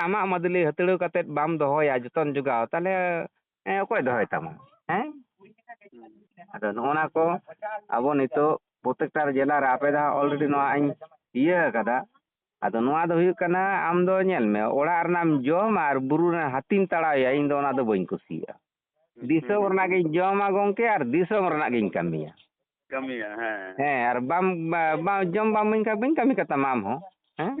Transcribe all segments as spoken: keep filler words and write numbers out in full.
ᱟᱢᱟᱜ ᱢᱟᱹᱫᱞᱤ ᱦᱟᱹᱛᱲᱟᱹᱣ ᱠᱟᱛᱮᱫ ᱵᱟᱢ ᱫᱚᱦᱚᱭᱟ, ᱡᱚᱛᱚᱱ ᱡᱚᱜᱟᱣ, ᱛᱟᱦᱚᱞᱮ, ᱮᱸ, ᱚᱠᱚᱭ ᱫᱚᱦᱚᱭ ᱛᱟᱢᱟ? ᱦᱮᱸ? ᱟᱫᱚ ᱱᱚᱜᱼᱚ ᱱᱟ ᱠᱚ ᱟᱵᱚ ᱱᱤᱛᱚᱜ ᱯᱨᱚᱛᱮᱠᱴᱟ ᱡᱮᱞᱟ ᱨᱮ ᱟᱯᱮ ᱫᱚ ᱦᱟᱸᱜ already ᱱᱚᱣᱟ ᱤᱧ ᱤᱭᱟᱹ ᱟᱠᱟᱫᱟ᱾ ᱟᱫᱚ ᱱᱚᱣᱟ ᱫᱚ ᱦᱩᱭᱩᱜ ᱠᱟᱱᱟ, ᱟᱢ ᱫᱚ ᱧᱮᱞ ᱢᱮ, ᱚᱲᱟᱜ ᱨᱮᱱᱟᱜ ᱮᱢ ᱡᱚᱢᱟ ᱟᱨ ᱵᱩᱨᱩ ᱨᱮᱱᱟᱜ ᱦᱟᱹᱛᱤᱢ ᱛᱟᱲᱟᱣᱮᱭᱟ, ᱤᱧ ᱫᱚ ᱚᱱᱟ ᱫᱚ ᱵᱟᱹᱧ ᱠᱩᱥᱤᱭᱟᱜᱼᱟ᱾ ᱫᱤᱥᱚᱢ ᱨᱮᱱᱟᱜ ᱜᱤᱧ ᱡᱚᱢᱟ ᱜᱚᱢᱠᱮ, ᱟᱨ ᱫᱤᱥᱚᱢ ᱨᱮᱱᱟᱜ ᱜᱤᱧ ᱠᱟᱹᱢᱤᱭᱟ᱾ ᱠᱟᱹᱢᱤᱭᱟ, ᱦᱮᱸ᱾ ᱦᱮᱸ, ᱟᱨ ᱵᱟᱢ, ᱵᱟ-, ᱵᱟ-, ᱡᱚᱢ ᱵᱟᱢ ᱤᱢᱟᱹᱧ ᱠᱷᱟᱱ ᱵᱟᱹᱧ ᱠᱟᱹᱢᱤ ᱠᱟᱛᱟᱢᱟ ᱟᱢ ᱦᱚᱸ᱾ ᱦᱮᱸ?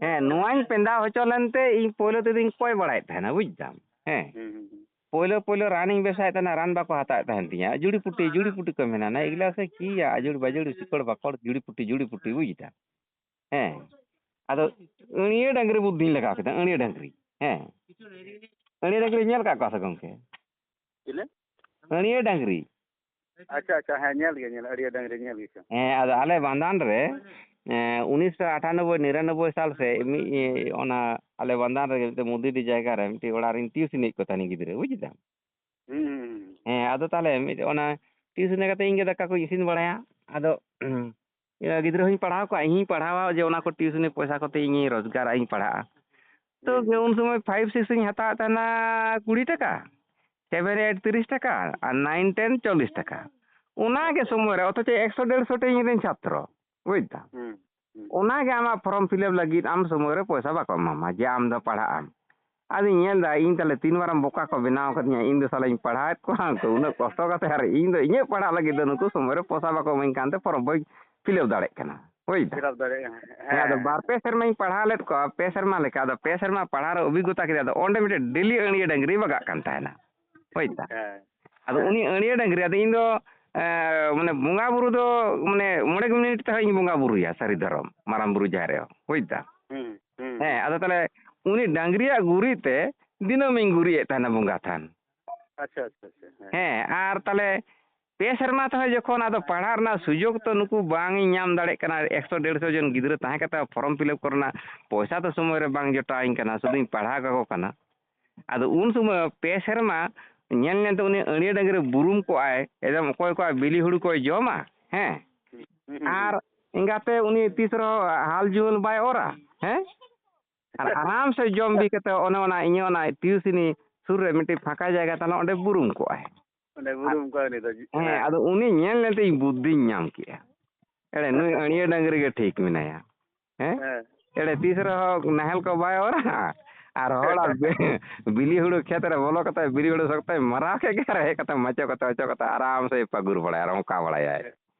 ᱦᱮᱸ, ᱱᱚᱣᱟᱧ ᱯᱮᱸᱫᱟᱣ ᱦᱚᱪᱚ ᱞᱮᱱᱛᱮ ᱤᱧ ᱯᱳᱭᱞᱳ ᱛᱮᱫᱚᱧ ᱠᱚᱭ ᱵᱟᱲᱟᱭᱮᱫ ᱛᱟᱦᱮᱱᱟ, ᱵᱩᱡᱽ ᱫᱟᱢ? ᱦᱮᱸ᱾ ᱦᱩᱸ, ᱦᱩᱸ, ᱦᱩᱸ᱾ ᱯᱳᱭᱞᱳ, ᱯᱳᱭᱞᱳ ᱨᱟᱱᱤᱧ ᱵᱮᱵᱥᱟᱭᱮᱫ ᱛᱟᱦᱮᱱᱟ, ᱨᱟᱱ ᱵᱟᱠᱚ ᱦᱟᱛᱟᱣᱮᱫ ᱛᱟᱦᱮᱱ ᱛᱤᱧᱟᱹ᱾ ᱡᱩᱲᱤ ᱯᱩᱴᱤ, ᱡᱩᱲᱤ ᱯᱩᱴᱤ ᱠᱚ ᱢᱮᱱᱟ, ᱱᱟ ᱮᱜᱞᱟ ᱥᱮ ᱪᱤᱭᱟ, ᱟᱡᱩᱲ ᱵᱟᱡᱩᱲ, ᱥᱤᱠᱚᱲ ᱵᱟᱠᱚᱲ, ᱡᱩᱲᱤ ᱯᱩᱴᱤ, ᱡᱩᱲᱤ ᱯᱩᱴᱤ, ᱵᱩᱡᱽ ᱫᱟᱢ? ᱦᱮᱸ᱾ ᱟᱫᱚ ᱟᱹᱬᱭᱟᱹ ᱰᱟᱹᱝᱨᱤ ᱵᱩᱫᱽᱫᱷᱤᱧ ᱞᱟᱜᱟᱣ ᱠᱮᱫᱟ, ᱟᱹᱬᱭᱟᱹ ᱰᱟᱹᱝᱨᱤ᱾ ᱦᱮᱸ᱾ ᱟᱹᱬᱭᱟᱹ ᱰᱟᱹᱝᱨᱤ ᱧᱮᱞ ᱠᱟᱜ ᱠᱚᱣᱟ ᱥᱮ ᱜᱚᱢᱠᱮ? ᱪᱤᱞᱤ? ᱟᱹᱬᱭᱟᱹ ᱰᱟᱹᱝᱨᱤ᱾ ᱟᱪᱪᱷᱟ, ᱟᱪᱪᱷᱟ, ᱦᱮᱸ, ᱧᱮᱞ ᱜᱮ, ᱧᱮᱞ, ᱟᱹᱬᱭᱟᱹ ᱰᱟᱹᱝᱨᱤ ᱧᱮᱞ ᱜᱮ ᱪᱚ᱾ ᱦᱮᱸ, ᱟᱫᱚ ᱟᱞᱮ ᱵᱟᱱᱫᱟᱱ ᱨᱮ, ᱮᱸ, ᱩᱱᱤᱥᱥᱚ ᱟᱴᱷᱟᱱᱚᱵᱵᱳᱭ ᱱᱤᱨᱟᱱᱚᱵᱵᱳᱭ ᱥᱟᱞ ᱥᱮ ᱢᱤᱫ, ᱮᱸ, ᱚᱱᱟ ᱟᱞᱮ ᱵᱟᱱᱫᱟᱱ ᱨᱮ ᱢᱤᱫᱴᱮᱱ ᱢᱩᱫᱤᱰᱤ ᱡᱟᱭᱜᱟ ᱨᱮ ᱢᱤᱫᱴᱮᱱ ᱚᱲᱟᱜ ᱨᱤᱧ ᱴᱤᱭᱩᱥᱤᱱᱤᱭᱮᱫ ᱠᱚ ᱛᱟᱦᱮᱱᱤᱧ ᱜᱤᱫᱽᱨᱟᱹ, ᱵᱩᱡᱽ ᱫᱟᱢ? ᱦᱩᱸ, ᱦᱩᱸ, ᱦᱩᱸ᱾ ᱦᱮᱸ, ᱟᱫᱚ ᱛᱟᱦᱚᱞᱮ ᱢᱤᱫ ᱚᱱᱟ ᱴᱤᱭᱩᱥᱤᱱᱤ ᱠᱟᱛᱮ ᱤᱧ ᱜᱮ ᱫᱟᱠᱟ ᱠᱚᱧ ᱤᱥᱤᱱ ᱵᱟᱲᱟᱭᱟ᱾ ᱟᱫᱚ, ᱤᱭᱟᱹ, ᱜᱤᱫᱽᱨᱟᱹ ᱦᱚᱸᱧ ᱯᱟᱲᱦᱟᱣ ᱠᱚᱣᱟ, ᱤᱧ ᱦᱚᱸᱧ ᱯᱟᱲᱦᱟᱣᱟ, ᱡᱮ ᱚᱱᱟ ᱠᱚ ᱴᱤᱭᱩᱥᱤᱱᱤ ᱯᱚᱭᱥᱟ ᱠᱚᱛᱮ ᱤᱧᱤᱧ ᱨᱳᱡᱽᱜᱟᱨᱟ, ᱤᱧ ᱯᱟᱲᱦᱟᱜᱼᱟ᱾ ᱛᱚ, ᱦᱩᱸ᱾ ᱩᱱ ᱥᱚᱢᱚᱭ five six ᱤᱧ ᱦᱟᱛᱟᱣᱮᱫ ᱛᱟᱦᱮᱱᱟ ᱠᱩᱲᱤ ᱴᱟᱠᱟ, seven eight ᱛᱤᱨᱤᱥ ᱴᱟᱠᱟ, ᱟᱨ nine ten ᱪᱚᱞᱞᱤᱥ ᱴᱟᱠᱟ᱾ ᱚᱱᱟ ᱜᱮ ᱟᱪᱪᱷᱟ᱾ ᱥᱚᱢᱚᱭ ᱨᱮ, ᱚᱛᱷᱚᱪᱚ ᱮᱠᱥᱚ ᱰᱮᱲᱥᱚ ᱴᱤ ᱤᱧ ᱨᱮᱱ ᱪᱷᱟᱛᱨᱚ, ᱵᱩᱡᱽ ᱫᱟᱢ? ᱦᱩᱸ, ᱦᱩᱸ᱾ ᱚᱱᱟ ᱜᱮ ᱟᱢᱟᱜ form fill up ᱞᱟᱹᱜᱤᱫ ᱟᱢ ᱥᱚᱢᱚᱭ ᱨᱮ ᱯᱚᱭᱥᱟ ᱵᱟᱠᱚ ᱮᱢᱟᱢᱟ, ᱡᱮ ᱟᱢ ᱫᱚ ᱯᱟᱲᱦᱟᱜ ᱟᱢ᱾ ᱟᱫᱚᱧ ᱧᱮᱞ ᱮᱫᱟ, ᱤᱧ ᱛᱟᱦᱞᱮ ᱛᱤᱱ ᱢᱟᱨᱟᱝ ᱵᱚᱠᱟ ᱠᱚ ᱵᱮᱱᱟᱣ ᱟᱠᱟᱫᱤᱧᱟ, ᱤᱧ ᱫᱚ ᱥᱟᱞᱟᱧ ᱯᱟᱲᱦᱟᱣᱮᱫ ᱠᱚᱣᱟ ᱩᱱᱠᱩ ᱩᱱᱟᱹᱜ ᱠᱚᱥᱴᱚ ᱠᱟᱛᱮ, ᱟᱨ ᱤᱧ ᱫᱚ ᱤᱧᱟᱹᱜ ᱯᱟᱲᱦᱟᱜ ᱞᱟᱹᱜᱤᱫ ᱫᱚ ᱱᱩᱠᱩ ᱥᱚᱢᱚᱭ ᱨᱮ ᱯᱚᱭᱥᱟ ᱵᱟᱠᱚ ᱤᱢᱟᱹᱧ ᱠᱟᱱᱛᱮ form ᱵᱟᱹᱧ fill up ᱫᱟᱲᱮᱭᱟᱜ ᱠᱟᱱᱟ᱾ ᱦᱳᱭ ᱫᱟ᱾ Fill up ᱫᱟᱲᱮᱭᱟᱜ ᱠᱟᱱᱟ᱾ ᱦᱮᱸ, ᱟᱫᱚ ᱦᱮᱸ᱾ ᱵᱟᱨ ᱯᱮ ᱥᱮᱨᱢᱟᱧ ᱯᱟᱲᱦᱟᱣ ᱞᱮᱫ ᱠᱚᱣᱟ, ᱯᱮ ᱥᱮᱨᱢᱟ ᱞᱮᱠᱟ, ᱟᱫᱚ ᱯᱮ ᱥᱮᱨᱢᱟ ᱯᱟᱲᱦᱟᱣ ᱨᱮ ᱚᱵᱷᱤᱜᱽᱜᱚᱛᱟ ᱠᱮᱫᱟ, ᱟᱫᱚ ᱚᱸᱰᱮ ᱢᱤᱫᱴᱮᱱ daily ᱟᱹᱬᱭᱟᱹ ᱰᱟᱹᱝᱨᱤ ᱵᱟᱜᱟᱜ ᱠᱟᱱ ᱛᱟᱦᱮᱱᱟ᱾ ᱦᱳᱭ ᱫᱟ᱾ ᱦᱮᱸ᱾ ᱟᱫᱚ ᱦᱮᱸ᱾ ᱩᱱᱤ ᱟᱹᱬᱭᱟᱹ ᱰᱟᱹᱝᱨᱤ, ᱟᱫᱚ ᱤᱧ ᱫᱚ, ᱮ, ᱢᱟᱱᱮ ᱵᱚᱸᱜᱟ ᱵᱩᱨᱩ ᱫᱚ, ᱢᱟᱱᱮ ᱢᱚᱬᱮ ᱢᱤᱱᱤᱴ ᱛᱮᱦᱚᱸ ᱤᱧ ᱵᱚᱸᱜᱟ ᱵᱩᱨᱩᱭᱟ, ᱥᱟᱹᱨᱤ ᱫᱷᱚᱨᱚᱢ, ᱢᱟᱨᱟᱝ ᱵᱩᱨᱩ ᱡᱟᱦᱮᱨ ᱟᱭᱳ, ᱦᱳᱭ ᱫᱟ᱾ ᱦᱩᱸ, ᱦᱩᱸ, ᱦᱮᱸ, ᱦᱩᱸ᱾ ᱟᱫᱚ ᱛᱟᱦᱞᱮ ᱩᱱᱤ ᱰᱟᱹᱝᱨᱤᱭᱟᱜ ᱜᱩᱨᱤᱡ ᱛᱮ ᱫᱤᱱᱟᱹᱢᱤᱧ ᱜᱩᱨᱤᱡ ᱮᱫ ᱛᱟᱦᱮᱱᱟ ᱵᱚᱸᱜᱟ ᱛᱷᱟᱱ᱾ ᱟᱪᱪᱷᱟ, ᱟᱪᱪᱷᱟ, ᱟᱪᱪᱷᱟ, ᱦᱮᱸ᱾ ᱦᱮᱸ, ᱟᱨ ᱛᱟᱦᱞᱮ ᱯᱮ ᱥᱮᱨᱢᱟ ᱛᱮᱦᱚᱸ ᱡᱚᱠᱷᱚᱱ ᱟᱫᱚ ᱯᱟᱲᱦᱟᱜ ᱨᱮᱱᱟᱜ ᱥᱩᱡᱳᱜᱽ ᱛᱚ ᱱᱩᱠᱩ ᱵᱟᱝ ᱤᱧ ᱧᱟᱢ ᱫᱟᱲᱮᱭᱟᱜ ᱠᱟᱱᱟ, ᱮᱠᱥᱚ ᱰᱮᱲᱥᱚ ᱡᱚᱱ ᱜᱤᱫᱽᱨᱟᱹ ᱛᱟᱦᱮᱸ ᱠᱟᱛᱮ form fill up ᱠᱚᱨᱮᱱᱟᱜ ᱯᱚᱭᱥᱟ ᱛᱚ ᱥᱚᱢᱚᱭ ᱨᱮ ᱵᱟᱝ ᱡᱚᱴᱟᱣᱟᱹᱧ ᱠᱟᱱᱟ, ᱥᱩᱫᱷᱩᱧ ᱯᱟᱲᱦᱟᱣ ᱠᱟᱠᱚ ᱠᱟᱱᱟ᱾ ᱟᱫᱚ ᱩᱱ ᱥᱚᱢᱚᱭ ᱯᱮ ᱥᱮᱨᱢᱟ ᱧᱮᱞ ᱧᱮᱞ ᱛᱮ ᱩᱱᱤ ᱟᱹᱬᱭᱟᱹ ᱰᱟᱹᱝᱨᱤ ᱵᱩᱨᱩᱢ ᱠᱚᱜᱼᱟᱭ, ᱮᱠᱫᱚᱢ ᱚᱠᱚᱭ ᱠᱚᱣᱟᱜ ᱵᱤᱞᱤ ᱦᱩᱲᱩ ᱠᱚᱭ ᱡᱚᱢᱟ, ᱦᱮᱸ? ᱦᱩᱸ, ᱦᱩᱸ, ᱦᱩᱸ᱾ ᱟᱨ ᱮᱸᱜᱟᱛᱮ ᱩᱱᱤ ᱛᱤᱥ ᱨᱮᱦᱚᱸ ᱦᱟᱞ ᱡᱩᱣᱟᱹᱱ ᱵᱟᱭ ᱚᱨᱟ, ᱦᱮᱸ? ᱟᱨ ᱟᱨᱟᱢ ᱥᱮ ᱡᱚᱢ ᱵᱤ ᱠᱟᱛᱮ ᱚᱱᱮ ᱚᱱᱟ ᱤᱧᱟᱹᱜ ᱚᱱᱟ ᱴᱤᱭᱩᱥᱤᱱᱤ ᱥᱩᱨ ᱨᱮ ᱢᱤᱫᱴᱤᱡ ᱯᱷᱟᱸᱠᱟ ᱡᱟᱭᱜᱟ ᱛᱟᱦᱮᱸ ᱞᱮᱱᱟ, ᱚᱸᱰᱮ ᱵᱩᱨᱩᱢ ᱠᱚᱜᱼᱟᱭ᱾ ᱚᱸᱰᱮ ᱵᱩᱨᱩᱢ ᱠᱚᱜᱼᱟ ᱩᱱᱤ ᱫᱚ᱾ ᱦᱮᱸ, ᱟᱫᱚ ᱩᱱᱤ ᱧᱮᱞ ᱧᱮᱞ ᱛᱮ ᱤᱧ ᱵᱩᱫᱽᱫᱷᱤᱧ ᱧᱟᱢ ᱠᱮᱜᱼᱟ᱾ ᱮᱲᱮ ᱱᱩᱭ ᱟᱹᱲᱭᱟᱹ ᱰᱟᱹᱝᱨᱤ ᱜᱮ ᱴᱷᱤᱠ ᱢᱮᱱᱟᱭᱟ᱾ ᱦᱮᱸ? ᱦᱮᱸ᱾ ᱮᱲᱮ ᱛᱤᱥ ᱨᱮᱦᱚᱸ ᱱᱟᱦᱮᱞ ᱠᱚ ᱵᱟᱭ ᱚᱨᱟ, ᱟᱨ ᱦᱚᱲᱟᱜ ᱵᱤ-, ᱵᱤᱞᱤ ᱦᱩᱲᱩ ᱠᱷᱮᱛ ᱨᱮ ᱵᱚᱞᱚ ᱠᱟᱛᱮ ᱵᱤᱞᱤ ᱦᱩᱲᱩ ᱥᱚᱠᱛᱚᱭ ᱢᱟᱨᱟᱣ ᱠᱮᱫ ᱜᱮ, ᱟᱨ ᱦᱮᱡ ᱠᱟᱛᱮ ᱢᱟᱪᱚ ᱠᱟᱛᱮ ᱚᱪᱚ ᱠᱟᱛᱮ ᱟᱨᱟᱢ ᱥᱮ ᱯᱟᱹᱜᱩᱨ ᱵᱟᱲᱟᱭᱟ, ᱟᱨ ᱚᱱᱠᱟ ᱵᱟᱲᱟᱭᱟᱭ᱾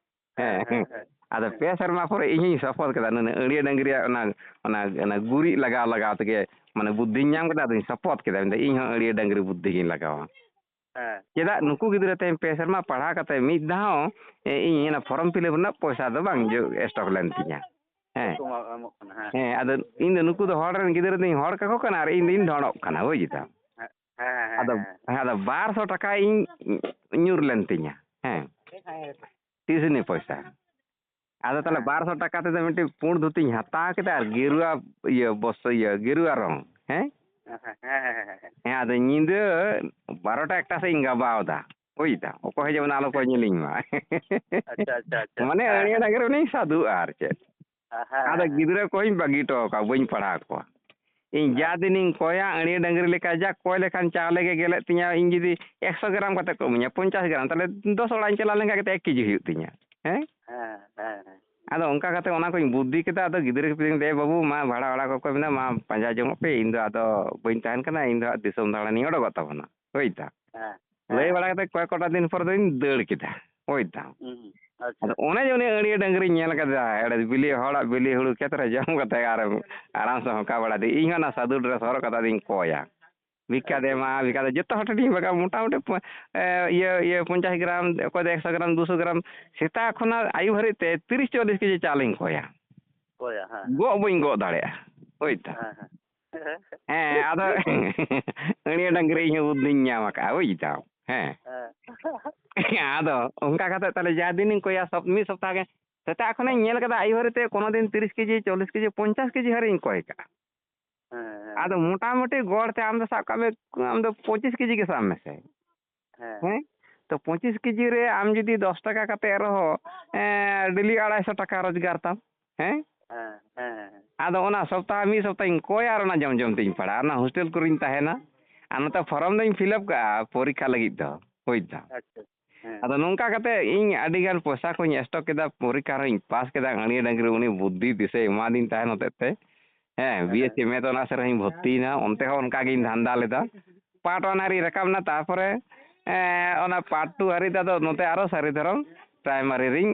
ᱦᱮᱸ, ᱦᱮᱸ, ᱦᱮᱸ᱾ ᱟᱫᱚ ᱯᱮ ᱥᱮᱨᱢᱟ ᱯᱚᱨᱮ ᱤᱧ ᱦᱚᱸᱧ ᱥᱚᱯᱚᱛ ᱠᱮᱫᱟ, ᱱᱩᱱᱟᱹᱜ ᱟᱹᱲᱭᱟᱹ ᱰᱟᱹᱝᱨᱤᱭᱟᱜ ᱚᱱᱟ, ᱚᱱᱟ, ᱚᱱᱟ ᱜᱩᱨᱤᱡ ᱞᱟᱜᱟᱣ ᱞᱟᱜᱟᱣ ᱛᱮᱜᱮ, ᱢᱟᱱᱮ, ᱵᱩᱫᱽᱫᱷᱤᱧ ᱧᱟᱢ ᱠᱮᱫᱟ, ᱟᱫᱚᱧ ᱥᱚᱯᱚᱛ ᱠᱮᱫᱟ, ᱢᱮᱱᱫᱟ, "ᱤᱧ ᱦᱚᱸ ᱟᱹᱲᱭᱟᱹ ᱰᱟᱹᱝᱨᱤ ᱵᱩᱫᱽᱫᱷᱤ ᱜᱤᱧ ᱞᱟᱜᱟᱣᱟ᱾" ᱦᱮᱸ᱾ ᱪᱮᱫᱟᱜ ᱱᱩᱠᱩ ᱜᱤᱫᱽᱨᱟᱹ ᱛᱮᱦᱮᱧ ᱯᱮ ᱥᱮᱨᱢᱟ ᱯᱟᱲᱦᱟᱣ ᱠᱟᱛᱮ ᱢᱤᱫ ᱫᱷᱟᱣ, ᱮ, ᱤᱧ ᱚᱱᱟ ᱯᱷᱚᱨᱚᱢ ᱯᱷᱤᱞᱟᱯ ᱨᱮᱱᱟᱜ ᱯᱚᱭᱥᱟ ᱫᱚ ᱵᱟᱝ ᱡᱚ-, ᱥᱴᱚᱠ ᱞᱮᱱ ᱛᱤᱧᱟ᱾ ᱦᱮᱸ᱾ ᱠᱚ ᱮᱢᱟ-, ᱮᱢᱚᱜ ᱠᱟᱱᱟ, ᱦᱮᱸ᱾ ᱦᱮᱸ, ᱟᱫᱚ ᱤᱧ ᱫᱚ ᱱᱩᱠᱩ ᱫᱚ ᱦᱚᱲ ᱨᱮᱱ ᱜᱤᱫᱽᱨᱟᱹ ᱫᱚᱧ ᱦᱚᱲ ᱠᱟᱠᱚ ᱠᱟᱱᱟ ᱟᱨ ᱤᱧ ᱫᱚᱧ ᱰᱷᱚᱸᱰᱚᱜ ᱠᱟᱱᱟ, ᱵᱩᱡᱽ ᱫᱟᱢ? ᱦᱮᱸ, ᱦᱮᱸ, ᱦᱮᱸ, ᱟᱫᱚ, ᱦᱮᱸ᱾ ᱦᱮᱸ, ᱟᱫᱚ ᱵᱟᱨ ᱥᱚ ᱴᱟᱠᱟ ᱤᱧ ᱧᱩᱨ ᱞᱮᱱ ᱛᱤᱧᱟ᱾ ᱦᱮᱸ᱾ ᱴᱤᱭᱩᱥᱤᱱᱤ ᱯᱚᱭᱥᱟ᱾ ᱟᱫᱚ ᱛᱟᱦᱚᱞᱮ ᱦᱮᱸ᱾ ᱵᱟᱨ ᱥᱚ ᱴᱟᱠᱟ ᱛᱮᱫᱚ ᱢᱤᱫᱴᱤᱡ ᱯᱩᱸᱰ ᱫᱷᱩᱛᱤᱧ ᱦᱟᱛᱟᱣ ᱠᱮᱫᱟ ᱟᱨ ᱜᱮᱨᱩᱣᱟ ᱤᱭᱟᱹ ᱵᱚᱥ-, ᱤᱭᱟᱹ ᱜᱮᱨᱩᱣᱟ ᱨᱚᱝ, ᱦᱮᱸ? ᱦᱮᱸ, ᱦᱮᱸ, ᱦᱮᱸ, ᱦᱮᱸ, ᱦᱮᱸ᱾ ᱦᱮᱸ, ᱟᱫᱚ ᱧᱤᱫᱟᱹ ᱵᱟᱨᱚᱴᱟ ᱮᱠᱴᱟ ᱥᱮᱫ ᱤᱧ ᱜᱟᱵᱟᱣ ᱫᱟ, ᱵᱩᱡᱽ ᱫᱟᱢ? ᱚᱠᱚᱭ ᱦᱚᱸ ᱡᱮᱢᱚᱱ ᱟᱞᱚ ᱠᱚ ᱧᱮᱞᱤᱧ ᱢᱟ᱾ ᱟᱪᱪᱷᱟ, ᱟᱪᱪᱷᱟ, ᱟᱪᱪᱷᱟ᱾ ᱢᱟᱱᱮ ᱦᱮᱸ, ᱟᱹᱲᱭᱟᱹ ᱦᱮᱸ᱾ ᱰᱟᱝᱨᱤ ᱩᱱᱤᱧ ᱥᱟᱹᱫᱷᱩᱜᱼᱟ ᱟᱨ ᱪᱮᱫ᱾ ᱦᱮᱸ, ᱦᱮᱸ, ᱟᱫᱚ ᱦᱮᱸ᱾ ᱜᱤᱫᱽᱨᱟᱹ ᱠᱚᱦᱚᱸᱧ ᱵᱟᱹᱜᱤ ᱦᱚᱴᱚ ᱟᱠᱚᱣᱟ, ᱵᱟᱹᱧ ᱯᱟᱲᱦᱟᱣ ᱠᱚᱣᱟ᱾ ᱤᱧ ᱡᱟ ᱫᱤᱱᱤᱧ ᱠᱚᱭᱟ, ᱟᱹᱲᱭᱟᱹ ᱰᱟᱹᱝᱨᱤ ᱞᱮᱠᱟ ᱡᱟ ᱠᱚᱭ ᱞᱮᱠᱷᱟᱱ ᱪᱟᱣᱞᱮ ᱜᱮ ᱜᱮᱞᱮᱫ ᱛᱤᱧᱟ᱾ ᱤᱧ ᱡᱩᱫᱤ ᱮᱠᱥᱚ ᱜᱨᱟᱢ ᱠᱟᱛᱮ ᱠᱚ ᱤᱢᱟᱹᱧᱟ, ᱯᱚᱧᱪᱟᱥ ᱜᱨᱟᱢ, ᱛᱟᱦᱚᱞᱮ ᱫᱚᱥ ᱚᱲᱟᱜ ᱤᱧ ᱪᱟᱞᱟᱣ ᱞᱮᱱᱠᱷᱟᱱ ᱠᱟᱛᱮ ᱮᱠ ᱠᱮᱡᱤ ᱦᱩᱭᱩᱜ ᱛᱤᱧᱟ᱾ ᱦᱮᱸ? ᱦᱮᱸ, ᱦᱮᱸ, ᱦᱮᱸ᱾ ᱟᱫᱚ ᱚᱱᱠᱟ ᱠᱟᱛᱮ ᱚᱱᱟ ᱠᱚᱧ ᱵᱩᱫᱽᱫᱷᱤ ᱠᱮᱫᱟ᱾ ᱟᱫᱚ ᱜᱤᱫᱽᱨᱟᱹ ᱯᱤᱫᱽᱨᱟᱹᱧ ᱞᱟᱹᱭᱟ, "ᱵᱟᱹᱵᱩ, ᱢᱟ ᱵᱷᱟᱲᱟ ᱚᱲᱟᱜ ᱠᱚᱠᱚ ᱢᱮᱱᱟ, ᱢᱟ ᱯᱟᱸᱡᱟ ᱡᱚᱝᱚᱜ ᱯᱮ, ᱤᱧ ᱫᱚ ᱟᱫᱚ ᱵᱟᱹᱧ ᱛᱟᱦᱮᱱ ᱠᱟᱱᱟ, ᱤᱧ ᱫᱚ ᱦᱟᱸᱜ ᱫᱤᱥᱚᱢ ᱫᱟᱬᱟᱱᱤᱧ ᱚᱰᱚᱠᱚᱜ ᱛᱟᱵᱚᱱᱟ", ᱵᱩᱡᱽ ᱫᱟᱢ? ᱦᱮᱸ, ᱞᱟᱹᱭ ᱦᱮᱸ᱾ ᱵᱟᱲᱟ ᱠᱟᱛᱮ ᱠᱚᱭᱮᱠ ᱠᱚᱴᱟ ᱫᱤᱱ ᱯᱚᱨ ᱫᱚᱧ ᱫᱟᱹᱲ ᱠᱮᱫᱟ, ᱵᱩᱡᱽ ᱫᱟᱢ? ᱦᱩᱸ, ᱟᱪᱪᱷᱟ᱾ ᱟᱫᱚ ᱚᱱᱮ ᱡᱮ ᱩᱱᱤ ᱟᱹᱲᱭᱟᱹ ᱰᱟᱹᱝᱨᱤᱧ ᱧᱮᱞ ᱠᱟᱫᱮᱭᱟ, ᱮᱲᱮ ᱵᱤᱞᱤ, ᱦᱚᱲᱟᱜ ᱵᱤᱞᱤ ᱦᱩᱲᱩ ᱠᱷᱮᱛ ᱨᱮ ᱡᱚᱢ ᱠᱟᱛᱮ ᱟᱨ ᱟᱨᱟᱢ ᱥᱮ ᱦᱚᱸᱠᱟ ᱵᱟᱲᱟ ᱫᱤ, ᱤᱧ ᱦᱚᱸ ᱚᱱᱟ ᱥᱟᱹᱫᱷᱩ ᱰᱨᱮᱥ ᱦᱚᱨᱚᱜ ᱠᱟᱛᱮ ᱟᱫᱚᱧ ᱠᱚᱭᱟ, "ᱵᱷᱤᱠᱠᱟ ᱫᱮ ᱢᱟ, ᱵᱷᱤᱠᱠᱟ ᱫᱮ", ᱡᱚᱛᱚ ᱦᱚᱲ ᱴᱷᱮᱱᱤᱧ ᱵᱟᱜᱟᱣᱟ᱾ ᱢᱚᱴᱟᱢᱩᱴᱤ ᱯᱚ-, ᱮ, ᱤᱭᱟᱹ, ᱤᱭᱟᱹ, ᱯᱚᱧᱪᱟᱥ ᱜᱨᱟᱢ, ᱚᱠᱚᱭ ᱫᱚ ᱮᱠᱥᱚ ᱜᱨᱟᱢ, ᱫᱩᱥᱚ ᱜᱨᱟᱢ, ᱥᱮᱛᱟᱜ ᱠᱷᱚᱱᱟᱜ ᱟᱹᱭᱩᱵ ᱦᱟᱹᱨᱤᱡ ᱛᱮ ᱛᱤᱨᱤᱥ ᱪᱚᱞᱞᱤᱥ ᱠᱮᱡᱤ ᱪᱟᱣᱞᱮᱧ ᱠᱚᱭᱟ᱾ ᱠᱚᱭᱟ, ᱦᱮᱸ᱾ ᱜᱚᱜ ᱵᱟᱹᱧ ᱜᱚᱜ ᱫᱟᱲᱮᱭᱟᱜᱼᱟ, ᱵᱩᱡᱽ ᱫᱟᱢ? ᱦᱮᱸ, ᱦᱮᱸ᱾ ᱦᱮᱸ, ᱟᱫᱚ ᱟᱹᱲᱭᱟᱹ ᱰᱟᱹᱝᱨᱤ ᱤᱧ ᱦᱚᱸ ᱵᱩᱫᱽᱫᱷᱤᱧ ᱧᱟᱢ ᱟᱠᱟᱫᱼᱟ, ᱵᱩᱡᱽ ᱫᱟᱢ? ᱦᱮᱸ᱾ ᱦᱮᱸ᱾ ᱟᱫᱚ ᱚᱱᱠᱟ ᱠᱟᱛᱮ ᱛᱟᱦᱞᱮ ᱡᱟ ᱫᱤᱱᱤᱧ ᱠᱚᱭᱟ, ᱥᱚᱯ-, ᱢᱤᱫ ᱥᱚᱯᱛᱟᱦᱚ ᱜᱮ ᱥᱮᱛᱟᱜ ᱠᱷᱚᱱᱤᱧ ᱧᱮᱞ ᱠᱟᱫᱟ, ᱟᱹᱭᱩᱵ ᱦᱟᱹᱨᱤᱡ ᱛᱮ ᱠᱳᱱᱳ ᱫᱤᱱ ᱛᱤᱨᱤᱥ ᱠᱮᱡᱤ, ᱪᱚᱞᱞᱤᱥ ᱠᱮᱡᱤ, ᱯᱚᱧᱪᱟᱥ ᱠᱮᱡᱤ ᱦᱟᱹᱨᱤᱡ ᱤᱧ ᱠᱚᱭ ᱠᱟᱜᱼᱟ᱾ ᱦᱮᱸ, ᱦᱮᱸ, ᱟᱫᱚ ᱦᱮᱸ᱾ ᱢᱚᱴᱟᱢᱩᱴᱤ ᱜᱚᱲ ᱛᱮ ᱟᱢ ᱫᱚ ᱥᱟᱵ ᱠᱟᱜ ᱢᱮ, ᱟᱢ ᱫᱚ ᱯᱚᱸᱪᱤᱥ ᱠᱮᱡᱤ ᱜᱮ ᱥᱟᱵ ᱢᱮᱥᱮ᱾ ᱦᱮᱸ᱾ ᱦᱮᱸ? ᱛᱚ, ᱯᱚᱸᱪᱤᱥ ᱠᱮᱡᱤ ᱨᱮ ᱟᱢ ᱡᱩᱫᱤ ᱫᱚᱥ ᱴᱟᱠᱟ ᱠᱟᱛᱮ ᱨᱮᱦᱚᱸ, ᱮᱸ, ᱰᱮᱞᱤ ᱟᱲᱟᱭᱥᱚ ᱴᱟᱠᱟ ᱨᱳᱡᱽᱜᱟᱨ ᱛᱟᱢ, ᱦᱮᱸ? ᱦᱮᱸ, ᱦᱮᱸ, ᱦᱮᱸ᱾ ᱟᱫᱚ ᱚᱱᱟ ᱥᱚᱯᱛᱟᱦᱚ, ᱢᱤᱫ ᱥᱚᱯᱛᱟᱦᱚᱧ ᱠᱚᱭᱟ ᱟᱨ ᱚᱱᱟ ᱡᱚᱢ ᱡᱚᱢ ᱛᱤᱧ ᱯᱟᱲᱟᱜᱼᱟ᱾ ᱚᱱᱟ ᱦᱳᱥᱴᱮᱞ ᱠᱚᱨᱮᱧ ᱛᱟᱦᱮᱱᱟ᱾ ᱟᱨ ᱱᱚᱛᱮ ᱯᱷᱚᱨᱚᱢ ᱫᱚᱧ ᱯᱷᱤᱞᱟᱯ ᱠᱟᱜᱼᱟ ᱯᱚᱨᱤᱠᱠᱷᱟ ᱞᱟᱹᱜᱤᱫ ᱫᱚ, ᱵᱩᱡᱽ ᱫᱟᱢ᱾ ᱟᱪᱪᱷᱟ᱾ ᱦᱮᱸ᱾ ᱟᱫᱚ ᱱᱚᱝᱠᱟ ᱠᱟᱛᱮ ᱤᱧ ᱟᱹᱰᱤ ᱜᱟᱱ ᱯᱚᱭᱥᱟ ᱠᱚᱧ ᱥᱴᱚᱠ ᱠᱮᱫᱟ, ᱯᱚᱨᱤᱠᱠᱷᱟ ᱨᱮᱦᱚᱸᱧ ᱯᱟᱥ ᱠᱮᱫᱟ᱾ ᱟᱹᱲᱤᱭᱟᱹ ᱰᱟᱹᱝᱨᱤ ᱩᱱᱤ ᱵᱩᱫᱽᱫᱷᱤ ᱫᱤᱥᱟᱹᱭ ᱮᱢᱟᱫᱤᱧ ᱛᱟᱦᱮᱱ ᱦᱚᱛᱮᱡ ᱛᱮ, ᱦᱮᱸ, ᱦᱮᱸ, B S C math honours ᱨᱮᱦᱚᱸᱧ ᱵᱷᱚᱨᱛᱤᱭᱮᱱᱟ᱾ ᱚᱱᱛᱮ ᱦᱚᱸ ᱚᱱᱠᱟ ᱜᱤᱧ ᱫᱷᱟᱱᱫᱟ ᱞᱮᱫᱟ᱾ ᱯᱟᱨᱴ ᱚᱣᱟᱱ ᱦᱟᱹᱨᱤᱧ ᱨᱟᱠᱟᱵ ᱮᱱᱟ, ᱛᱟᱨᱯᱚᱨᱮ, ᱮᱸ, ᱚᱱᱟ ᱯᱟᱨᱴ ᱴᱩ ᱦᱟᱹᱨᱤᱡ ᱫᱚ ᱟᱫᱚ ᱱᱚᱛᱮ ᱟᱨᱚ ᱥᱟᱹᱨᱤ ᱫᱷᱚᱨᱚᱢ ᱯᱨᱟᱭᱢᱟᱨᱤ ᱨᱤᱧ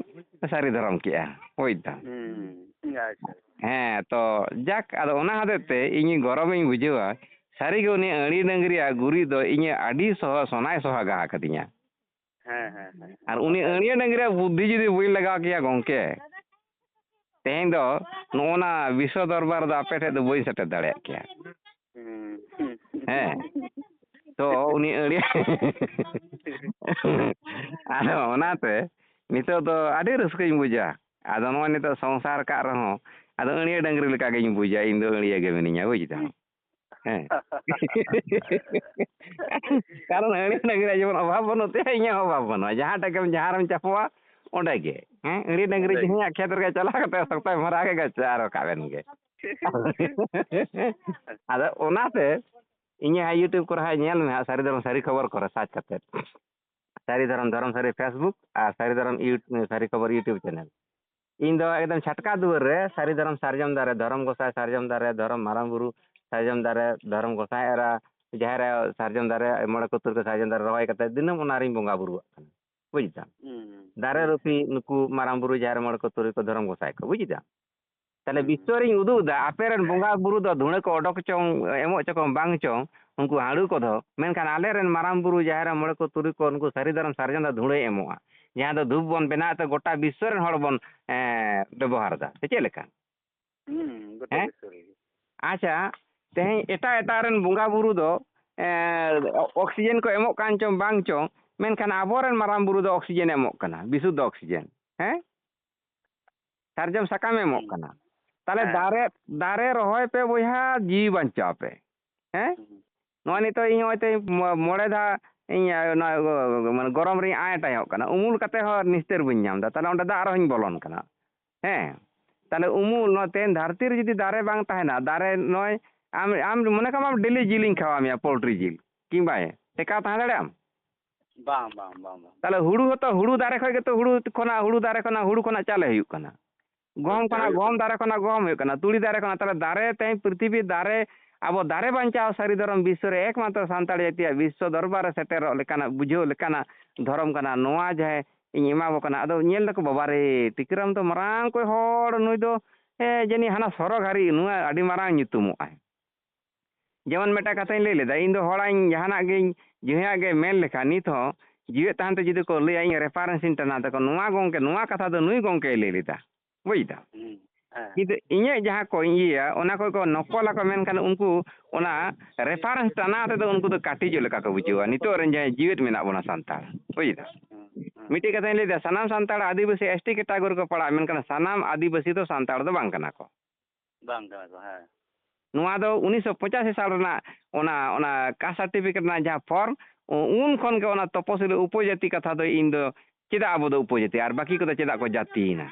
ᱥᱟᱹᱨᱤ ᱫᱷᱚᱨᱚᱢ ᱠᱮᱜᱼᱟ, ᱵᱩᱡᱽ ᱫᱟᱢ᱾ ᱦᱩᱸ, ᱟᱪᱪᱷᱟ᱾ ᱦᱮᱸ, ᱛᱚ ᱡᱟᱠ, ᱟᱫᱚ ᱚᱱᱟ ᱦᱚᱛᱮᱡ ᱛᱮ ᱤᱧ ᱜᱚᱨᱚᱵᱤᱧ ᱵᱩᱡᱷᱟᱹᱣᱟ᱾ ᱥᱟᱹᱨᱤᱜᱮ ᱩᱱᱤ ᱟᱹᱲᱤᱭᱟᱹ ᱰᱟᱹᱝᱨᱤᱭᱟᱜ ᱜᱩᱨᱤᱡ ᱫᱚ ᱤᱧᱟᱹᱜ ᱟᱹᱰᱤ ᱥᱚᱦ-, ᱥᱚᱱᱟᱭ ᱥᱚᱦᱟᱜᱟ ᱟᱠᱟᱫᱤᱧᱟ᱾ ᱦᱮᱸ, ᱦᱮᱸ, ᱦᱮᱸ᱾ ᱟᱨ ᱩᱱᱤ ᱟᱹᱲᱤᱭᱟᱹ ᱰᱟᱹᱝᱨᱤᱭᱟᱜ ᱵᱩᱫᱽᱫᱷᱤ ᱡᱩᱫᱤ ᱵᱟᱹᱧ ᱞᱟᱜᱟᱣ ᱠᱮᱭᱟ ᱜᱚᱢᱠᱮ, ᱛᱮᱦᱮᱧ ᱫᱚ ᱱᱚᱜᱼᱚ ᱱᱟ ᱵᱤᱥᱥᱚ ᱫᱚᱨᱵᱟᱨ ᱨᱮᱫᱚ ᱟᱯᱮ ᱴᱷᱮᱡ ᱫᱚ ᱵᱟᱹᱧ ᱥᱮᱴᱮᱨ ᱫᱟᱲᱮᱭᱟᱜ ᱠᱮᱭᱟ᱾ ᱦᱩᱸ, ᱦᱩᱸ᱾ ᱦᱮᱸ᱾ ᱛᱚ ᱩᱱᱤ ᱟᱹᱲᱤᱭᱟᱹ ᱟᱫᱚ ᱚᱱᱟᱛᱮ ᱱᱤᱛᱚᱜ ᱫᱚ ᱟᱹᱰᱤ ᱨᱟᱹᱥᱠᱟᱹᱧ ᱵᱩᱡᱟ᱾ ᱟᱫᱚ ᱱᱚᱜᱼᱚᱭ ᱱᱤᱛᱚᱜ ᱥᱚᱝᱥᱟᱨ ᱠᱟᱜ ᱨᱮᱦᱚᱸ, ᱟᱫᱚ ᱟᱹᱲᱤᱭᱟᱹ ᱰᱟᱹᱝᱨᱤ ᱞᱮᱠᱟ ᱜᱤᱧ ᱵᱩᱡᱟ, ᱤᱧ ᱫᱚ ᱟᱹᱲᱤᱭᱟᱹ ᱜᱮ ᱢᱤᱱᱟᱹᱧᱟ, ᱵᱩᱡᱽ ᱫᱟᱢ᱾ ᱦᱮᱸ᱾ ᱠᱟᱨᱚᱱ ᱟᱹᱲᱤᱭᱟᱹ ᱰᱟᱹᱝᱨᱤᱭᱟᱜ ᱡᱮᱢᱚᱱ ᱚᱵᱷᱟᱵᱽ ᱵᱟᱹᱱᱩᱜ ᱛᱟᱭᱟ, ᱤᱧᱟᱹᱜ ᱦᱚᱸ ᱚᱵᱷᱟᱵᱽ ᱵᱟᱹᱱᱩᱜᱼᱟ᱾ ᱡᱟᱦᱟᱸ ᱴᱟᱜ ᱜᱮᱢ, ᱡᱟᱦᱟᱸ ᱨᱮᱢ ᱪᱟᱯᱚᱜᱼᱟ, ᱚᱸᱰᱮ ᱜᱮ᱾ ᱦᱮᱸ, ᱟᱹᱲᱤᱭᱟᱹ ᱰᱟᱹᱝᱨᱤ ᱚᱸᱰᱮ ᱜᱮ᱾ ᱡᱟᱦᱟᱸᱭᱟᱜ ᱠᱷᱮᱛ ᱨᱮᱜᱮ ᱪᱟᱞᱟᱣ ᱠᱟᱛᱮ ᱥᱚᱠᱛᱚᱭ ᱢᱟᱨᱟᱣ ᱠᱮᱫ ᱜᱮ, ᱟᱨ ᱨᱟᱠᱟᱵ ᱮᱱ ᱜᱮ᱾ ᱟᱫᱚ ᱚᱱᱟᱛᱮ ᱤᱧᱟᱹᱜ ᱦᱟᱸᱜ YouTube ᱠᱚᱨᱮ ᱦᱟᱸᱜ ᱧᱮᱞ ᱢᱮ ᱦᱟᱸᱜ, ᱥᱟᱹᱨᱤ ᱫᱷᱚᱨᱚᱢ ᱥᱟᱹᱨᱤ ᱠᱷᱚᱵᱚᱨ ᱠᱚᱨᱮ search ᱠᱟᱛᱮ᱾ ᱥᱟᱹᱨᱤ ᱫᱷᱚᱨᱚᱢ, ᱫᱷᱚᱨᱚᱢ ᱥᱟᱹᱨᱤ Facebook ᱟᱨ ᱥᱟᱹᱨᱤ ᱫᱷᱚᱨᱚᱢ ᱤᱭᱩ-, ᱥᱟᱹᱨᱤ ᱠᱷᱚᱵᱚᱨ YouTube channel᱾ ᱤᱧ ᱫᱚ ᱮᱠᱫᱚᱢ ᱪᱷᱟᱴᱠᱟ ᱫᱩᱣᱟᱹᱨ ᱨᱮ ᱥᱟᱹᱨᱤ ᱫᱷᱚᱨᱚᱢ ᱥᱟᱨᱡᱚᱢ ᱫᱟᱨᱮ, ᱫᱷᱚᱨᱚᱢ ᱜᱚᱸᱥᱟᱭ ᱥᱟᱨᱡᱚᱢ ᱫᱟᱨᱮ, ᱫᱷᱚᱨᱚᱢ ᱢᱟᱨᱟᱝ ᱵᱩᱨᱩ ᱥᱟᱨᱡᱚᱢ ᱫᱟᱨᱮ, ᱫᱷᱚᱨᱚᱢ ᱜᱚᱸᱥᱟᱭ ᱮᱨᱟ, ᱡᱟᱦᱮᱨ ᱟᱭᱳ ᱥᱟᱨᱡᱚᱢ ᱫᱟᱨᱮ, ᱢᱚᱬᱮ ᱠᱚ ᱛᱩᱨᱩᱭ ᱠᱚ ᱥᱟᱨᱡᱚᱢ ᱫᱟᱨᱮ ᱨᱚᱦᱚᱭ ᱠᱟᱛᱮ ᱫᱤᱱᱟᱹᱢ ᱚᱱᱟ ᱨᱤᱧ ᱵᱚᱸᱜᱟ ᱵᱩᱨᱩᱣᱟᱜ ᱠᱟᱱᱟ᱾ ᱵᱩᱡᱽ ᱫᱟᱢ? ᱦᱩᱸ, ᱦᱩᱸ᱾ ᱫᱟᱨᱮ ᱦᱩᱸ᱾ ᱨᱩᱯᱤ ᱱᱩᱠᱩ ᱢᱟᱨᱟᱝ ᱵᱩᱨᱩ, ᱡᱟᱦᱮᱨ ᱢᱚᱬᱮ ᱠᱚ ᱛᱩᱨᱩᱭ ᱠᱚ, ᱫᱷᱚᱨᱚᱢ ᱜᱚᱸᱥᱟᱭ ᱠᱚ, ᱵᱩᱡᱽ ᱫᱟᱢ? ᱛᱟᱦᱞᱮ ᱦᱩᱸ᱾ ᱵᱤᱥᱥᱚ ᱨᱤᱧ ᱩᱫᱩᱜ ᱮᱫᱟ, ᱟᱯᱮ ᱨᱮᱱ ᱵᱚᱸᱜᱟ ᱵᱩᱨᱩ ᱫᱚ ᱫᱷᱩᱲᱟᱹ ᱠᱚ ᱚᱰᱚᱠ ᱪᱚᱝ, ᱮᱢᱚᱜ ᱪᱚ ᱠᱚ ᱵᱟᱝ ᱪᱚᱝ, ᱩᱱᱠᱩ ᱦᱟᱺᱲᱩ ᱠᱚᱫᱚ, ᱢᱮᱱᱠᱷᱟᱱ ᱟᱞᱮ ᱨᱮᱱ ᱢᱟᱨᱟᱝ ᱵᱩᱨᱩ, ᱡᱟᱦᱮᱨ ᱟᱭᱳ, ᱢᱚᱬᱮ ᱠᱚ ᱛᱩᱨᱩᱭ ᱠᱚ, ᱩᱱᱠᱩ ᱥᱟᱹᱨᱤ ᱫᱷᱚᱨᱚᱢ ᱥᱟᱨᱡᱚᱢ ᱫᱚ ᱫᱷᱩᱲᱟᱹᱭ ᱮᱢᱚᱜᱼᱟ, ᱡᱟᱦᱟᱸ ᱫᱚ ᱫᱷᱩᱯ ᱵᱚᱱ ᱵᱮᱱᱟᱣ ᱛᱮ ᱜᱚᱴᱟ ᱵᱤᱥᱥᱚ ᱨᱮᱱ ᱦᱚᱲ ᱵᱚᱱ, ᱮᱸ, ᱵᱮᱵᱚᱦᱟᱨ ᱮᱫᱟ᱾ ᱥᱮ ᱪᱮᱫ ᱞᱮᱠᱟ? ᱦᱩᱸ, ᱜᱚᱴᱟ ᱦᱮᱸ? ᱵᱤᱥᱥᱚ ᱨᱮᱜᱮ᱾ ᱟᱪᱪᱷᱟ, ᱛᱮᱦᱮᱧ ᱮᱴᱟᱜ ᱮᱴᱟᱜ ᱨᱮᱱ ᱵᱚᱸᱜᱟ ᱵᱩᱨᱩ ᱫᱚ, ᱮᱸ, ᱚᱠᱥᱤᱡᱮᱱ ᱠᱚ ᱮᱢᱚᱜ ᱠᱟᱱ ᱪᱚᱝ ᱵᱟᱝ ᱪᱚᱝ, ᱢᱮᱱᱠᱷᱟᱱ ᱟᱵᱚᱨᱮᱱ ᱢᱟᱨᱟᱝ ᱵᱩᱨᱩ ᱫᱚ ᱚᱠᱥᱤᱡᱮᱱ ᱮᱢᱚᱜ ᱠᱟᱱᱟ, ᱵᱤᱥᱩᱫᱽᱫᱷ ᱚᱠᱥᱤᱡᱮᱱ᱾ ᱦᱮᱸ? ᱥᱟᱨᱡᱚᱢ ᱥᱟᱠᱟᱢ ᱮᱢᱚᱜ ᱦᱩᱸ᱾ ᱠᱟᱱᱟ᱾ ᱛᱟᱦᱞᱮ ᱦᱮᱸ᱾ ᱫᱟᱨᱮ, ᱫᱟᱨᱮ ᱨᱚᱦᱚᱭ ᱯᱮ ᱵᱚᱭᱦᱟ, ᱡᱤᱣᱤ ᱵᱟᱧᱪᱟᱣ ᱯᱮ᱾ ᱦᱮᱸ? ᱦᱩᱸ᱾ ᱱᱚᱜᱼᱚᱭ ᱱᱤᱛᱚᱜ ᱤᱧ ᱱᱚᱜᱼᱚᱭ ᱛᱮ ᱢᱚ-, ᱢᱚᱬᱮ ᱫᱷᱟᱣ ᱤᱧ, ᱟ, ᱱᱚᱣᱟ, ᱢᱟᱱᱮ ᱜᱚᱨᱚᱢ ᱨᱤᱧ ᱟᱭ ᱴᱟᱭᱚᱜ ᱠᱟᱱᱟ᱾ ᱩᱢᱩᱞ ᱠᱟᱛᱮ ᱦᱚᱸ ᱱᱤᱥᱛᱟᱹᱨ ᱵᱟᱹᱧ ᱧᱟᱢ ᱮᱫᱟ᱾ ᱛᱟᱦᱞᱮ ᱚᱸᱰᱮ ᱫᱟᱜ ᱨᱮᱦᱚᱸᱧ ᱵᱚᱞᱚᱱ ᱠᱟᱱᱟ᱾ ᱦᱮᱸ? ᱛᱟᱦᱚᱞᱮ ᱩᱢᱩᱞ, ᱱᱚᱣᱟ ᱛᱮᱦᱮᱧ ᱫᱷᱟᱹᱨᱛᱤ ᱨᱮ ᱡᱩᱫᱤ ᱫᱟᱨᱮ ᱵᱟᱝ ᱛᱟᱦᱮᱱᱟ, ᱫᱟᱨᱮ ᱱᱚᱜᱼᱚᱭ ᱟᱢ, ᱟᱢ ᱢᱚᱱᱮ ᱠᱟᱜ ᱢᱮ ᱟᱢ ᱰᱮᱞᱤ ᱡᱤᱞᱤᱧ ᱠᱷᱟᱣᱟ ᱢᱮᱭᱟ, ᱯᱳᱞᱴᱨᱤ ᱡᱤᱞ, ᱠᱤᱝᱵᱟ ᱴᱮᱠᱟᱣ ᱛᱟᱦᱮᱸ ᱫᱟᱲᱮᱭᱟᱜ ᱟᱢ? ᱵᱟᱝ, ᱵᱟᱝ, ᱵᱟᱝ, ᱵᱟᱝ᱾ ᱛᱟᱦᱚᱞᱮ ᱦᱩᱲᱩ ᱦᱚᱸᱛᱚ, ᱦᱩᱲᱩ ᱫᱟᱨᱮ ᱠᱷᱚᱡ ᱜᱮᱛᱚ, ᱦᱩᱲᱩ ᱠᱷᱚᱱᱟᱜ, ᱦᱩᱲᱩ ᱫᱟᱨᱮ ᱠᱷᱚᱱᱟᱜ, ᱦᱩᱲᱩ ᱠᱷᱚᱱᱟᱜ ᱪᱟᱣᱞᱮ ᱦᱩᱭᱩᱜ ᱠᱟᱱᱟ᱾ ᱜᱚᱦᱚᱢ ᱠᱷᱚᱱᱟᱜ, ᱦᱩᱭᱩᱜ ᱜᱚᱦᱚᱢ ᱠᱟᱱᱟ᱾ ᱫᱟᱨᱮ ᱠᱷᱚᱱᱟᱜ ᱜᱚᱦᱚᱢ ᱦᱩᱭᱩᱜ ᱠᱟᱱᱟ, ᱛᱩᱲᱤ ᱫᱟᱨᱮ ᱠᱷᱚᱱᱟᱜ᱾ ᱛᱟᱦᱚᱞᱮ ᱫᱟᱨᱮ ᱛᱮᱦᱮᱧ ᱯᱨᱤᱛᱷᱤᱵᱤ ᱫᱟᱨᱮ, ᱟᱵᱚ ᱫᱟᱨᱮ ᱵᱟᱧᱪᱟᱣ ᱥᱟᱹᱨᱤ ᱫᱷᱚᱨᱚᱢ ᱵᱤᱥᱥᱚ ᱨᱮ ᱮᱠᱢᱟᱛᱨᱚ ᱥᱟᱱᱛᱟᱲ ᱡᱟᱹᱛᱤᱭᱟᱜ ᱵᱤᱥᱥᱚ ᱫᱚᱨᱵᱟᱨ ᱨᱮ ᱥᱮᱴᱮᱨᱚᱜ ᱞᱮᱠᱟᱱᱟᱜ, ᱵᱩᱡᱷᱟᱹᱣ ᱞᱮᱠᱟᱱᱟᱜ ᱫᱷᱚᱨᱚᱢ ᱠᱟᱱᱟ᱾ ᱱᱚᱣᱟ ᱡᱟᱦᱟᱸ ᱤᱧ ᱮᱢᱟ ᱠᱚ ᱠᱟᱱᱟ᱾ ᱟᱫᱚ ᱧᱮᱞ ᱫᱟᱠᱚ, "ᱵᱟᱵᱟ ᱨᱮ, ᱴᱤᱠᱟᱹᱨᱟᱢ ᱫᱚ ᱢᱟᱨᱟᱝ ᱠᱚᱡ ᱦᱚᱲ, ᱱᱩᱭ ᱫᱚ, ᱮ, ᱡᱟᱹᱱᱤᱡ ᱦᱟᱱᱟ ᱥᱚᱨᱚᱜᱽ ᱦᱟᱹᱨᱤ ᱱᱩᱭ ᱟᱹᱰᱤ ᱢᱟᱨᱟᱝ ᱧᱩᱛᱩᱢᱚᱜ ᱟᱭ᱾" ᱡᱮᱢᱚᱱ ᱢᱤᱫᱴᱟᱝ ᱠᱟᱛᱷᱟᱧ ᱞᱟᱹᱭ ᱞᱮᱫᱟ, ᱤᱧ ᱫᱚ ᱦᱚᱲᱟᱜ ᱤᱧ ᱡᱟᱦᱟᱱᱟᱜ ᱜᱤᱧ, ᱡᱟᱦᱟᱸᱭᱟᱜ ᱜᱮ ᱢᱮᱱ ᱞᱮᱠᱷᱟᱱ, ᱱᱤᱛ ᱦᱚᱸ ᱡᱤᱣᱮᱫ ᱛᱟᱦᱮᱱ ᱛᱮ ᱡᱩᱫᱤ ᱠᱚ ᱞᱟᱹᱭᱟ, ᱤᱧ ᱨᱮᱯᱷᱟᱨᱮᱱᱥ ᱤᱧ ᱴᱟᱱᱟᱣ ᱛᱟᱠᱚᱣᱟ, "ᱱᱚᱣᱟ ᱜᱚᱢᱠᱮ, ᱱᱚᱣᱟ ᱠᱟᱛᱷᱟ ᱫᱚ ᱱᱩᱭ ᱜᱚᱢᱠᱮᱭ ᱞᱟᱹᱭ ᱞᱮᱫᱟ", ᱵᱩᱡᱽ ᱫᱟᱢ? ᱦᱩᱸ, ᱦᱮᱸ᱾ ᱠᱤᱱᱛᱩ ᱤᱧᱟᱹᱜ ᱡᱟᱦᱟᱸ ᱠᱚᱧ ᱤᱭᱟᱹᱭᱟ, ᱚᱱᱟ ᱠᱚ ᱠᱚ ᱱᱚᱠᱚᱞ ᱟᱠᱚ, ᱢᱮᱱᱠᱷᱟᱱ ᱩᱱᱠᱩ ᱚᱱᱟ ᱨᱮᱯᱷᱟᱨᱮᱱᱥ ᱴᱟᱱᱟᱣ ᱛᱮᱫᱚ ᱩᱱᱠᱩ ᱫᱚ ᱠᱟᱹᱴᱤᱡᱚᱜ ᱞᱮᱠᱟ ᱠᱚ ᱵᱩᱡᱷᱟᱹᱣᱟ᱾ ᱱᱤᱛᱚᱜ ᱨᱮᱱ ᱡᱟᱦᱟᱸᱭ ᱡᱤᱣᱮᱫ ᱢᱮᱱᱟᱜ ᱵᱚᱱᱟ ᱥᱟᱱᱛᱟᱲ, ᱵᱩᱡᱽ ᱫᱟᱢ? ᱦᱩᱸ, ᱦᱩᱸ᱾ ᱢᱤᱫᱴᱮᱡ ᱠᱟᱛᱷᱟᱧ ᱞᱟᱹᱭᱫᱟ, ᱥᱟᱱᱟᱢ ᱥᱟᱱᱛᱟᱲ ᱟᱹᱫᱤᱵᱟᱹᱥᱤ ᱮᱥ ᱴᱤ ᱠᱮᱴᱟᱜᱚᱨᱤ ᱠᱚ ᱯᱟᱲᱟᱜᱼᱟ, ᱢᱮᱱᱠᱷᱟᱱ ᱥᱟᱱᱟᱢ ᱟᱹᱫᱤᱵᱟᱹᱥᱤ ᱫᱚ ᱥᱟᱱᱛᱟᱲ ᱫᱚ ᱵᱟᱝ ᱠᱟᱱᱟ ᱠᱚ᱾ ᱵᱟᱝ ᱠᱟᱱᱟ ᱠᱚ, ᱦᱮᱸ᱾ ᱱᱚᱣᱟ ᱫᱚ ᱩᱱᱤᱥᱥᱚ ᱯᱚᱸᱪᱟᱥᱤ ᱥᱟᱞ ᱨᱮᱱᱟᱜ ᱚᱱᱟ, ᱚᱱᱟ ᱠᱟᱥᱴ ᱥᱟᱨᱴᱤᱯᱷᱤᱠᱮᱴ ᱨᱮᱱᱟᱜ ᱡᱟᱦᱟᱸ ᱯᱷᱚᱨᱢ, ᱩ-, ᱩᱱ ᱠᱷᱚᱱ ᱜᱮ ᱚᱱᱟ ᱛᱚᱯᱚᱥᱤᱞᱤ ᱩᱯᱚᱡᱟᱹᱛᱤ ᱠᱟᱛᱷᱟ ᱫᱚ ᱤᱧ ᱫᱚ ᱪᱮᱫᱟᱜ ᱟᱵᱚ ᱫᱚ ᱩᱯᱚᱡᱟᱹᱛᱤ ᱟᱨ ᱵᱟᱹᱠᱤ ᱠᱚᱫᱚ ᱪᱮᱫᱟᱜ ᱠᱚ ᱡᱟᱹᱛᱤᱭᱮᱱᱟ?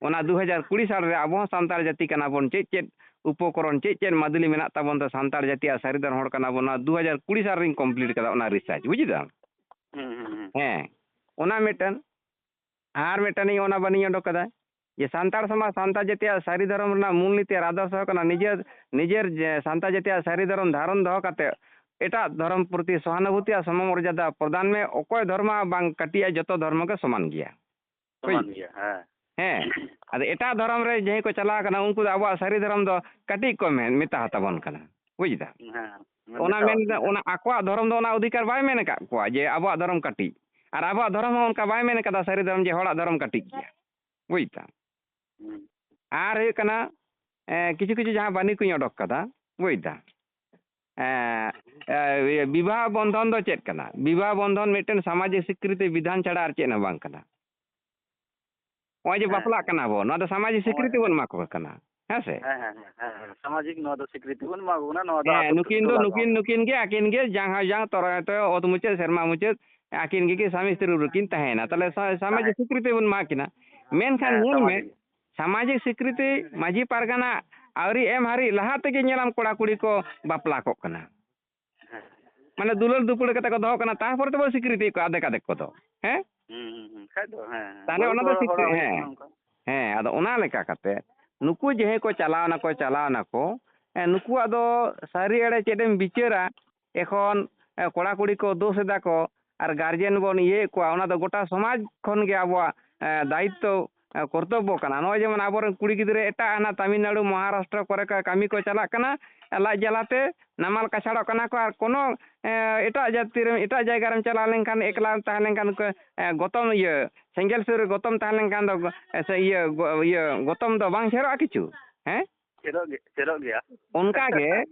ᱚᱱᱟ ᱫᱩ ᱦᱟᱡᱟᱨ ᱠᱩᱲᱤ ᱥᱟᱞ ᱨᱮ ᱟᱵᱚ ᱦᱚᱸ ᱥᱟᱱᱛᱟᱲ ᱡᱟᱹᱛᱤ ᱠᱟᱱᱟ ᱵᱚᱱ, ᱪᱮᱫ ᱪᱮᱫ ᱩᱯᱚᱠᱚᱨᱚᱱ, ᱪᱮᱫ ᱪᱮᱫ ᱢᱟᱫᱩᱞᱤ ᱢᱮᱱᱟᱜ ᱛᱟᱵᱚᱱ ᱛᱮ ᱥᱟᱱᱛᱟᱲ ᱡᱟᱹᱛᱤ ᱟᱨ ᱥᱟᱹᱨᱤ ᱫᱷᱚᱨᱚᱢ ᱦᱚᱲ ᱠᱟᱱᱟ ᱵᱚᱱ, ᱱᱚᱣᱟ ᱫᱩ ᱦᱟᱡᱟᱨ ᱠᱩᱲᱤ ᱥᱟᱞ ᱨᱤᱧ ᱠᱚᱢᱯᱞᱤᱴ ᱠᱟᱫᱟ ᱚᱱᱟ ᱨᱤᱥᱟᱨᱪ, ᱵᱩᱡᱽ ᱫᱟᱢ? ᱦᱩᱸ, ᱦᱩᱸ, ᱦᱩᱸ᱾ ᱦᱮᱸ, ᱚᱱᱟ ᱢᱤᱫᱴᱮᱱ᱾ ᱟᱨ ᱢᱤᱫᱴᱟᱝ ᱤᱧ ᱚᱱᱟ ᱵᱟᱹᱱᱤᱧ ᱚᱰᱚᱠ ᱠᱟᱫᱟ ᱡᱮ ᱥᱟᱱᱛᱟᱲ ᱥᱚᱢᱟᱡᱽ, ᱥᱟᱱᱛᱟᱲ ᱡᱟᱹᱛᱤᱭᱟᱜ ᱥᱟᱹᱨᱤ ᱫᱷᱚᱨᱚᱢ ᱨᱮᱱᱟᱜ ᱢᱩᱞ ᱱᱤᱛᱤ ᱟᱨ ᱟᱫᱚᱨᱥᱚ ᱦᱩᱭᱩᱜ ᱠᱟᱱᱟ ᱱᱤᱡᱮᱨ, ᱱᱤᱡᱮᱨ ᱡᱮ ᱥᱟᱱᱛᱟᱲ ᱡᱟᱹᱛᱤᱭᱟᱜ ᱥᱟᱹᱨᱤ ᱫᱷᱚᱨᱚᱢ ᱫᱷᱟᱨᱚᱱ ᱫᱚᱦᱚ ᱠᱟᱛᱮ ᱮᱴᱟᱜ ᱫᱷᱚᱨᱚᱢ ᱯᱨᱚᱛᱤ ᱥᱚᱦᱟᱱᱩᱵᱷᱩᱛᱤ ᱟᱨ ᱥᱚᱢᱚᱢᱚᱨᱡᱟᱫᱟ ᱯᱨᱚᱫᱟᱱ ᱢᱮ᱾ ᱚᱠᱚᱭ ᱫᱷᱚᱨᱢᱚ ᱵᱟᱝ ᱠᱟᱹᱴᱤᱡᱼᱟ, ᱡᱚᱛᱚ ᱫᱷᱚᱨᱢᱚ ᱜᱮ ᱥᱚᱢᱟᱱ ᱜᱮᱭᱟ᱾ ᱥᱚᱢᱟᱱ ᱜᱮᱭᱟ, ᱦᱮᱸ᱾ ᱦᱮᱸ, ᱟᱫᱚ ᱮᱴᱟᱜ ᱫᱷᱚᱨᱚᱢ ᱨᱮ ᱡᱟᱦᱟᱸᱭ ᱠᱚ ᱪᱟᱞᱟᱣ ᱠᱟᱱᱟ ᱩᱱᱠᱩ ᱫᱚ ᱟᱵᱚᱣᱟᱜ ᱥᱟᱹᱨᱤ ᱫᱷᱚᱨᱚᱢ ᱫᱚ ᱠᱟᱹᱴᱤᱡ ᱠᱚ ᱢᱮ-, ᱢᱮᱛᱟ ᱦᱟᱛᱟᱵᱚᱱ ᱠᱟᱱᱟ, ᱵᱩᱡᱽ ᱫᱟ? ᱦᱮᱸ, ᱚᱱᱟ ᱢᱮᱛᱟ ᱢᱮᱱ ᱦᱟᱛᱟᱵᱚᱱ ᱫᱚ ᱠᱟᱱᱟ᱾ ᱚᱱᱟ ᱟᱠᱚᱣᱟᱜ ᱫᱷᱚᱨᱚᱢ ᱫᱚ ᱚᱱᱟ ᱚᱫᱷᱤᱠᱟᱨ ᱵᱟᱭ ᱢᱮᱱ ᱟᱠᱟᱫ ᱠᱚᱣᱟ ᱡᱮ ᱟᱵᱚᱣᱟᱜ ᱫᱷᱚᱨᱚᱢ ᱠᱟᱹᱴᱤᱡ, ᱟᱨ ᱟᱵᱚᱣᱟᱜ ᱫᱷᱚᱨᱚᱢ ᱦᱚᱸ ᱚᱱᱠᱟ ᱵᱟᱭ ᱢᱮᱱ ᱟᱠᱟᱫᱟ ᱥᱟᱹᱨᱤ ᱫᱷᱚᱨᱚᱢ ᱡᱮ ᱦᱚᱲᱟᱜ ᱫᱷᱚᱨᱚᱢ ᱠᱟᱹᱴᱤᱡ ᱜᱮᱭᱟ, ᱵᱩᱡᱽ ᱫᱟᱢ? ᱦᱩᱸ᱾ ᱟᱨ ᱦᱩᱭᱩᱜ ᱠᱟᱱᱟ, ᱮ, ᱠᱤᱪᱷᱩ ᱠᱤᱪᱷᱩ ᱡᱟᱦᱟᱸ ᱵᱟᱹᱱᱤ ᱠᱚᱧ ᱚᱰᱚᱠ ᱠᱟᱫᱟ, ᱵᱩᱡᱽ ᱫᱟᱢ? ᱮ, ᱮ, ᱤᱭᱟᱹ, ᱵᱤᱵᱟᱦ ᱵᱚᱱᱫᱷᱚᱱ ᱫᱚ ᱪᱮᱫ ᱠᱟᱱᱟ? ᱵᱤᱵᱟᱦ ᱵᱚᱱᱫᱷᱚᱱ ᱢᱤᱫᱴᱮᱱ ᱥᱟᱢᱟᱡᱤᱠ ᱥᱤᱠᱨᱤᱛᱤ ᱵᱤᱫᱷᱟᱱ ᱪᱷᱟᱲᱟ ᱟᱨ ᱪᱮᱫ ᱦᱚᱸ ᱵᱟᱝ ᱠᱟᱱᱟ᱾ ᱱᱚᱜᱼᱚᱭ ᱡᱮ ᱦᱮᱸ᱾ ᱵᱟᱯᱞᱟᱜ ᱠᱟᱱᱟ ᱵᱚᱱ, ᱱᱚᱣᱟ ᱫᱚ ᱥᱟᱢᱟᱡᱤᱠ ᱱᱚᱜᱼᱚᱭ ᱥᱤᱠᱨᱤᱛᱤ ᱵᱚᱱ ᱮᱢᱟ ᱠᱚ ᱠᱟᱱᱟ, ᱦᱮᱸ ᱥᱮ? ᱦᱮᱸ, ᱦᱮᱸ, ᱦᱮᱸ, ᱦᱮᱸ, ᱦᱮᱸ᱾ ᱥᱟᱢᱟᱡᱤᱠ ᱱᱚᱣᱟ ᱫᱚ ᱥᱤᱠᱨᱤᱛᱤ ᱵᱚᱱ ᱮᱢᱟ ᱠᱚ ᱠᱟᱱᱟ, ᱱᱚᱣᱟ ᱫᱚ ᱦᱮᱸ, ᱟᱛᱳ ᱱᱩᱠᱤᱱ ᱫᱚ, ᱴᱚᱞᱟ ᱠᱚ᱾ ᱱᱩᱠᱤᱱ, ᱱᱩᱠᱤᱱ ᱜᱮ, ᱟᱹᱠᱤᱱ ᱜᱮ ᱡᱟᱦᱟᱸ, ᱡᱟᱦᱟᱸ ᱛᱚᱨᱚᱡ ᱛᱚᱭᱚ ᱚᱛ ᱢᱩᱪᱟᱹᱫ, ᱥᱮᱨᱢᱟ ᱢᱩᱪᱟᱹᱫ, ᱟᱹᱠᱤᱱ ᱜᱮᱠᱤᱱ ᱥᱟᱢᱤ ᱥᱛᱨᱤ ᱨᱩᱯ ᱨᱮᱠᱤᱱ ᱛᱟᱦᱮᱸᱭᱮᱱᱟ᱾ ᱛᱟᱦᱞᱮ ᱥᱟ-, ᱥᱟᱢᱟᱡᱤᱠ ᱛᱟᱦᱮᱸ᱾ ᱥᱤᱠᱨᱤᱛᱤ ᱵᱚᱱ ᱮᱢᱟ ᱠᱤᱱᱟ᱾ ᱢᱮᱱᱠᱷᱟᱱ ᱦᱮᱸ, ᱧᱮᱞ ᱢᱮ, ᱥᱟᱢᱟᱡᱤᱠ᱾ ᱥᱟᱢᱟᱡᱤᱠ ᱥᱤᱠᱨᱤᱛᱤ ᱢᱟᱹᱡᱷᱤ ᱯᱟᱨᱜᱟᱱᱟ ᱟᱹᱣᱨᱤ ᱮᱢ ᱦᱟᱹᱨᱤᱡ ᱞᱟᱦᱟ ᱛᱮᱜᱮ ᱧᱮᱞᱟᱢ ᱠᱚᱲᱟ ᱠᱩᱲᱤ ᱠᱚ ᱵᱟᱯᱞᱟ ᱠᱚᱜ ᱠᱟᱱᱟ᱾ ᱦᱮᱸ᱾ ᱢᱟᱱᱮ ᱫᱩᱞᱟᱹᱲ ᱫᱩᱯᱲᱟᱹ ᱠᱟᱛᱮ ᱠᱚ ᱫᱚᱦᱚ ᱠᱟᱱᱟ, ᱛᱟᱨᱯᱚᱨᱮ ᱛᱮᱵᱚ ᱥᱤᱠᱨᱤᱛᱤ ᱠᱚ ᱟᱫᱷᱮᱠ ᱟᱫᱷᱮᱠ ᱠᱚᱫᱚ᱾ ᱦᱮᱸ? ᱦᱩᱸ, ᱦᱩᱸ, ᱦᱩᱸ᱾ ᱠᱷᱟᱡ ᱫᱚ, ᱦᱮᱸ, ᱦᱮᱸ᱾ ᱛᱟᱦᱞᱮ ᱵᱟᱹᱦᱩ ᱚᱱᱟ ᱠᱚ ᱫᱚ ᱦᱚᱲ ᱥᱤᱠᱨᱤ-, ᱦᱚᱲ ᱦᱩᱭᱩᱜ ᱦᱮᱸ᱾ ᱠᱟᱱᱟ ᱚᱱᱠᱟ᱾ ᱦᱮᱸ, ᱟᱫᱚ ᱚᱱᱟ ᱞᱮᱠᱟ ᱠᱟᱛᱮ ᱱᱩᱠᱩ ᱡᱟᱦᱟᱸᱭ ᱠᱚ ᱪᱟᱞᱟᱣ ᱱᱟᱠᱚ, ᱪᱟᱞᱟᱣ ᱱᱟᱠᱚ, ᱦᱮᱸ, ᱱᱩᱠᱩᱣᱟᱜ ᱫᱚ ᱥᱟᱹᱨᱤ ᱮᱲᱮ ᱪᱮᱫ ᱮᱢ ᱵᱤᱪᱟᱹᱨᱟ? ᱮᱠᱷᱚᱱ, ᱮ, ᱠᱚᱲᱟ ᱠᱩᱲᱤ ᱠᱚ ᱫᱳᱥ ᱮᱫᱟ ᱠᱚ, ᱟᱨ ᱜᱟᱨᱡᱮᱱ ᱵᱚᱱ ᱤᱭᱟᱹᱭᱮᱫ ᱠᱚᱣᱟ, ᱚᱱᱟ ᱫᱚ ᱜᱚᱴᱟ ᱥᱚᱢᱟᱡᱽ ᱠᱷᱚᱱ ᱜᱮ ᱟᱵᱚᱣᱟᱜ, ᱮ, ᱫᱟᱭᱤᱛᱛᱚ, ᱮ, ᱠᱚᱨᱛᱚᱵᱵᱚ ᱠᱟᱱᱟ᱾ ᱱᱚᱜᱼᱚᱭ ᱡᱮᱢᱚᱱ ᱟᱵᱚᱨᱮᱱ ᱠᱩᱲᱤ ᱜᱤᱫᱽᱨᱟᱹ ᱮᱴᱟᱜ ᱦᱟᱱᱟ ᱛᱟᱢᱤᱞᱱᱟᱲᱩ, ᱢᱚᱦᱟᱨᱟᱥᱴᱨᱚ ᱠᱚᱨᱮ ᱠᱚ ᱠᱟᱹᱢᱤ ᱠᱚ ᱪᱟᱞᱟᱜ ᱠᱟᱱᱟ, ᱞᱟᱡ ᱡᱟᱞᱟᱛᱮ ᱱᱟᱢᱟᱞ ᱠᱟᱪᱷᱟᱲᱚᱜ ᱠᱟᱱᱟ ᱠᱚ, ᱟᱨ ᱠᱳᱱᱳ, ᱮ, ᱮᱴᱟᱜ ᱡᱟᱹᱛᱤ ᱨᱮ, ᱮᱴᱟᱜ ᱡᱟᱭᱜᱟ ᱨᱮᱢ ᱪᱟᱞᱟᱣ ᱞᱮᱱᱠᱷᱟᱱ, ᱮᱠᱞᱟ ᱛᱟᱦᱮᱸ ᱞᱮᱱᱠᱷᱟᱱ ᱠᱚ, ᱮ, ᱜᱚᱛᱚᱢ ᱤᱭᱟᱹ, ᱥᱮᱸᱜᱮᱞ ᱥᱩᱨ ᱨᱮ ᱜᱚᱛᱚᱢ ᱛᱟᱦᱮᱸ ᱞᱮᱱᱠᱷᱟᱱ ᱫᱚ, ᱮ, ᱥᱮ ᱤᱭᱟᱹ, ᱜᱚ-, ᱤᱭᱟᱹ, ᱜᱚᱛᱚᱢ ᱫᱚ ᱵᱟᱝ ᱪᱷᱮᱨᱚᱜᱼᱟ ᱠᱤᱪᱷᱩ, ᱦᱮᱸ? ᱪᱮᱫᱚᱜ ᱜᱮ, ᱪᱮᱫᱚᱜ ᱜᱮᱭᱟ᱾ ᱚᱱᱠᱟ ᱜᱮ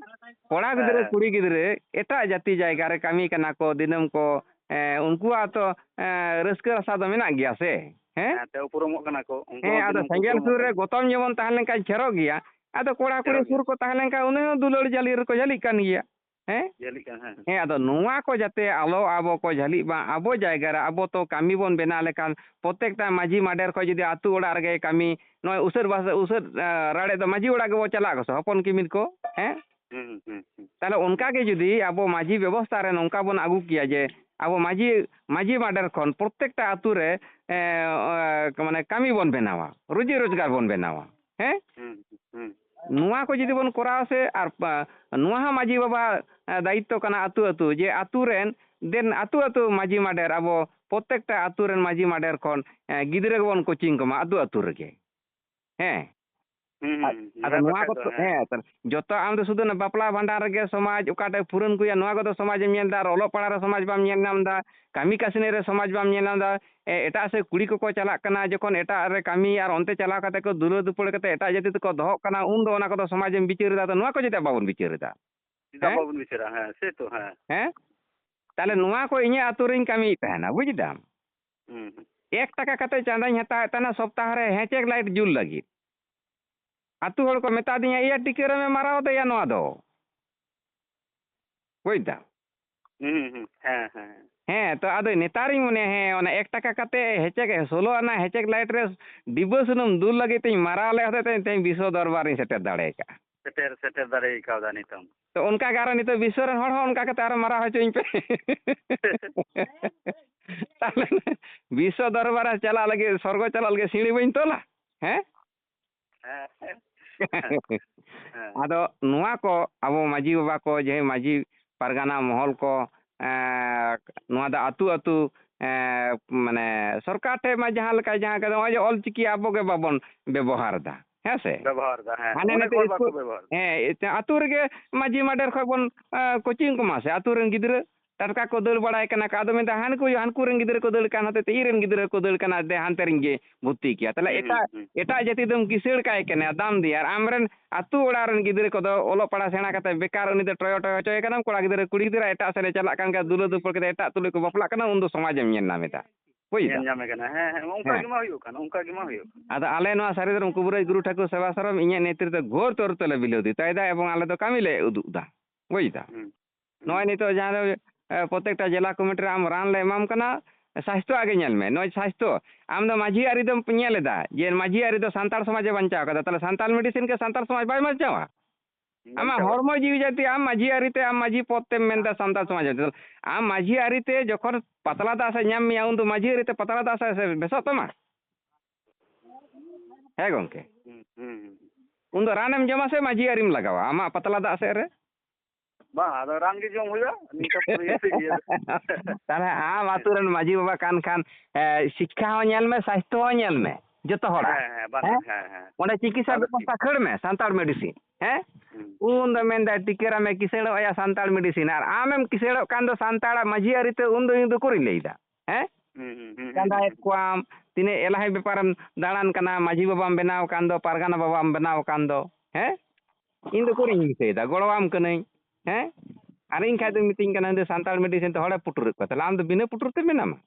ᱠᱚᱲᱟ ᱜᱤᱫᱽᱨᱟᱹ, ᱦᱮᱸ᱾ ᱠᱩᱲᱤ ᱜᱤᱫᱽᱨᱟᱹ ᱮᱴᱟᱜ ᱡᱟᱹᱛᱤ ᱡᱟᱭᱜᱟ ᱨᱮ ᱠᱟᱹᱢᱤ ᱠᱟᱱᱟ ᱠᱚ, ᱫᱤᱱᱟᱹᱢ ᱠᱚ, ᱮᱸ, ᱩᱱᱠᱩᱣᱟᱜ ᱛᱚ, ᱮᱸ, ᱨᱟᱹᱥᱠᱟᱹ ᱨᱟᱥᱟ ᱫᱚ ᱢᱮᱱᱟᱜ ᱜᱮᱭᱟ ᱥᱮ, ᱦᱮᱸ? ᱦᱮᱸ, ᱛᱮ ᱩᱯᱨᱩᱢᱚᱜ ᱠᱟᱱᱟ ᱠᱚ, ᱩᱱᱠᱩ ᱦᱮᱸ, ᱦᱚᱸ ᱟᱫᱚ ᱫᱤᱱᱟᱹᱢ ᱠᱚ ᱥᱮᱸᱜᱮᱞ ᱩᱯᱨᱩᱢᱚᱜ ᱥᱩᱨ ᱨᱮ ᱠᱟᱱᱟ᱾ ᱜᱚᱛᱚᱢ ᱡᱮᱢᱚᱱ ᱛᱟᱦᱮᱸ ᱞᱮᱱᱠᱷᱟᱱ ᱪᱷᱮᱨᱚᱜ ᱜᱮᱭᱟ, ᱟᱫᱚ ᱠᱚᱲᱟ ᱠᱩᱲᱤ ᱪᱷᱮᱨᱚᱜ ᱜᱮᱭᱟ᱾ ᱥᱩᱨ ᱠᱚ ᱛᱟᱦᱮᱸ ᱞᱮᱱᱠᱷᱟᱱ ᱩᱱᱤ ᱦᱚᱸ ᱫᱩᱞᱟᱹᱲ ᱡᱷᱟᱹᱞᱤ ᱨᱮᱠᱚ ᱡᱷᱟᱹᱞᱤᱜ ᱠᱟᱱ ᱜᱮᱭᱟ, ᱦᱮᱸ? ᱡᱷᱟᱹᱞᱤᱜ ᱠᱟᱱᱟ, ᱦᱮᱸ᱾ ᱦᱮᱸ, ᱟᱫᱚ ᱱᱚᱣᱟ ᱠᱚ ᱡᱟᱛᱮ ᱟᱞᱚ ᱟᱵᱚ ᱠᱚ ᱡᱷᱟᱹᱞᱤᱜ ᱢᱟ, ᱟᱵᱚ ᱡᱟᱭᱜᱟ ᱨᱮ ᱟᱵᱚ ᱛᱚ ᱠᱟᱹᱢᱤ ᱵᱚᱱ ᱵᱮᱱᱟᱣ ᱞᱮᱠᱷᱟᱱ ᱯᱨᱚᱛᱮᱠᱴᱟ ᱢᱟᱹᱡᱷᱤ ᱢᱟᱰᱮᱨ ᱠᱷᱚᱱ ᱡᱩᱫᱤ ᱟᱹᱛᱩ ᱚᱲᱟᱜ ᱨᱮᱜᱮ ᱠᱟᱹᱢᱤ, ᱱᱚᱜᱼᱚᱭ ᱩᱥᱟᱹᱫ ᱵᱟᱥ-, ᱩᱥᱟᱹᱫ, ᱮᱸ, ᱨᱟᱲᱮ ᱫᱚ ᱢᱟᱹᱡᱷᱤ ᱚᱲᱟᱜ ᱜᱮᱵᱚ ᱪᱟᱞᱟᱜ ᱠᱚ ᱥᱮ, ᱦᱚᱯᱚᱱ ᱠᱤᱢᱤᱱ ᱠᱚ, ᱦᱮᱸ? ᱦᱩᱸ, ᱦᱩᱸ, ᱦᱩᱸ, ᱦᱩᱸ᱾ ᱛᱟᱦᱞᱮ ᱚᱱᱠᱟ ᱜᱮ ᱡᱩᱫᱤ ᱟᱵᱚ ᱢᱟᱹᱡᱷᱤ ᱵᱮᱵᱚᱥᱛᱷᱟ ᱨᱮ ᱱᱚᱝᱠᱟ ᱵᱚᱱ ᱟᱹᱜᱩ ᱠᱮᱭᱟ ᱡᱮ ᱟᱵᱚ ᱢᱟᱹᱡᱷᱤ, ᱢᱟᱹᱡᱷᱤ ᱢᱟᱰᱮᱨ ᱠᱷᱚᱱ ᱯᱨᱚᱛᱮᱠᱴᱟ ᱟᱹᱛᱩ ᱨᱮ, ᱮᱸ, ᱮᱸ, ᱢᱟᱱᱮ ᱠᱟᱹᱢᱤ ᱵᱚᱱ ᱵᱮᱱᱟᱣᱟ, ᱨᱩᱡᱤ ᱨᱳᱡᱽᱜᱟᱨ ᱵᱚᱱ ᱵᱮᱱᱟᱣᱟ, ᱦᱮᱸ? ᱦᱩᱸ, ᱦᱩᱸ᱾ ᱱᱚᱣᱟ ᱠᱚ ᱡᱩᱫᱤ ᱵᱚᱱ ᱠᱚᱨᱟᱣᱟ ᱥᱮ, ᱟᱨ, ᱯᱟ-, ᱱᱚᱣᱟ ᱦᱚᱸ ᱢᱟᱹᱡᱷᱤ ᱵᱟᱵᱟ, ᱮᱸ, ᱫᱟᱭᱤᱛᱛᱚ ᱠᱟᱱᱟ ᱟᱹᱛᱩ ᱟᱹᱛᱩ, ᱡᱮ ᱟᱹᱛᱩ ᱨᱮᱱ, ᱫᱮᱱ ᱟᱹᱛᱩ ᱟᱹᱛᱩ ᱢᱟᱹᱡᱷᱤ ᱢᱟᱰᱮᱨ, ᱟᱵᱚ ᱯᱨᱚᱛᱮᱠᱴᱟ ᱟᱹᱛᱩ ᱨᱮᱱ ᱢᱟᱹᱡᱷᱤ ᱢᱟᱰᱮᱨ ᱠᱷᱚᱱ, ᱮᱸ, ᱜᱤᱫᱽᱨᱟᱹ ᱜᱮᱵᱚᱱ ᱠᱳᱪᱤᱝ ᱠᱚᱢᱟ ᱟᱹᱛᱩ ᱟᱹᱛᱩ ᱨᱮᱜᱮ᱾ ᱦᱮᱸ᱾ ᱦᱩᱸ, ᱟᱨ, ᱦᱩᱸ, ᱟᱫᱚ ᱱᱚᱣᱟ ᱱᱚᱣᱟ ᱠᱟᱛᱷᱟ ᱠᱚ ᱫᱚ, ᱦᱮᱸ᱾ ᱦᱮᱸ, ᱛᱟᱦᱞᱮ ᱡᱚᱛᱚ ᱟᱢ ᱫᱚ ᱥᱩᱫᱷᱩ ᱚᱱᱟ ᱵᱟᱯᱞᱟ ᱵᱷᱟᱸᱰᱟᱱ ᱨᱮᱜᱮ ᱥᱚᱢᱟᱡᱽ ᱚᱠᱟᱴᱟᱜ ᱯᱩᱨᱟᱹᱱ ᱠᱚ ᱦᱩᱭᱩᱜᱼᱟ, ᱱᱚᱣᱟ ᱠᱚᱫᱚ ᱥᱚᱢᱟᱡᱽ ᱮᱢ ᱧᱮᱞ ᱮᱫᱟ, ᱟᱨ ᱚᱞᱚᱜ ᱯᱟᱲᱦᱟᱜ ᱨᱮ ᱥᱚᱢᱟᱡᱽ ᱵᱟᱢ ᱧᱮᱞ ᱧᱟᱢ ᱮᱫᱟ, ᱠᱟᱹᱢᱤ ᱠᱟᱹᱥᱱᱤ ᱨᱮ ᱥᱚᱢᱟᱡᱽ ᱵᱟᱢ ᱧᱮᱞ ᱧᱟᱢ ᱮᱫᱟ᱾ ᱮ, ᱮᱴᱟᱜ ᱥᱮᱫ ᱠᱩᱲᱤ ᱠᱚᱠᱚ ᱪᱟᱞᱟᱜ ᱠᱟᱱᱟ, ᱡᱚᱠᱷᱚᱱ ᱮᱴᱟᱜ ᱨᱮ ᱠᱟᱹᱢᱤ ᱟᱨ ᱚᱱᱛᱮ ᱪᱟᱞᱟᱣ ᱠᱟᱛᱮ ᱠᱚ ᱫᱩᱞᱟᱹᱲ ᱫᱩᱯᱲᱟᱹ ᱠᱟᱛᱮ ᱮᱴᱟᱜ ᱡᱟᱹᱛᱤ ᱛᱮᱠᱚ ᱫᱚᱦᱚᱜ ᱠᱟᱱᱟ, ᱩᱱ ᱫᱚ ᱚᱱᱟ ᱠᱚᱫᱚ ᱥᱚᱢᱟᱡᱽ ᱮᱢ ᱵᱤᱪᱟᱹᱨ ᱮᱫᱟ᱾ ᱛᱚ ᱱᱚᱣᱟ ᱠᱚ ᱪᱮᱫᱟᱜ ᱵᱟᱵᱚᱱ ᱵᱤᱪᱟᱹᱨ ᱮᱫᱟ? ᱪᱮᱫᱟᱜ ᱦᱮᱸ? ᱵᱟᱵᱚᱱ ᱵᱤᱪᱟᱹᱨᱟ? ᱦᱮᱸ, ᱥᱮ ᱛᱚ, ᱦᱮᱸ᱾ ᱦᱮᱸ? ᱛᱟᱦᱞᱮ ᱱᱚᱣᱟ ᱠᱚ ᱤᱧᱟᱹᱜ ᱟᱹᱛᱩ ᱨᱤᱧ ᱠᱟᱹᱢᱤᱭᱮᱫ ᱛᱟᱦᱮᱱᱟ, ᱵᱩᱡᱽ ᱫᱟᱢ? ᱦᱩᱸ, ᱦᱩᱸ᱾ ᱮᱠ ᱴᱟᱠᱟ ᱠᱟᱛᱮ ᱪᱟᱸᱫᱟᱧ ᱦᱟᱛᱟᱣᱮᱫ ᱛᱟᱦᱮᱱᱟ ᱥᱚᱯᱛᱟᱦᱚ ᱨᱮ ᱦᱮᱸᱪᱮᱠ ᱞᱟᱭᱤᱴ ᱡᱩᱞ ᱞᱟᱹᱜᱤᱫ᱾ ᱟᱹᱛᱩ ᱦᱚᱲ ᱠᱚ ᱢᱮᱛᱟ ᱫᱤᱧᱟ, "ᱮᱭᱟ ᱴᱤᱠᱟᱹᱨᱟᱢᱮ ᱢᱟᱨᱟᱣ ᱫᱟᱭᱟ ᱱᱚᱣᱟ ᱫᱚ?" ᱵᱩᱡᱽ ᱫᱟᱢ? ᱦᱩᱸ, ᱦᱩᱸ, ᱦᱮᱸ, ᱦᱮᱸ᱾ ᱦᱮᱸ, ᱛᱚ ᱟᱫᱚ ᱱᱮᱛᱟᱨᱤᱧ ᱢᱚᱱᱮᱭᱟ, ᱦᱮᱸ, ᱚᱱᱟ ᱮᱠ ᱴᱟᱠᱟ ᱠᱟᱛᱮ ᱦᱮᱪᱮᱠ, ᱥᱳᱞᱳ ᱟᱱᱟ ᱦᱮᱪᱮᱠ ᱞᱟᱭᱤᱴ ᱨᱮ ᱰᱤᱵᱟᱹ ᱥᱩᱱᱩᱢ ᱫᱩᱞ ᱞᱟᱹᱜᱤᱫ ᱛᱤᱧ ᱢᱟᱨᱟᱣ ᱞᱮᱫ ᱦᱚᱛᱮᱡ ᱛᱮ ᱛᱮᱦᱮᱧ ᱵᱤᱥᱥᱚ ᱫᱚᱨᱵᱟᱨ ᱨᱤᱧ ᱥᱮᱴᱮᱨ ᱫᱟᱲᱮ ᱟᱠᱟᱫᱼᱟ᱾ ᱥᱮᱴᱮᱨ, ᱥᱮᱴᱮᱨ ᱫᱟᱲᱮ ᱠᱟᱣᱫᱟ ᱱᱤᱛᱚᱝ᱾ ᱛᱚ ᱚᱱᱠᱟ ᱜᱮ ᱟᱨᱚ ᱱᱤᱛᱚᱜ ᱵᱤᱥᱥᱚ ᱨᱮᱱ ᱦᱚᱲ ᱦᱚᱸ ᱚᱱᱠᱟ ᱠᱟᱛᱮ ᱟᱨᱚ ᱢᱟᱨᱟᱣ ᱦᱚᱪᱚᱧ ᱯᱮ᱾ ᱛᱟᱦᱞᱮ ᱵᱤᱥᱥᱚ ᱫᱚᱨᱵᱟᱨ ᱨᱮ ᱪᱟᱞᱟᱜ ᱞᱟᱹᱜᱤᱫ, ᱥᱚᱨᱜᱚ ᱪᱟᱞᱟᱜ ᱞᱟᱹᱜᱤᱫ ᱥᱤᱲᱤ ᱵᱟᱹᱧ ᱛᱚᱞᱟ? ᱦᱮᱸ? ᱦᱮᱸ᱾ ᱦᱮᱸ᱾ ᱟᱫᱚ ᱱᱚᱣᱟ ᱠᱚ ᱟᱵᱚ ᱢᱟᱹᱡᱷᱤ ᱵᱟᱵᱟ ᱠᱚ, ᱡᱮ ᱢᱟᱹᱡᱷᱤ ᱯᱟᱨᱜᱟᱱᱟ ᱢᱚᱦᱚᱞ ᱠᱚ, ᱮᱸ, ᱱᱚᱣᱟ ᱫᱚ ᱟᱹᱛᱩ ᱟᱹᱛᱩ, ᱮᱸ, ᱢᱟᱱᱮ ᱥᱚᱨᱠᱟᱨ ᱴᱷᱮᱱ ᱢᱟ ᱡᱟᱦᱟᱸ ᱞᱮᱠᱟ, ᱡᱟᱦᱟᱸ ᱠᱟᱛᱮ ᱱᱚᱜᱼᱚᱭ ᱡᱮ ᱚᱞ ᱪᱤᱠᱤ ᱟᱵᱚ ᱜᱮ ᱵᱟᱵᱚᱱ ᱵᱮᱵᱚᱦᱟᱨ ᱮᱫᱟ, ᱦᱮᱸ ᱥᱮ? ᱵᱮᱵᱚᱦᱟᱨ ᱮᱫᱟ, ᱦᱮᱸ᱾ ᱦᱟᱱᱮ ᱚᱱᱮᱠ ᱱᱤᱛᱚᱜ ᱦᱚᱲ ᱵᱟᱠᱚ ᱤᱥᱠᱩᱞ, ᱵᱮᱵᱚᱦᱟᱨ ᱮᱫᱟ᱾ ᱦᱮᱸ, ᱮᱛᱮ ᱟᱹᱛᱩ ᱨᱮᱜᱮ ᱢᱟᱹᱡᱷᱤ ᱢᱟᱰᱮᱨ ᱠᱷᱚᱱ ᱵᱚᱱ, ᱮᱸ, ᱠᱳᱪᱤᱝ ᱠᱚᱢᱟ ᱥᱮ, ᱟᱹᱛᱩ ᱨᱮᱱ ᱜᱤᱫᱽᱨᱟᱹ ᱴᱟᱴᱠᱟ ᱠᱚ ᱫᱟᱹᱲ ᱵᱟᱲᱟᱭ ᱠᱟᱱᱟ ᱠᱚ᱾ ᱟᱫᱚ ᱢᱮᱱᱫᱟ, ᱦᱟᱱᱠᱩ, ᱦᱟᱱᱠᱩ ᱨᱮᱱ ᱜᱤᱫᱽᱨᱟᱹ ᱠᱚ ᱫᱟᱹᱲ ᱠᱟᱱ ᱦᱚᱛᱮᱡ ᱛᱮ ᱤᱧ ᱨᱮᱱ ᱜᱤᱫᱽᱨᱟᱹ ᱠᱚ ᱫᱟᱹᱲ ᱠᱟᱱᱟ, ᱫᱮ ᱦᱟᱱᱛᱮ ᱨᱮᱧ ᱜᱮ ᱵᱷᱚᱨᱛᱤ ᱠᱮᱭᱟ᱾ ᱛᱟᱦᱞᱮ ᱦᱩᱸ, ᱮᱴᱟᱜ, ᱦᱩᱸ, ᱦᱩᱸ᱾ ᱮᱴᱟᱜ ᱡᱟᱹᱛᱤ ᱫᱚᱢ ᱠᱤᱥᱟᱹᱲ ᱠᱟᱭ ᱠᱟᱱᱟ, ᱫᱟᱢ ᱫᱤᱭᱟ, ᱟᱨ ᱟᱢᱨᱮᱱ ᱟᱹᱛᱩ ᱚᱲᱟᱜ ᱨᱮᱱ ᱜᱤᱫᱽᱨᱟᱹ ᱠᱚᱫᱚ ᱚᱞᱚᱜ ᱯᱟᱲᱦᱟᱜ ᱥᱮᱬᱟ ᱠᱟᱛᱮ ᱵᱮᱠᱟᱨ ᱩᱱᱤ ᱫᱚ ᱴᱚᱭᱚ ᱴᱚᱭᱚ ᱦᱚᱪᱚᱭᱮ ᱠᱟᱱᱟᱢ, ᱠᱚᱲᱟ ᱜᱤᱫᱽᱨᱟᱹ ᱠᱩᱲᱤ ᱜᱤᱫᱽᱨᱟᱹ ᱮᱴᱟᱜ ᱥᱮᱫ ᱮ ᱪᱟᱞᱟᱜ ᱠᱟᱱ ᱠᱷᱟᱱ ᱫᱩᱞᱟᱹ ᱫᱩᱯᱩᱞ ᱠᱟᱛᱮ ᱮᱴᱟᱜ ᱛᱩᱞᱩᱡ ᱠᱚ ᱵᱟᱯᱞᱟᱜ ᱠᱟᱱᱟ, ᱩᱱᱫᱚ ᱥᱚᱢᱟᱡᱽ ᱮᱢ ᱧᱮᱞ ᱧᱟᱢ ᱮᱫᱟ᱾ ᱵᱩᱡᱽ ᱧᱮᱞ ᱮᱫᱟ? ᱧᱟᱢᱮ ᱠᱟᱱᱟ, ᱦᱮᱸ, ᱦᱮᱸ, ᱚᱱᱠᱟ ᱦᱮᱸ᱾ ᱜᱮ ᱢᱟ ᱦᱩᱭᱩᱜ ᱠᱟᱱ, ᱚᱱᱠᱟ ᱜᱮ ᱢᱟ ᱦᱩᱭᱩᱜ ᱠᱟᱱ᱾ ᱟᱫᱚ ᱟᱞᱮ ᱱᱚᱣᱟ ᱥᱟᱹᱨᱤ ᱫᱷᱚᱨᱚᱢ ᱠᱩᱵᱩᱨᱟᱹᱡ ᱜᱩᱨᱩ ᱴᱷᱟᱹᱠᱩᱨ ᱥᱮᱵᱟ ᱥᱟᱨᱚᱢ ᱤᱧᱟᱹᱜ ᱱᱮᱛᱨᱤᱛᱵ ᱛᱮ ᱜᱷᱳᱨ ᱛᱚᱨ ᱛᱮᱞᱮ ᱵᱤᱞᱟᱹᱣ ᱫᱤ ᱛᱟᱭᱫᱟ ᱮᱵᱚᱝ ᱟᱞᱮ ᱫᱚ ᱠᱟᱹᱢᱤ ᱞᱮ ᱩᱫᱩᱜ ᱮᱫᱟ᱾ ᱵᱩᱡᱽ ᱮᱫᱟ? ᱦᱩᱸ᱾ ᱦᱩᱸ᱾ ᱱᱚᱜᱼᱚᱭ ᱱᱤᱛᱚᱜ ᱡᱟᱦᱟᱸ ᱫᱚ, ᱮ, ᱯᱨᱚᱛᱮᱠᱴᱟ ᱡᱮᱞᱟ ᱠᱚᱢᱤᱴᱤ ᱨᱮ ᱟᱢ ᱨᱟᱱ ᱞᱮ ᱮᱢᱟᱢ ᱠᱟᱱᱟ, ᱥᱟᱥᱛᱷᱚ ᱟᱜᱮ ᱧᱮᱞ ᱢᱮ᱾ ᱱᱚᱜᱼᱚᱭ ᱥᱟᱥᱛᱷᱚ, ᱟᱢ ᱫᱚ ᱢᱟᱹᱡᱷᱤ ᱟᱹᱨᱤ ᱫᱚᱢ ᱧᱮᱞ ᱮᱫᱟ ᱡᱮ ᱢᱟᱹᱡᱷᱤ ᱟᱹᱨᱤ ᱫᱚ ᱥᱟᱱᱛᱟᱲ ᱥᱚᱢᱟᱡᱽ ᱮ ᱵᱟᱧᱪᱟᱣ ᱠᱟᱫᱟ, ᱛᱟᱦᱞᱮ ᱥᱟᱱᱛᱟᱲ medicine ᱠᱤ ᱥᱟᱱᱛᱟᱲ ᱥᱚᱢᱟᱡᱽ ᱵᱟᱭ ᱵᱟᱧᱪᱟᱣᱟ? ᱟᱢᱟᱜ ᱵᱟᱧᱪᱟᱣᱟ᱾ ᱦᱚᱲᱢᱚ ᱡᱤᱣᱤ ᱡᱟᱹᱛᱤ ᱟᱢ ᱢᱟᱹᱡᱷᱤ ᱟᱹᱨᱤ ᱛᱮ, ᱟᱢ ᱢᱟᱹᱡᱷᱤ ᱯᱚᱫ ᱛᱮᱢ ᱢᱮᱱᱫᱟ ᱥᱟᱱᱛᱟᱲ ᱥᱚᱢᱟᱡᱽ ᱵᱟᱧᱪᱟᱣ᱾ ᱟᱢ ᱢᱟᱹᱡᱷᱤ ᱟᱹᱨᱤ ᱛᱮ ᱡᱚᱠᱷᱚᱱ ᱯᱟᱛᱞᱟ ᱫᱟᱜ ᱥᱮᱫ ᱧᱟᱢ ᱢᱮᱭᱟ, ᱩᱱ ᱫᱚ ᱢᱟᱹᱡᱷᱤ ᱟᱹᱨᱤ ᱛᱮ ᱯᱟᱛᱞᱟ ᱫᱟᱜ ᱥᱮᱫ ᱥᱮ ᱵᱮᱥᱚᱜ ᱛᱟᱢᱟ? ᱦᱮᱸ ᱜᱚᱝᱠᱮ? ᱦᱩᱸ, ᱦᱩᱸ, ᱦᱩᱸ᱾ ᱩᱱ ᱫᱚ ᱨᱟᱱᱮᱢ ᱡᱚᱢᱟ ᱥᱮ ᱢᱟᱹᱡᱷᱤ ᱟᱹᱨᱤᱢ ᱞᱟᱜᱟᱣᱟ ᱟᱢᱟᱜ ᱯᱟᱛᱞᱟ ᱫᱟᱜ ᱥᱮᱫ ᱨᱮ? ᱵᱟᱝ, ᱟᱫᱚ ᱨᱟᱱ ᱜᱮ ᱡᱚᱢ ᱦᱩᱭᱩᱜᱼᱟ, ᱱᱤᱝᱠᱟ ᱯᱩᱨᱟᱹ ᱤᱭᱟᱹ ᱛᱮᱜᱮ᱾ ᱛᱟᱦᱞᱮ ᱟᱢ ᱟᱹᱛᱩ ᱨᱮᱱ ᱢᱟᱹᱡᱷᱤ ᱵᱟᱵᱟ ᱠᱟᱱ ᱠᱷᱟᱱ, ᱮ, ᱥᱤᱠᱠᱷᱟ ᱦᱚᱸ ᱧᱮᱞ ᱢᱮ, ᱥᱟᱥᱛᱷᱚ ᱦᱚᱸ ᱧᱮᱞ ᱢᱮ, ᱡᱚᱛᱚ ᱦᱚᱲᱟᱜ᱾ ᱦᱮᱸ, ᱦᱮᱸ, ᱵᱟᱱᱟᱨ, ᱦᱮᱸ? ᱦᱮᱸ, ᱦᱮᱸ᱾ ᱚᱸᱰᱮ ᱪᱤᱠᱤᱛᱥᱟ ᱵᱟᱱᱟᱨ ᱵᱮᱵᱚᱥᱛᱷᱟ ᱴᱷᱤᱠ᱾ ᱠᱷᱟᱹᱲ ᱢᱮ, ᱥᱟᱱᱛᱟᱲ medicine, ᱦᱮᱸ? ᱦᱩᱸ᱾ ᱩᱱ ᱫᱚ ᱢᱮᱱᱫᱟᱭ, ᱴᱤᱠᱟᱹᱨᱟᱢᱮ ᱠᱤᱥᱟᱹᱬᱚᱜ ᱟᱭᱟ ᱥᱟᱱᱛᱟᱲ medicine, ᱟᱨ ᱟᱢᱮᱢ ᱠᱤᱥᱟᱹᱬᱚᱜ ᱠᱟᱱ ᱫᱚ ᱥᱟᱱᱛᱟᱲᱟᱜ ᱢᱟᱹᱡᱷᱤ ᱟᱹᱨᱤ ᱛᱮ, ᱩᱱ ᱫᱚ ᱤᱧ ᱫᱚ ᱩᱠᱩᱨᱤᱧ ᱞᱟᱹᱭᱫᱟ, ᱦᱮᱸ? ᱦᱩᱸ, ᱦᱩᱸ, ᱦᱩᱸ, ᱦᱩᱸ, ᱪᱟᱸᱫᱟᱭᱮᱫ ᱦᱩᱸ᱾ ᱠᱚᱣᱟᱢ, ᱛᱤᱱᱟᱹᱜ ᱮᱞᱟᱦᱤ ᱵᱮᱯᱟᱨᱮᱢ ᱫᱟᱬᱟᱱ ᱠᱟᱱᱟ, ᱢᱟᱹᱡᱷᱤ ᱵᱟᱵᱟᱢ ᱵᱮᱱᱟᱣ ᱟᱠᱟᱱ ᱫᱚ, ᱯᱟᱨᱜᱟᱱᱟ ᱵᱟᱵᱟᱢ ᱵᱮᱱᱟᱣ ᱟᱠᱟᱱ ᱫᱚ, ᱦᱮᱸ? ᱤᱧ ᱫᱚ ᱩᱠᱩᱨᱤᱧ ᱫᱤᱥᱟᱹᱭᱮᱫᱟ, ᱜᱚᱲᱚᱣᱟᱢ ᱠᱟᱹᱱᱟᱹᱧ, ᱦᱮᱸ? ᱟᱨ ᱤᱧ ᱠᱷᱟᱡ ᱫᱚ ᱢᱤᱛᱟᱹᱧ ᱠᱟᱱᱟ, "ᱤᱧ ᱫᱚ ᱥᱟᱱᱛᱟᱲ medicine ᱛᱮ ᱦᱚᱲᱮ ᱯᱩᱴᱩᱨᱮᱫ ᱠᱚᱣᱟ", ᱛᱟᱦᱞᱮ ᱟᱢ ᱫᱚ ᱵᱤᱱᱟᱹ ᱯᱩᱴᱩᱨ ᱛᱮ ᱢᱮᱱᱟᱢᱟ?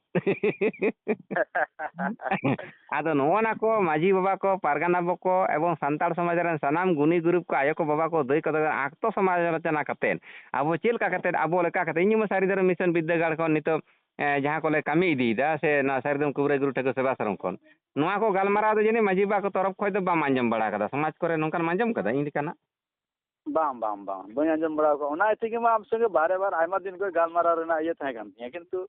ᱟᱫᱚ ᱱᱚᱜᱼᱚ ᱱᱟ ᱠᱚ ᱢᱟᱹᱡᱷᱤ ᱵᱟᱵᱟ ᱠᱚ, ᱯᱟᱨᱜᱟᱱᱟ ᱵᱟᱵᱟ ᱠᱚ ᱮᱵᱚᱝ ᱥᱟᱱᱛᱟᱲ ᱥᱚᱢᱟᱡᱽ ᱨᱮᱱ ᱥᱟᱱᱟᱢ ᱜᱩᱱᱤ ᱜᱩᱨᱤᱵ ᱠᱚ, ᱟᱭᱳ ᱠᱚ, ᱵᱟᱵᱟ ᱠᱚ, ᱫᱟᱹᱭ ᱠᱚ, ᱛᱟᱠᱚ ᱟᱠᱛᱚ ᱥᱚᱢᱟᱞᱳᱪᱚᱱᱟ ᱠᱟᱛᱮᱫ, ᱟᱵᱚ ᱪᱮᱫ ᱞᱮᱠᱟ ᱠᱟᱛᱮᱫ, ᱟᱵᱚ ᱞᱮᱠᱟ ᱠᱟᱛᱮᱫ, ᱤᱧ ᱢᱟ ᱥᱟᱹᱨᱤ ᱫᱷᱚᱨᱚᱢ ᱢᱤᱥᱚᱱ ᱵᱤᱨᱫᱟᱹᱜᱟᱲ ᱠᱷᱚᱱ ᱱᱤᱛᱚᱜ, ᱮ, ᱡᱟᱦᱟᱸ ᱠᱚᱞᱮ ᱠᱟᱹᱢᱤ ᱤᱫᱤᱭᱮᱫᱟ, ᱥᱮ ᱱᱚᱣᱟ ᱥᱟᱹᱨᱤ ᱫᱷᱚᱨᱚᱢ ᱠᱩᱵᱨᱟᱹᱭ ᱜᱩᱨᱩ ᱴᱷᱟᱹᱠᱩᱨ ᱥᱮᱵᱟ ᱥᱟᱨᱚᱢ ᱠᱷᱚᱱ, ᱱᱚᱣᱟ ᱠᱚ ᱜᱟᱞᱢᱟᱨᱟᱣ ᱫᱚ ᱡᱟᱹᱱᱤᱡ ᱢᱟᱹᱡᱷᱤ ᱵᱟᱵᱟ ᱠᱚ ᱛᱚᱨᱚᱯ ᱠᱷᱚᱱ ᱫᱚ ᱵᱟᱢ ᱟᱸᱡᱚᱢ ᱵᱟᱲᱟ ᱟᱠᱟᱫᱟ, ᱥᱚᱢᱟᱡᱽ ᱠᱚᱨᱮ ᱱᱚᱝᱠᱟᱱ ᱟᱸᱡᱚᱢ ᱠᱟᱫᱟ ᱤᱧ ᱞᱮᱠᱟᱱᱟᱜ? ᱵᱟᱝ, ᱵᱟᱝ, ᱵᱟᱝ, ᱵᱟᱹᱧ ᱟᱸᱡᱚᱢ ᱵᱟᱲᱟ ᱟᱠᱟᱫᱟ᱾ ᱚᱱᱟ ᱤᱭᱟᱹ ᱛᱮᱜᱮ ᱢᱟ ᱟᱢ ᱥᱚᱸᱜᱮ ᱵᱟᱨᱮ ᱵᱟᱨ ᱟᱭᱢᱟ ᱫᱤᱱ ᱠᱷᱚᱱ ᱜᱟᱞᱢᱟᱨᱟᱣ ᱨᱮᱱᱟᱜ ᱤᱭᱟᱹ ᱛᱟᱦᱮᱸ ᱠᱟᱱ ᱛᱤᱧᱟᱹ, ᱠᱤᱱᱛᱩ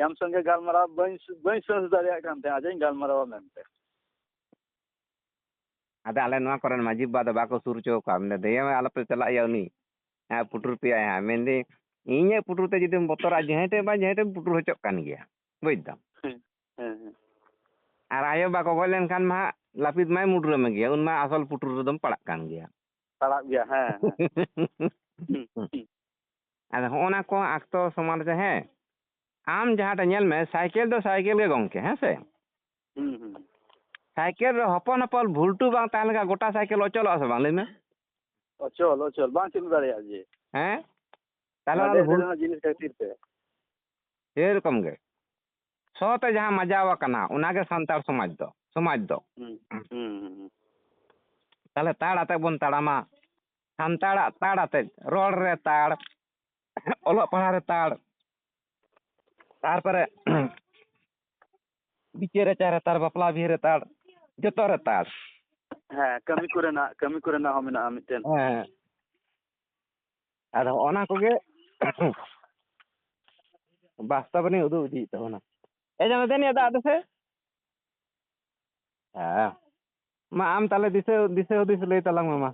ᱟᱢ ᱥᱚᱸᱜᱮ ᱜᱟᱞᱢᱟᱨᱟᱣ ᱵᱟᱹᱧ, ᱵᱟᱹᱧ ᱥᱟᱦᱥ ᱫᱟᱲᱮᱭᱟᱜ ᱠᱟᱱ ᱛᱟᱦᱮᱸᱫ ᱡᱮᱧ ᱜᱟᱞᱢᱟᱨᱟᱣᱟ ᱢᱮᱱᱛᱮ᱾ ᱟᱫᱚ ᱟᱞᱮ ᱱᱚᱣᱟ ᱠᱚᱨᱮᱱ ᱢᱟᱹᱡᱷᱤ ᱵᱟᱵᱟ ᱫᱚ ᱵᱟᱠᱚ ᱥᱩᱨ ᱦᱚᱪᱚ ᱠᱚᱣᱟ, ᱢᱮᱱᱫᱟ, "ᱫᱮᱭᱟ ᱢᱮ, ᱟᱞᱚᱯᱮ ᱪᱟᱞᱟᱜ ᱜᱮᱭᱟ, ᱩᱱᱤ ᱯᱩᱴᱩᱨ ᱯᱮᱭᱟᱭ ᱦᱟᱸᱜ", ᱢᱮᱱᱫᱟᱹᱧ, ᱤᱧᱟᱹᱜ ᱯᱩᱴᱩᱨ ᱛᱮ ᱡᱩᱫᱤᱢ ᱵᱚᱛᱚᱨᱟ, ᱡᱟᱦᱟᱸᱭ ᱴᱷᱮᱱ ᱵᱟᱝ ᱡᱟᱦᱟᱸᱭ ᱴᱷᱮᱱ ᱯᱩᱴᱩᱨ ᱦᱚᱪᱚᱜ ᱠᱟᱱ ᱜᱮᱭᱟ, ᱵᱩᱡᱽ ᱫᱟᱢ᱾ ᱦᱮᱸ, ᱦᱮᱸ, ᱦᱮᱸ᱾ ᱟᱨ ᱟᱭᱳ ᱵᱟᱠᱚ ᱜᱚᱡ ᱞᱮᱱᱠᱷᱟᱱ ᱢᱟ ᱦᱟᱸᱜ ᱞᱟᱹᱯᱤᱛ ᱢᱟᱭ ᱢᱩᱰᱨᱟᱹ ᱢᱮᱜᱮᱭᱟ, ᱩᱱ ᱢᱟ ᱟᱥᱚᱞ ᱯᱩᱴᱩᱨ ᱨᱮᱫᱚᱢ ᱯᱟᱲᱟᱜ ᱠᱟᱱ ᱜᱮᱭᱟ᱾ ᱯᱟᱲᱟᱜ ᱜᱮᱭᱟ, ᱦᱮᱸ, ᱦᱮᱸ᱾ ᱦᱩᱸ, ᱦᱩᱸ᱾ ᱟᱫᱚ ᱦᱚᱸᱜᱼᱚ ᱱᱟ ᱠᱚ ᱟᱠᱛᱚ ᱥᱚᱢᱟᱱ ᱨᱮ, ᱦᱮᱸ, ᱟᱢ ᱡᱟᱦᱟᱸᱴᱟᱜ ᱧᱮᱞ ᱢᱮ, ᱥᱟᱭᱠᱮᱞ ᱫᱚ ᱥᱟᱭᱠᱮᱞ ᱜᱮ ᱜᱚᱝᱠᱮ, ᱦᱮᱸ ᱥᱮ? ᱦᱩᱸ, ᱦᱩᱸ᱾ ᱥᱟᱭᱠᱮᱞ ᱨᱮ ᱦᱚᱯᱚᱱ ᱦᱚᱯᱚᱱ ᱵᱷᱩᱞᱴᱩ ᱵᱟᱝ ᱛᱟᱦᱮᱸ ᱞᱮᱱᱠᱷᱟᱱ ᱜᱚᱴᱟ ᱥᱟᱭᱠᱮᱞ ᱚᱪᱚᱞᱚᱜᱼᱟ ᱥᱮ ᱵᱟᱝ, ᱞᱟᱹᱭ ᱢᱮ? ᱚᱪᱚᱞ, ᱚᱪᱚᱞ, ᱵᱟᱝ ᱪᱟᱹᱞᱩ ᱫᱟᱲᱮᱭᱟᱜᱼᱟ ᱡᱮ᱾ ᱦᱮᱸ? ᱛᱟᱦᱞᱮ ᱚᱱᱟ ᱚᱱᱟ ᱫᱚ ᱰᱷᱮᱨ ᱵᱷᱩᱞ ᱰᱷᱮᱨ ᱨᱮᱱᱟᱜ ᱡᱤᱱᱤᱥ ᱠᱷᱟᱹᱛᱤᱨ ᱛᱮ᱾ ᱥᱮᱨᱚᱠᱚᱢ ᱜᱮ᱾ ᱥᱚ ᱛᱮ ᱡᱟᱦᱟᱸ ᱢᱟᱡᱟᱣ ᱟᱠᱟᱱᱟ, ᱚᱱᱟᱜᱮ ᱥᱟᱱᱛᱟᱲ ᱥᱚᱢᱟᱡᱽ ᱫᱚ, ᱥᱚᱢᱟᱡᱽ ᱫᱚ᱾ ᱦᱩᱸ, ᱦᱩᱸ, ᱦᱩᱸ, ᱦᱩᱸ᱾ ᱛᱟᱦᱞᱮ ᱛᱟᱲ ᱟᱛᱮ ᱵᱚᱱ ᱛᱟᱲᱟᱢᱟ, ᱥᱟᱱᱛᱟᱲᱟᱜ ᱛᱟᱲ ᱟᱛᱮ, ᱨᱚᱲ ᱨᱮ ᱛᱟᱲ, ᱚᱞᱚᱜ ᱯᱟᱲᱦᱟᱜ ᱨᱮ ᱛᱟᱲ, ᱛᱟᱨᱯᱚᱨᱮ ᱵᱤᱪᱟᱹᱨ ᱟᱪᱟᱨ ᱨᱮ ᱛᱟᱲ, ᱵᱟᱯᱞᱟ ᱵᱤᱦᱟᱹ ᱨᱮ ᱛᱟᱲ, ᱡᱚᱛᱚ ᱨᱮ ᱛᱟᱲ᱾ ᱦᱮᱸ, ᱠᱟᱹᱢᱤ ᱠᱚᱨᱮᱱᱟᱜ, ᱠᱟᱹᱢᱤ ᱠᱚᱨᱮᱱᱟᱜ ᱦᱚᱸ ᱢᱮᱱᱟᱜᱼᱟ ᱢᱤᱫᱴᱮᱱ᱾ ᱦᱮᱸ, ᱦᱮᱸ᱾ ᱟᱫᱚ ᱚᱱᱟ ᱠᱚᱜᱮ ᱵᱟᱥᱛᱚᱵ ᱨᱤᱧ ᱩᱫᱩᱜ ᱤᱫᱤᱭᱮᱫ ᱛᱟᱵᱚᱱᱟ᱾ ᱮ ᱡᱟᱢᱮᱫᱟᱱᱤᱭᱟ, ᱫᱟᱜ ᱫᱮᱥᱮ᱾ ᱦᱮᱸ᱾ ᱢᱟ ᱟᱢ ᱛᱟᱦᱞᱮ ᱫᱤᱥᱟᱹ, ᱫᱤᱥᱟᱹ ᱦᱩᱫᱤᱥ ᱞᱟᱹᱭ ᱛᱟᱞᱟᱝ ᱢᱮ ᱢᱟ᱾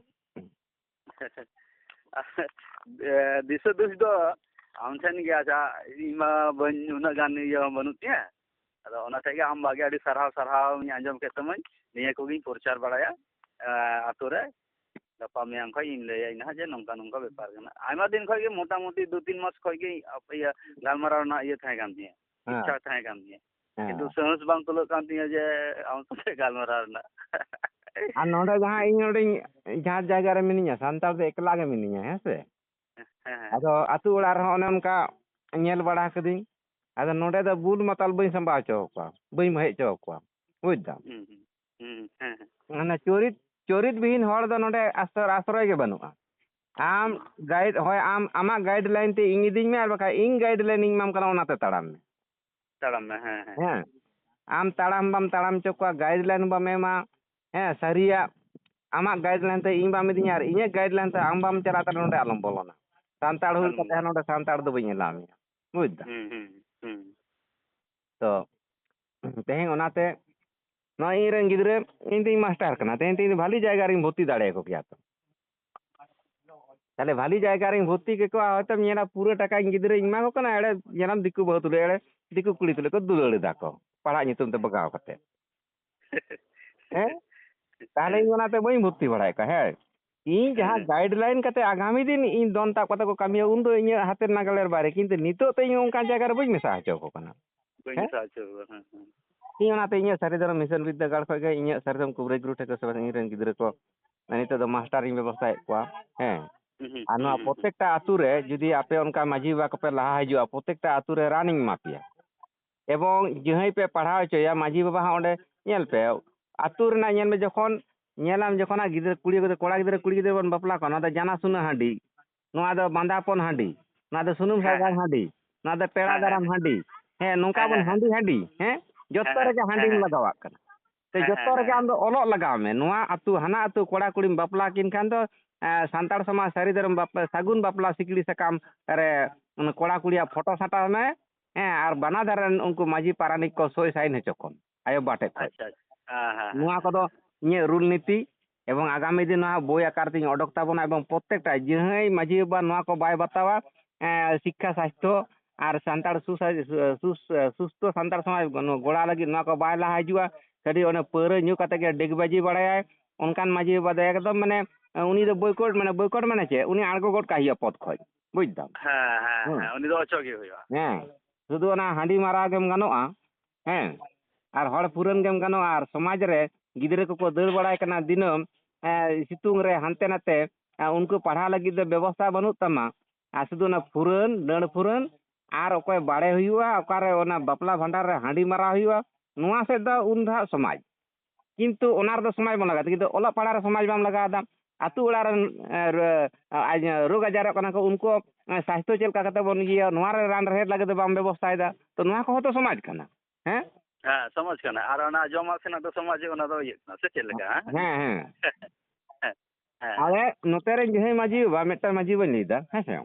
ᱮ, ᱫᱤᱥᱟᱹ ᱦᱩᱫᱤᱥ ᱫᱚ ᱟᱢ ᱴᱷᱮᱱ ᱜᱮ᱾ ᱟᱪᱪᱷᱟ, ᱤᱧ ᱢᱟ ᱵᱟᱹᱧ, ᱩᱱᱟᱹᱜ ᱜᱟᱱ ᱤᱭᱟᱹ ᱦᱚᱸ ᱵᱟᱹᱱᱩᱜ ᱛᱤᱧᱟᱹ᱾ ᱟᱫᱚ ᱚᱱᱟ ᱴᱷᱮᱡ ᱜᱮ ᱟᱢ ᱵᱷᱟᱜᱮ ᱟᱹᱰᱤ ᱥᱟᱨᱦᱟᱣ, ᱥᱟᱨᱦᱟᱣ ᱤᱧ ᱟᱸᱡᱚᱢ ᱠᱮᱫ ᱛᱟᱢᱟᱹᱧ᱾ ᱱᱤᱭᱟᱹ ᱠᱚᱜᱮᱧ ᱯᱨᱚᱪᱟᱨ ᱵᱟᱲᱟᱭᱟ, ᱮ, ᱟᱛᱳ ᱨᱮ᱾ ᱜᱟᱯᱟ ᱢᱮᱭᱟᱝ ᱠᱷᱚᱡ ᱤᱧ ᱞᱟᱹᱭᱟ ᱤᱧ ᱦᱟᱸᱜ ᱡᱮ ᱱᱚᱝᱠᱟ ᱱᱚᱝᱠᱟ ᱵᱮᱯᱟᱨ ᱠᱟᱱᱟ᱾ ᱟᱭᱢᱟ ᱫᱤᱱ ᱠᱷᱚᱡ ᱜᱮ, ᱢᱚᱴᱟᱢᱩᱴᱤ ᱫᱩ ᱛᱤᱱ ᱢᱟᱥ ᱠᱷᱚᱡ ᱜᱮ ᱤᱭᱟᱹ ᱜᱟᱞᱢᱟᱨᱟᱣ ᱨᱮᱱᱟᱜ ᱤᱭᱟᱹ ᱛᱟᱦᱮᱸ ᱠᱟᱱ ᱛᱤᱧᱟᱹ, ᱦᱮᱸ᱾ ᱤᱪᱪᱷᱟ ᱛᱟᱦᱮᱸ ᱠᱟᱱ ᱛᱤᱧᱟᱹ᱾ ᱦᱮᱸ᱾ ᱠᱤᱱᱛᱩ ᱥᱟᱦᱚᱥ ᱵᱟᱝ ᱠᱩᱞᱟᱹᱜ ᱠᱟᱱ ᱛᱤᱧᱟᱹ ᱡᱮ ᱟᱢ ᱥᱟᱛᱮ ᱜᱟᱞᱢᱟᱨᱟᱣ ᱨᱮᱱᱟᱜ᱾ ᱟᱨ ᱱᱚᱰᱮ ᱡᱟᱦᱟᱸ ᱤᱧ ᱱᱚᱰᱮᱧ ᱡᱟᱦᱟᱸ ᱡᱟᱭᱜᱟ ᱨᱮ ᱢᱤᱱᱟᱹᱧᱟ, ᱥᱟᱱᱛᱟᱲ ᱫᱚ ᱮᱠᱞᱟ ᱜᱮ ᱢᱤᱱᱟᱹᱧᱟ, ᱦᱮᱸ ᱥᱮ? ᱦᱮᱸ, ᱦᱮᱸ᱾ ᱟᱫᱚ ᱟᱹᱛᱩ ᱚᱲᱟᱜ ᱨᱮᱦᱚᱸ ᱚᱱᱮ ᱚᱱᱠᱟ ᱧᱮᱞ ᱵᱟᱲᱟ ᱠᱟᱹᱫᱟᱹᱧ᱾ ᱟᱫᱚ ᱱᱚᱰᱮ ᱫᱚ ᱵᱩᱞ ᱢᱟᱛᱟᱞ ᱵᱟᱹᱧ ᱥᱟᱢᱵᱟᱣ ᱦᱚᱪᱚ ᱟᱠᱚᱣᱟ, ᱵᱟᱹᱧ ᱦᱮᱡ ᱦᱚᱪᱚ ᱟᱠᱚᱣᱟ, ᱵᱩᱡᱽ ᱫᱟᱢ᱾ ᱦᱩᱸ, ᱦᱩᱸ, ᱦᱩᱸ, ᱦᱮᱸ, ᱦᱮᱸ᱾ ᱚᱱᱟ ᱪᱚᱨᱤᱛ, ᱪᱚᱨᱤᱛ ᱵᱤᱦᱤᱱ ᱦᱚᱲ ᱫᱚ ᱱᱚᱰᱮ ᱟᱥᱨᱚᱭ, ᱟᱥᱨᱚᱭ ᱜᱮ ᱵᱟᱹᱱᱩᱜᱼᱟ᱾ ᱟᱢ ᱦᱩᱸ᱾ Guide, ᱦᱳᱭ, ᱟᱢ ᱟᱢᱟᱜ guideline ᱛᱮ ᱤᱧ ᱤᱫᱤᱧ ᱢᱮ, ᱟᱨ ᱵᱟᱠᱷᱟᱡ ᱤᱧ guideline ᱤᱧ ᱮᱢᱟᱢ ᱠᱟᱱᱟ, ᱚᱱᱟᱛᱮ ᱛᱟᱲᱟᱢ ᱢᱮ᱾ ᱛᱟᱲᱟᱢ ᱢᱮ, ᱦᱮᱸ, ᱦᱮᱸ᱾ ᱦᱮᱸ, ᱟᱢ ᱛᱟᱲᱟᱢ ᱵᱟᱢ ᱛᱟᱲᱟᱢ ᱦᱚᱪᱚ ᱠᱚᱣᱟ, guideline ᱵᱟᱢ ᱮᱢᱟ, ᱦᱮᱸ, ᱥᱟᱹᱨᱤᱭᱟᱜ ᱟᱢᱟᱜ guideline ᱛᱮ ᱤᱧ ᱵᱟᱢ ᱤᱫᱤᱧᱟ ᱟᱨ ᱤᱧᱟᱹᱜ guideline ᱛᱮ ᱟᱢ ᱵᱟᱢ ᱪᱟᱞᱟᱜ, ᱛᱟᱦᱞᱮ ᱱᱚᱰᱮ ᱟᱞᱚᱢ ᱵᱚᱞᱚᱱᱟ᱾ ᱥᱟᱱᱛᱟᱲ ᱦᱩᱭ ᱟᱞᱚᱢ ᱠᱟᱛᱮ ᱦᱚᱸ ᱵᱚᱞᱚᱱᱟ᱾ ᱱᱚᱰᱮ ᱥᱟᱱᱛᱟᱲ ᱫᱚ ᱵᱟᱹᱧ allow ᱢᱮᱭᱟ, ᱵᱩᱡᱽ ᱫᱟᱢ᱾ ᱦᱩᱸ, ᱦᱩᱸ, ᱦᱩᱸ᱾ ᱛᱚ ᱛᱮᱦᱮᱧ ᱚᱱᱟᱛᱮ ᱱᱚᱜᱼᱚᱭ ᱤᱧ ᱨᱮᱱ ᱜᱤᱫᱽᱨᱟᱹ, ᱤᱧ ᱫᱩᱧ ᱢᱟᱥᱴᱟᱨ ᱠᱟᱱᱟ, ᱛᱮᱦᱮᱧ ᱛᱮᱦᱮᱧ ᱵᱷᱟᱞᱤ ᱡᱟᱭᱜᱟ ᱨᱤᱧ ᱵᱷᱚᱨᱛᱤ ᱫᱟᱲᱮᱭᱟᱠᱚ ᱠᱮᱭᱟ ᱛᱚ᱾ ᱛᱟᱦᱞᱮ ᱵᱷᱟᱞᱤ ᱡᱟᱭᱜᱟ ᱨᱤᱧ ᱵᱷᱚᱨᱛᱤ ᱠᱮᱠᱚᱣᱟ, ᱦᱚᱭᱛᱚᱢ ᱧᱮᱞᱟ ᱯᱩᱨᱟᱹ ᱴᱟᱠᱟᱧ ᱜᱤᱫᱽᱨᱟᱹᱧ ᱮᱢᱟ ᱠᱚ ᱠᱟᱱᱟ, ᱮᱲᱮ ᱧᱮᱞᱟᱢ ᱫᱤᱠᱩ ᱵᱟᱹᱦᱩ ᱛᱩᱞᱟᱹ, ᱮᱲᱮ ᱫᱤᱠᱩ ᱠᱩᱲᱤ ᱛᱩᱞᱟᱹ ᱠᱚ ᱫᱩᱞᱟᱹᱲ ᱮᱫᱟ ᱠᱚ ᱯᱟᱲᱦᱟᱜ ᱧᱩᱛᱩᱢ ᱛᱮ ᱵᱟᱜᱟᱣ ᱠᱟᱛᱮ᱾ ᱦᱮᱸ? ᱛᱟᱦᱞᱮ ᱤᱧ ᱚᱱᱟᱛᱮ ᱵᱟᱹᱧ ᱵᱷᱚᱨᱛᱤ ᱵᱟᱲᱟᱭᱮᱫ ᱠᱚᱣᱟ᱾ ᱦᱮᱸ, ᱤᱧ ᱡᱟᱦᱟᱸ ᱦᱮᱸ᱾ Guideline ᱠᱟᱛᱮ ᱟᱜᱟᱢᱤ ᱫᱤᱱ ᱤᱧ ᱫᱚᱱ ᱛᱟᱵ ᱠᱟᱛᱮ ᱠᱚ ᱠᱟᱹᱢᱤᱭᱟ, ᱩᱱᱫᱚ ᱤᱧᱟᱹᱜ ᱦᱟᱛᱮᱨ ᱱᱟᱜᱟᱞᱮᱨ ᱵᱟᱭᱨᱮ, ᱠᱤᱱᱛᱩ ᱱᱤᱛᱚᱜ ᱛᱮ ᱤᱧ ᱚᱱᱠᱟᱱ ᱡᱟᱭᱜᱟ ᱨᱮ ᱵᱟᱹᱧ ᱢᱮᱥᱟ ᱦᱚᱪᱚ ᱟᱠᱚ ᱠᱟᱱᱟ᱾ ᱵᱟᱹᱧ ᱦᱮᱸ? ᱢᱮᱥᱟ ᱦᱚᱪᱚ ᱟᱠᱚ ᱠᱟᱱᱟ, ᱦᱮᱸ, ᱦᱮᱸ᱾ ᱤᱧ ᱚᱱᱟᱛᱮ ᱤᱧᱟᱹᱜ ᱥᱟᱹᱨᱤ ᱫᱷᱚᱨᱚᱢ ᱢᱤᱥᱚᱱ ᱵᱤᱨᱫᱟᱹᱜᱟᱲ ᱠᱷᱚᱱ ᱜᱮ ᱤᱧᱟᱹᱜ ᱥᱟᱹᱨᱤ ᱫᱷᱚᱨᱚᱢ ᱠᱩᱵᱨᱮ ᱜᱩᱨᱩ ᱴᱷᱟᱹᱠᱩᱨ ᱥᱮᱵᱟ ᱤᱧ ᱨᱮᱱ ᱜᱤᱫᱽᱨᱟᱹ ᱠᱚ ᱱᱤᱛᱚᱜ ᱫᱚ ᱢᱟᱥᱴᱟᱨ ᱤᱧ ᱵᱮᱵᱚᱥᱛᱷᱟᱭᱮᱫ ᱠᱚᱣᱟ᱾ ᱦᱮᱸ᱾ ᱦᱩᱸ, ᱦᱩᱸ, ᱟᱨ ᱱᱚᱣᱟ ᱦᱩᱸ, ᱦᱩᱸ, ᱦᱩᱸ᱾ ᱯᱨᱚᱛᱮᱠᱴᱟ ᱟᱹᱛᱩ ᱨᱮ ᱡᱩᱫᱤ ᱟᱯᱮ ᱚᱱᱠᱟ ᱢᱟᱹᱡᱷᱤ ᱵᱟᱵᱟ ᱠᱚᱯᱮ ᱞᱟᱦᱟ ᱦᱤᱡᱩᱜᱼᱟ, ᱯᱨᱚᱛᱮᱠᱴᱟ ᱟᱹᱛᱩ ᱨᱮ ᱨᱟᱱᱤᱧ ᱮᱢᱟ ᱯᱮᱭᱟ᱾ ᱮᱵᱚᱝ ᱡᱟᱦᱟᱸᱭ ᱯᱮ ᱯᱟᱲᱦᱟᱣ ᱦᱚᱪᱚᱭᱟ, ᱢᱟᱹᱡᱷᱤ ᱵᱟᱵᱟ ᱦᱚᱸ ᱚᱸᱰᱮ ᱧᱮᱞ ᱯᱮ, ᱟᱹᱛᱩ ᱨᱮᱱᱟᱜ ᱧᱮᱞ ᱢᱮ, ᱡᱚᱠᱷᱚᱱ ᱧᱮᱞᱟᱢ, ᱡᱚᱠᱷᱚᱱ ᱦᱟᱸᱜ ᱜᱤᱫᱽᱨᱟᱹ, ᱠᱩᱲᱤ ᱜᱤᱫᱽᱨᱟᱹ, ᱠᱚᱲᱟ ᱜᱤᱫᱽᱨᱟᱹ, ᱠᱩᱲᱤ ᱜᱤᱫᱽᱨᱟᱹ ᱵᱚᱱ ᱵᱟᱯᱞᱟ ᱠᱚᱣᱟ, ᱱᱚᱣᱟ ᱫᱚ ᱡᱟᱱᱟ ᱥᱩᱱᱟᱹ ᱦᱟᱺᱰᱤ, ᱱᱚᱣᱟ ᱫᱚ ᱵᱟᱸᱫᱟᱯᱚᱱ ᱦᱟᱺᱰᱤ, ᱱᱚᱣᱟ ᱫᱚ ᱥᱩᱱᱩᱢ ᱦᱮᱸ, ᱥᱟᱥᱟᱝ ᱦᱮᱸ᱾ ᱦᱟᱺᱰᱤ, ᱱᱚᱣᱟ ᱫᱚ ᱯᱮᱲᱟ ᱦᱮᱸ, ᱦᱮᱸ, ᱫᱟᱨᱟᱢ ᱦᱮᱸ᱾ ᱦᱟᱺᱰᱤ᱾ ᱦᱮᱸ, ᱱᱚᱝᱠᱟ ᱦᱮᱸ, ᱵᱚᱱ ᱦᱮᱸ, ᱦᱮᱸ, ᱦᱟᱺᱰᱤ ᱦᱮᱸ᱾ ᱦᱟᱺᱰᱤ, ᱦᱮᱸ? ᱦᱮᱸ, ᱡᱚᱛᱚ ᱦᱮᱸ, ᱨᱮᱜᱮ ᱦᱮᱸ, ᱦᱟᱺᱰᱤᱢ ᱦᱮᱸ᱾ ᱞᱟᱜᱟᱣᱟᱜ ᱠᱟᱱᱟ᱾ ᱛᱮ ᱦᱮᱸ, ᱡᱚᱛᱚ ᱦᱮᱸ, ᱨᱮᱜᱮ ᱦᱮᱸ, ᱟᱢ ᱫᱚ ᱦᱮᱸ᱾ ᱚᱞᱚᱜ ᱞᱟᱜᱟᱣ ᱢᱮ᱾ ᱱᱚᱣᱟ ᱟᱹᱛᱩ, ᱦᱟᱱᱟ ᱟᱹᱛᱩ ᱠᱚᱲᱟ ᱠᱩᱲᱤᱢ ᱵᱟᱯᱞᱟ ᱠᱤᱱ ᱠᱷᱟᱱ ᱫᱚ, ᱮᱸ, ᱥᱟᱱᱛᱟᱲ ᱥᱚᱢᱟᱡᱽ ᱥᱟᱹᱨᱤ ᱫᱷᱚᱨᱚᱢ ᱵᱟᱯ-, ᱥᱟᱹᱜᱩᱱ ᱵᱟᱯᱞᱟ ᱥᱤᱠᱲᱤ ᱥᱟᱠᱟᱢ ᱨᱮ ᱚᱱᱟ ᱠᱚᱲᱟ ᱠᱩᱲᱤᱭᱟᱜ ᱯᱷᱳᱴᱳ ᱥᱟᱴᱟᱣ ᱢᱮ᱾ ᱦᱮᱸ, ᱟᱨ ᱵᱟᱱᱟ ᱫᱷᱟᱨᱮ ᱨᱮᱱ ᱩᱱᱠᱩ ᱢᱟᱹᱡᱷᱤ ᱯᱟᱨᱟᱱᱤᱠ ᱠᱚ ᱥᱳᱭ ᱥᱟᱭᱤᱱ ᱦᱚᱪᱚ ᱠᱚᱢ ᱟᱭᱳ ᱵᱟᱵᱟ ᱴᱷᱮᱡ ᱠᱷᱚᱡ᱾ ᱟᱪᱪᱷᱟ, ᱟᱪᱪᱷᱟ᱾ ᱦᱮᱸ, ᱦᱮᱸ, ᱦᱮᱸ, ᱱᱚᱣᱟ ᱦᱮᱸ᱾ ᱠᱚᱫᱚ ᱤᱧᱟᱹᱜ ᱨᱩᱞ ᱱᱤᱛᱤ, ᱮᱵᱚᱝ ᱟᱜᱟᱢᱤ ᱫᱤᱱ ᱱᱚᱣᱟ ᱵᱳᱭ ᱟᱠᱟᱨ ᱛᱤᱧ ᱚᱰᱚᱠ ᱛᱟᱵᱚᱱᱟ, ᱮᱵᱚᱝ ᱯᱨᱚᱛᱛᱮᱠᱴᱟ ᱡᱟᱦᱟᱸᱭ ᱢᱟᱹᱡᱷᱤ ᱵᱟᱵᱟ ᱱᱚᱣᱟ ᱠᱚ ᱵᱟᱭ ᱵᱟᱛᱟᱣᱟ, ᱮᱸ, ᱥᱤᱠᱠᱷᱟ, ᱥᱟᱥᱛᱷᱚ ᱟᱨ ᱥᱟᱱᱛᱟᱲ ᱥᱩᱥᱟ-, ᱥᱩᱥ-, ᱥᱩᱥᱛᱷᱚ ᱥᱟᱱᱛᱟᱲ ᱥᱚᱢᱟᱡᱽ ᱜᱚᱲᱟ ᱞᱟᱹᱜᱤᱫ ᱱᱚᱣᱟ ᱠᱚ ᱵᱟᱭ ᱞᱟᱦᱟ ᱦᱤᱡᱩᱜᱼᱟ, ᱠᱷᱟᱹᱞᱤ ᱚᱱᱮ ᱯᱟᱹᱣᱨᱟᱹ ᱧᱩ ᱠᱟᱛᱮ ᱜᱮ ᱰᱮᱜᱽᱵᱟᱡᱤ ᱵᱟᱲᱟᱭᱟᱭ, ᱚᱱᱠᱟᱱ ᱢᱟᱹᱡᱷᱤ ᱵᱟᱵᱟ ᱫᱚ ᱮᱠᱫᱚᱢ ᱢᱟᱱᱮ, ᱩᱱᱤ ᱫᱚ boycott, ᱢᱟᱱᱮ boycott ᱢᱟᱱᱮ ᱪᱮᱫ? ᱩᱱᱤ ᱟᱬᱜᱚ ᱜᱚᱫ ᱠᱟᱜ ᱦᱩᱭᱩᱜᱼᱟ ᱯᱚᱫᱽ ᱠᱷᱚᱡ, ᱵᱩᱡᱽ ᱫᱟᱢ? ᱦᱮᱸ, ᱦᱮᱸ, ᱦᱮᱸ᱾ ᱦᱮᱸ, ᱩᱱᱤ ᱫᱚ ᱚᱪᱚᱜ ᱜᱮ ᱦᱩᱭᱩᱜᱼᱟ᱾ ᱦᱮᱸ, ᱥᱩᱫᱷᱩ ᱚᱱᱟ ᱦᱟᱺᱰᱤ ᱢᱟᱨᱟ ᱜᱮᱢ ᱜᱟᱱᱚᱜᱼᱟ᱾ ᱦᱮᱸ, ᱟᱨ ᱦᱚᱲ ᱯᱩᱨᱟᱹᱱ ᱜᱮᱢ ᱜᱟᱱᱚᱜᱼᱟ, ᱟᱨ ᱥᱚᱢᱟᱡᱽ ᱨᱮ ᱜᱤᱫᱽᱨᱟᱹ ᱠᱚᱠᱚ ᱫᱟᱹᱲ ᱵᱟᱲᱟᱭ ᱠᱟᱱᱟ ᱫᱤᱱᱟᱹᱢ, ᱮᱸ, ᱥᱤᱛᱩᱝ ᱨᱮ ᱦᱟᱱᱛᱮ ᱱᱟᱛᱮ, ᱮᱸ, ᱩᱱᱠᱩ ᱯᱟᱲᱦᱟᱣ ᱞᱟᱹᱜᱤᱫ ᱫᱚ ᱵᱮᱵᱚᱥᱛᱷᱟ ᱵᱟᱹᱱᱩᱜ ᱛᱟᱢᱟ᱾ ᱟᱨ ᱥᱩᱫᱷᱩ ᱚᱱᱟ ᱯᱷᱩᱨᱟᱹᱱ, ᱰᱟᱹᱬ ᱯᱷᱩᱨᱟᱹᱱ, ᱟᱨ ᱚᱠᱚᱭ ᱵᱟᱲᱮ ᱦᱩᱭᱩᱜᱼᱟ, ᱚᱠᱟᱨᱮ ᱚᱱᱟ ᱵᱟᱯᱞᱟ ᱵᱷᱟᱸᱰᱟᱱ ᱨᱮ ᱦᱟᱺᱰᱤ ᱢᱟᱨᱟᱣ ᱦᱩᱭᱩᱜᱼᱟ, ᱱᱚᱣᱟ ᱥᱮᱫ ᱫᱚ ᱩᱱ ᱫᱚ ᱦᱟᱸᱜ ᱥᱚᱢᱟᱡᱽ᱾ ᱠᱤᱱᱛᱩ ᱚᱱᱟ ᱨᱮᱫᱚ ᱥᱚᱢᱟᱡᱽ ᱵᱟᱝ ᱞᱟᱜᱟᱜᱼᱟ, ᱠᱤᱱᱛᱩ ᱚᱞᱚᱜ ᱯᱟᱲᱦᱟᱜ ᱨᱮ ᱥᱚᱢᱟᱡᱽ ᱵᱟᱢ ᱞᱟᱜᱟᱣᱫᱟ᱾ ᱟᱹᱛᱩ ᱚᱲᱟᱜ ᱨᱮᱱ, ᱮ, ᱨᱳ-, ᱟ-, ᱨᱳᱜᱽ ᱟᱡᱟᱨᱚᱜ ᱠᱟᱱᱟ ᱠᱚ, ᱩᱱᱠᱩ, ᱮ, ᱥᱟᱥᱛᱷᱚ ᱪᱮᱫ ᱞᱮᱠᱟ ᱠᱟᱛᱮ ᱵᱚᱱ ᱤᱭᱟᱹᱭᱟ, ᱱᱚᱣᱟ ᱨᱮ ᱨᱟᱱ ᱨᱮᱦᱮᱫ ᱞᱟᱹᱜᱤᱫ ᱫᱚ ᱵᱟᱢ ᱵᱮᱵᱚᱥᱛᱷᱟᱭᱮᱫᱟ, ᱛᱚ ᱱᱚᱣᱟ ᱠᱚᱦᱚᱸ ᱛᱚ ᱥᱚᱢᱟᱡᱽ ᱠᱟᱱᱟ᱾ ᱦᱮᱸ? ᱦᱮᱸ, ᱥᱚᱢᱟᱡᱽ ᱠᱟᱱᱟ᱾ ᱟᱨ ᱚᱱᱟ ᱡᱚᱢᱟᱜ ᱥᱮᱱᱟᱜ ᱫᱚ ᱥᱚᱢᱟᱡᱽ, ᱚᱱᱟ ᱫᱚ ᱤᱭᱟᱹᱜ ᱠᱟᱱᱟ, ᱥᱮ ᱪᱮᱫ ᱞᱮᱠᱟ, ᱦᱮᱸ? ᱦᱮᱸ, ᱦᱮᱸ᱾ ᱦᱮᱸ, ᱦᱮᱸ᱾ ᱟᱞᱮ ᱱᱚᱛᱮ ᱨᱮᱱ ᱡᱟᱦᱟᱸᱭ ᱢᱟᱹᱡᱷᱤ ᱵᱟᱵᱟ, ᱢᱤᱫᱴᱟᱝ ᱢᱟᱹᱡᱷᱤ ᱵᱟᱹᱧ ᱞᱟᱹᱭᱫᱟ, ᱦᱮᱸ ᱥᱮ?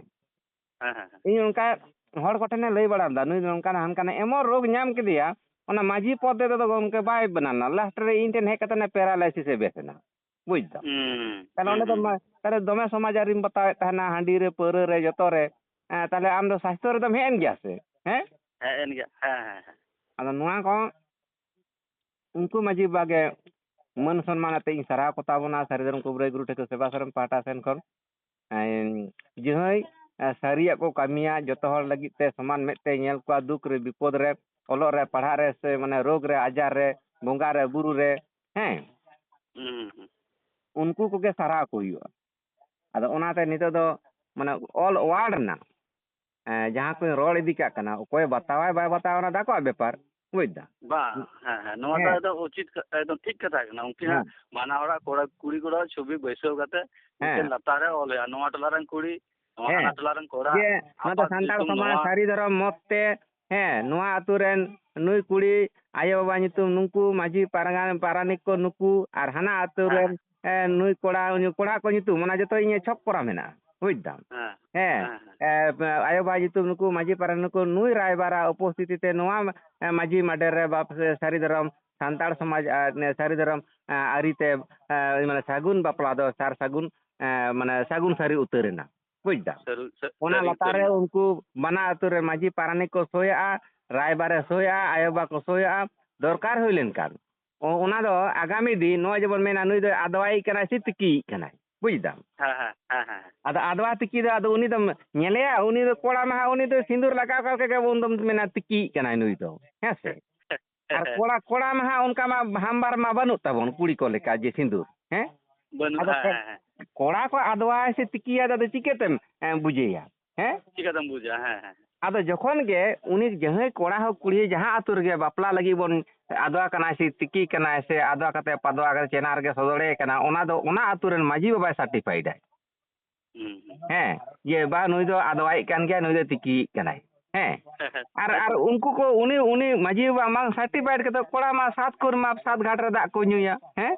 ᱦᱮᱸ, ᱦᱮᱸ, ᱦᱮᱸ᱾ ᱤᱧ ᱚᱱᱠᱟ ᱦᱚᱲ ᱠᱚᱴᱷᱮᱱᱮ ᱞᱟᱹᱭ ᱵᱟᱲᱟ ᱞᱮᱫᱟ, ᱱᱩᱭ ᱫᱚ ᱱᱚᱝᱠᱟᱱᱟ ᱦᱟᱱᱠᱟᱱᱟ, ᱮᱢᱚᱱ ᱨᱳᱜᱽ ᱧᱟᱢ ᱠᱮᱫᱮᱭᱟ, ᱚᱱᱟ ᱢᱟᱹᱡᱷᱤ ᱯᱚᱫᱽ ᱛᱮᱫᱚ ᱜᱚᱢᱠᱮ ᱵᱟᱭ ᱵᱮᱱᱟᱣ ᱞᱮᱱᱟ᱾ ᱞᱟᱥᱴ ᱨᱮ ᱤᱧ ᱴᱷᱮᱱ ᱦᱮᱡ ᱠᱟᱛᱮ ᱚᱱᱟ ᱯᱮᱨᱟᱞᱟᱭᱥᱤᱥ ᱮ ᱵᱮᱥ ᱮᱱᱟ, ᱵᱩᱡᱽ ᱫᱟᱢ? ᱦᱩᱸ, ᱛᱟᱦᱞᱮ ᱦᱩᱸ, ᱚᱸᱰᱮ ᱫᱚ ᱦᱩᱸ᱾ ᱢᱟ-, ᱛᱟᱦᱞᱮ ᱫᱚᱢᱮ ᱥᱚᱢᱟᱡᱽ ᱟᱹᱨᱤᱢ ᱵᱟᱛᱟᱣᱮᱫ ᱛᱟᱦᱮᱱᱟ, ᱦᱟᱺᱰᱤ ᱨᱮ, ᱯᱟᱹᱣᱨᱟᱹ ᱨᱮ, ᱡᱚᱛᱚ ᱨᱮ᱾ ᱦᱮᱸ, ᱛᱟᱦᱞᱮ ᱟᱢ ᱫᱚ ᱥᱟᱥᱛᱷᱚ ᱨᱮᱫᱚᱢ ᱦᱮᱡ ᱮᱱ ᱜᱮᱭᱟ ᱥᱮ? ᱦᱮᱸ? ᱦᱮᱡ ᱮᱱ ᱜᱮᱭᱟ, ᱦᱮᱸ, ᱦᱮᱸ, ᱦᱮᱸ᱾ ᱟᱫᱚ ᱱᱚᱣᱟ ᱠᱚ ᱩᱱᱠᱩ ᱢᱟᱹᱡᱷᱤ ᱵᱟᱵᱟ ᱜᱮ ᱢᱟᱹᱱ ᱥᱚᱱᱢᱟᱱ ᱟᱛᱮ ᱤᱧ ᱥᱟᱨᱦᱟᱣ ᱠᱚ ᱛᱟᱵᱚᱱᱟ, ᱥᱟᱹᱨᱤ ᱫᱷᱚᱨᱚᱢ ᱠᱚ ᱵᱩᱨᱟᱹᱭ ᱜᱩᱨᱩ ᱴᱷᱟᱹᱠᱩᱨ ᱥᱮᱵᱟ ᱥᱚᱨᱮᱱ ᱯᱟᱦᱴᱟ ᱥᱮᱱ ᱠᱷᱚᱱ᱾ ᱮᱸ, ᱡᱟᱦᱟᱸᱭ, ᱮᱸ, ᱥᱟᱹᱨᱤᱭᱟᱜ ᱠᱚ ᱠᱟᱹᱢᱤᱭᱟ, ᱡᱚᱛᱚ ᱦᱚᱲ ᱞᱟᱹᱜᱤᱫ ᱛᱮ ᱥᱚᱢᱟᱱ ᱢᱮᱫ ᱛᱮ ᱧᱮᱞ ᱠᱚᱣᱟ, ᱫᱩᱠ ᱨᱮ, ᱵᱤᱯᱚᱫ ᱨᱮ, ᱚᱞᱚᱜ ᱨᱮ, ᱯᱟᱲᱦᱟᱜ ᱨᱮ, ᱥᱮ ᱢᱟᱱᱮ ᱨᱳᱜᱽ ᱨᱮ, ᱟᱡᱟᱨ ᱨᱮ, ᱵᱚᱸᱜᱟ ᱨᱮ, ᱵᱩᱨᱩ ᱨᱮ, ᱦᱮᱸ᱾ ᱦᱩᱸ, ᱦᱩᱸ᱾ ᱩᱱᱠᱩ ᱠᱚᱜᱮ ᱥᱟᱨᱦᱟᱣ ᱠᱚ ᱦᱩᱭᱩᱜᱼᱟ᱾ ᱟᱫᱚ ᱚᱱᱟᱛᱮ ᱱᱤᱛᱚᱜ ᱫᱚ ᱢᱟᱱᱮ all world ᱨᱮᱱᱟᱜ, ᱮᱸ, ᱡᱟᱦᱟᱸ ᱠᱚᱧ ᱨᱚᱲ ᱤᱫᱤ ᱠᱟᱜ ᱠᱟᱱᱟ, ᱚᱠᱚᱭ ᱵᱟᱛᱟᱣᱟᱭ ᱵᱟᱭ ᱵᱟᱛᱟᱣᱟ ᱚᱱᱟ ᱫᱚ ᱟᱠᱚᱣᱟᱜ ᱵᱮᱯᱟᱨ, ᱵᱩᱡᱽ ᱫᱟᱢ? ᱵᱟᱝ, ᱦᱮᱸ, ᱦᱮᱸ, ᱱᱚᱣᱟ ᱫᱚ ᱦᱮᱸ᱾ ᱮᱠᱫᱚᱢ ᱩᱪᱤᱛ ᱠᱟ-, ᱮᱠᱫᱚᱢ ᱴᱷᱤᱠ ᱠᱟᱛᱷᱟ ᱠᱟᱱᱟ᱾ ᱩᱱᱠᱤᱱᱟᱜ ᱦᱮᱸ᱾ ᱵᱟᱱᱟ ᱦᱚᱲᱟᱜ ᱠᱚᱲᱟ, ᱠᱩᱲᱤ ᱠᱚᱲᱟ ᱪᱷᱚᱵᱤ ᱵᱟᱹᱭᱥᱟᱹᱣ ᱠᱟᱛᱮ ᱢᱤᱫᱴᱮᱱ ᱦᱮᱸ᱾ ᱞᱟᱛᱟᱨ ᱨᱮ ᱚᱞ ᱦᱩᱭᱩᱜᱼᱟ, ᱱᱚᱣᱟ ᱴᱚᱞᱟ ᱨᱮᱱ ᱠᱩᱲᱤ, ᱱᱚᱣᱟ ᱦᱮᱸ᱾ ᱦᱟᱱᱟ ᱴᱚᱞᱟ ᱨᱮᱱ ᱠᱚᱲᱟ, ᱡᱮ ᱱᱚᱣᱟ ᱫᱚ ᱟᱯᱟᱛ ᱥᱟᱱᱛᱟᱲ ᱧᱩᱛᱩᱢ ᱥᱚᱢᱟᱡᱽ ᱱᱚᱣᱟ᱾ ᱥᱟᱹᱨᱤ ᱫᱷᱚᱨᱚᱢ ᱢᱚᱛ ᱛᱮ, ᱦᱮᱸ, ᱱᱚᱣᱟ ᱟᱹᱛᱩ ᱨᱮᱱ ᱱᱩᱭ ᱠᱩᱲᱤ ᱟᱭᱳ ᱵᱟᱵᱟ ᱧᱩᱛᱩᱢ ᱱᱩᱠᱩ, ᱢᱟᱹᱡᱷᱤ ᱯᱟᱨᱜᱟᱱᱟ, ᱯᱟᱨᱟᱱᱤᱠ ᱠᱚ ᱱᱩᱠᱩ, ᱟᱨ ᱦᱟᱱᱟ ᱟᱹᱛᱩ ᱦᱮᱸ, ᱨᱮᱱ, ᱦᱮᱸ᱾ ᱮ, ᱱᱩᱭ ᱠᱚᱲᱟ, ᱩᱱᱤ ᱠᱚᱲᱟ ᱠᱚ ᱧᱩᱛᱩᱢ, ᱚᱱᱟ ᱡᱚᱛᱚ ᱤᱧ ᱪᱷᱚᱠ ᱠᱚᱨᱟ ᱢᱮᱱᱟᱜᱼᱟ, ᱵᱩᱡᱽ ᱫᱟᱢ? ᱦᱮᱸ, ᱦᱮᱸ, ᱦᱮᱸ, ᱦᱮᱸ᱾ ᱮ, ᱟᱭᱳ ᱵᱟᱵᱟ ᱧᱩᱛᱩᱢ ᱱᱩᱠᱩ, ᱢᱟᱹᱡᱷᱤ ᱯᱟᱨᱟᱱᱤᱠ ᱱᱩᱠᱩ, ᱱᱩᱭ ᱨᱟᱭᱵᱟᱨᱟᱜ ᱩᱯᱚᱥᱛᱷᱤᱛᱤ ᱛᱮ ᱱᱚᱣᱟ, ᱮ, ᱢᱟᱹᱡᱷᱤ ᱢᱟᱰᱮᱨ ᱨᱮ ᱵᱟᱯ-, ᱥᱟᱹᱨᱤ ᱫᱷᱚᱨᱚᱢ, ᱥᱟᱱᱛᱟᱲ ᱥᱚᱢᱟᱡᱽ, ᱟᱨ ᱱᱮ ᱥᱟᱹᱨᱤ ᱫᱷᱚᱨᱚᱢ, ᱮ, ᱟᱹᱨᱤ ᱛᱮ, ᱮ, ᱢᱟᱱᱮ ᱥᱟᱹᱜᱩᱱ ᱵᱟᱯᱞᱟ ᱫᱚ ᱥᱟᱨ ᱥᱟᱹᱜᱩᱱ, ᱮ, ᱢᱟᱱᱮ ᱥᱟᱹᱜᱩᱱ ᱥᱟᱹᱨᱤ ᱩᱛᱟᱹᱨ ᱮᱱᱟ᱾ ᱵᱩᱡᱽ ᱫᱟᱢ? ᱥᱟᱹᱨᱩ-, ᱥᱟᱹ-, ᱚᱱᱟ ᱥᱟᱹᱨᱤ ᱞᱟᱛᱟᱨ ᱩᱛᱟᱹᱨ ᱨᱮ ᱮᱱᱟ᱾ ᱩᱱᱠᱩ ᱵᱟᱱᱟ ᱟᱹᱛᱩ ᱨᱮ ᱢᱟᱹᱡᱷᱤ ᱯᱟᱨᱟᱱᱤᱠ ᱠᱚ ᱥᱳᱭᱟᱜᱼᱟ, ᱨᱟᱭᱵᱟᱨᱮ ᱥᱳᱭᱟᱜᱼᱟ, ᱟᱭᱳ ᱵᱟᱵᱟ ᱠᱚ ᱥᱳᱭᱟᱜᱼᱟ, ᱫᱚᱨᱠᱟᱨ ᱦᱩᱭ ᱞᱮᱱᱠᱷᱟᱱ᱾ ᱚ-, ᱚᱱᱟ ᱫᱚ ᱟᱜᱟᱢᱤ ᱫᱤᱱ ᱱᱚᱜᱼᱚᱭ ᱡᱮᱵᱚᱱ ᱢᱮᱱᱟ ᱱᱩᱭ ᱫᱚ ᱟᱫᱣᱟᱭᱤᱡ ᱠᱟᱱᱟᱭ ᱥᱮ ᱛᱤᱠᱤᱭᱤᱡ ᱠᱟᱱᱟᱭ, ᱵᱩᱡᱽ ᱫᱟᱢ? ᱦᱮᱸ, ᱦᱮᱸ, ᱦᱮᱸ, ᱦᱮᱸ᱾ ᱟᱫᱚ ᱟᱫᱣᱟ ᱛᱤᱠᱤ ᱫᱚ ᱟᱫᱚ ᱩᱱᱤ ᱫᱚᱢ ᱧᱮᱞᱮᱭᱟ, ᱩᱱᱤ ᱫᱚ ᱠᱚᱲᱟ ᱢᱟ ᱦᱟᱸᱜ ᱩᱱᱤ ᱫᱚ ᱥᱤᱸᱫᱩᱨ ᱞᱟᱜᱟᱣ ᱠᱟᱜ ᱜᱮ ᱩᱱ ᱫᱚᱢ ᱢᱮᱱᱟ ᱛᱤᱠᱤᱭᱤᱡ ᱠᱟᱱᱟᱭ ᱱᱩᱭ ᱫᱚ, ᱦᱮᱸ ᱥᱮ? ᱟᱨ ᱠᱚᱲᱟ, ᱠᱚᱲᱟ ᱢᱟ ᱦᱟᱸᱜ ᱚᱱᱠᱟ ᱢᱟ ᱦᱟᱢᱵᱟᱨ ᱢᱟ ᱵᱟᱹᱱᱩᱜ ᱛᱟᱵᱚᱱ ᱠᱩᱲᱤ ᱠᱚ ᱞᱮᱠᱟ ᱡᱮ ᱥᱤᱸᱫᱩᱨ, ᱦᱮᱸ? ᱵᱟᱹᱱᱩᱜ, ᱟᱫᱚ ᱦᱮᱸ, ᱠᱚ-, ᱦᱮᱸ, ᱦᱮᱸ᱾ ᱠᱚᱲᱟ ᱠᱚ ᱟᱫᱣᱟᱭ ᱥᱮ ᱛᱤᱠᱤᱭᱟ, ᱟᱫᱚ ᱪᱤᱠᱟᱹᱛᱮᱢ ᱮ, ᱵᱩᱡᱷᱟᱹᱭᱟ? ᱦᱮᱸ? ᱪᱤᱠᱟᱹᱛᱮᱢ ᱵᱩᱡᱟ? ᱦᱮᱸ, ᱦᱮᱸ᱾ ᱟᱫᱚ ᱡᱚᱠᱷᱚᱱ ᱜᱮ ᱩᱱᱤ ᱡᱟᱦᱟᱸᱭ ᱠᱚᱲᱟ ᱦᱳᱠ ᱠᱩᱲᱤ, ᱡᱟᱦᱟᱸ ᱟᱹᱛᱩ ᱨᱮᱜᱮ ᱵᱟᱯᱞᱟ ᱞᱟᱹᱜᱤᱫ ᱵᱚᱱ ᱟᱫᱣᱟ ᱠᱟᱱᱟᱭ ᱥᱮ ᱛᱤᱠᱤ ᱠᱟᱱᱟᱭ ᱥᱮ ᱟᱫᱣᱟ ᱠᱟᱛᱮ ᱯᱟᱫᱣᱟ ᱠᱟᱛᱮ ᱪᱮᱱᱟ ᱨᱮᱜᱮ ᱥᱚᱫᱚᱲᱮ ᱠᱟᱱᱟ, ᱚᱱᱟ ᱫᱚ ᱚᱱᱟ ᱟᱹᱛᱩ ᱨᱮᱱ ᱢᱟᱹᱡᱷᱤ ᱵᱟᱵᱟᱭ ᱥᱟᱨᱴᱤᱯᱷᱟᱭᱤᱰᱟᱭ᱾ ᱦᱩᱸ, ᱦᱩᱸ᱾ ᱦᱮᱸ, ᱡᱮ ᱵᱟ, ᱱᱩᱭ ᱫᱚ ᱟᱫᱣᱟᱭᱤᱡ ᱠᱟᱱ ᱜᱮᱭᱟ, ᱱᱩᱭ ᱫᱚ ᱛᱤᱠᱤᱭᱤᱡ ᱠᱟᱱᱟᱭ᱾ ᱦᱮᱸ᱾ ᱟᱨ, ᱟᱨ ᱩᱱᱠᱩ ᱠᱚ, ᱩᱱᱤ, ᱩᱱᱤ ᱢᱟᱹᱡᱷᱤ ᱵᱟᱵᱟ ᱵᱟᱝ ᱥᱟᱨᱴᱤᱯᱷᱟᱭᱤᱰ ᱠᱟᱛᱮ ᱠᱚᱲᱟ ᱢᱟ ᱥᱟᱛ ᱠᱚᱨ ᱢᱟ ᱥᱟᱛ ᱜᱷᱟᱴ ᱨᱮ ᱫᱟᱜ ᱠᱚ ᱧᱩᱭᱟ᱾ ᱦᱮᱸ?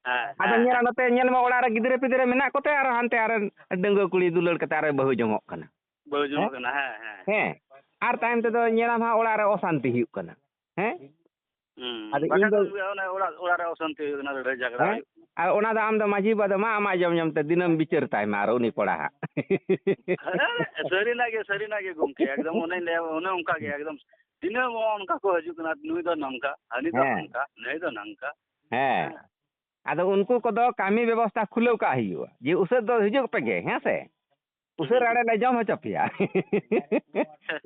ᱦᱮᱸ, ᱟᱫᱚ ᱦᱮᱸ, ᱧᱮᱞᱟ ᱦᱮᱸ᱾ ᱱᱚᱛᱮ, ᱧᱮᱞ ᱢᱮ, ᱚᱲᱟᱜ ᱨᱮ ᱜᱤᱫᱽᱨᱟᱹ ᱯᱤᱫᱽᱨᱟᱹ ᱢᱮᱱᱟᱜ ᱠᱚᱛᱮ ᱟᱨᱚ ᱦᱟᱱᱛᱮ ᱟᱨᱚ ᱰᱟᱺᱜᱩᱣᱟᱹ ᱠᱩᱲᱤ ᱫᱩᱞᱟᱹᱲ ᱠᱟᱛᱮ ᱟᱨᱚᱭ ᱵᱟᱹᱦᱩ ᱡᱚᱝᱚᱜ ᱠᱟᱱᱟ᱾ ᱵᱟᱹᱦᱩ ᱡᱚᱝᱚᱜ ᱦᱮᱸ? ᱠᱟᱱᱟ, ᱦᱮᱸ, ᱦᱮᱸ᱾ ᱦᱮᱸ᱾ ᱟᱨ ᱛᱟᱭᱚᱢ ᱛᱮᱫᱚ ᱧᱮᱞᱟᱢ ᱦᱟᱸᱜ ᱚᱲᱟᱜ ᱨᱮ ᱚᱥᱟᱱᱛᱤ ᱦᱩᱭᱩᱜ ᱠᱟᱱᱟ᱾ ᱦᱮᱸ? ᱦᱩᱸ, ᱟᱫᱚ ᱤᱧ ᱵᱟᱠᱷᱟᱡ ᱫᱚ ᱫᱚ ᱚᱱᱮ ᱚᱲᱟᱜ, ᱚᱲᱟᱜ ᱨᱮ ᱚᱥᱟᱱᱛᱤ ᱦᱩᱭᱩᱜ ᱠᱟᱱᱟ, ᱞᱟᱹᱲᱦᱟᱹᱭ ᱡᱷᱟᱜᱽᱲᱟ ᱦᱮᱸ? ᱦᱩᱭᱩᱜ ᱠᱟᱱᱟ᱾ ᱟᱨ ᱚᱱᱟ ᱫᱚ ᱟᱢ ᱫᱚ ᱢᱟᱹᱡᱷᱤ ᱵᱟᱵᱟ ᱫᱚ ᱢᱟ ᱟᱢᱟᱜ ᱡᱚᱢ ᱡᱚᱢ ᱛᱮ ᱫᱤᱱᱟᱹᱢ ᱵᱤᱪᱟᱹᱨ ᱛᱟᱭ ᱢᱟ ᱟᱨ ᱩᱱᱤ ᱠᱚᱲᱟ ᱦᱟᱸᱜ᱾ ᱦᱮᱸ, ᱥᱟᱹᱨᱤᱱᱟᱜ ᱜᱮ, ᱥᱟᱹᱨᱤᱱᱟᱜ ᱜᱮ ᱜᱚᱢᱠᱮ, ᱮᱠᱫᱚᱢ ᱚᱱᱮᱧ ᱞᱟᱹᱭᱟ, ᱚᱱᱮ ᱚᱱᱠᱟ ᱜᱮ ᱮᱠᱫᱚᱢ ᱫᱤᱱᱟᱹᱢ ᱱᱚᱜᱼᱚ ᱱᱚᱝᱠᱟ ᱠᱚ ᱦᱤᱡᱩᱜ ᱠᱟᱱᱟ, ᱱᱩᱭ ᱫᱚ ᱱᱚᱝᱠᱟ, ᱦᱟᱹᱱᱤ ᱫᱚ ᱦᱮᱸ᱾ ᱱᱚᱝᱠᱟ, ᱱᱟᱹᱭ ᱫᱚ ᱱᱚᱝᱠᱟ᱾ ᱦᱮᱸ᱾ ᱦᱮᱸ᱾ ᱟᱫᱚ ᱩᱱᱠᱩ ᱠᱚᱫᱚ ᱠᱟᱹᱢᱤ ᱵᱮᱵᱚᱥᱛᱷᱟ ᱠᱷᱩᱞᱟᱹᱣ ᱠᱟᱜ ᱦᱩᱭᱩᱜᱼᱟ, ᱡᱮ ᱩᱥᱟᱹᱫ ᱫᱚ ᱦᱤᱡᱩᱜ ᱯᱮᱜᱮ, ᱦᱮᱸ ᱥᱮ? ᱩᱥᱟᱹᱫ ᱦᱩᱸ᱾ ᱨᱟᱲᱮ ᱞᱮ ᱡᱚᱢ ᱦᱚᱪᱚ ᱯᱮᱭᱟ᱾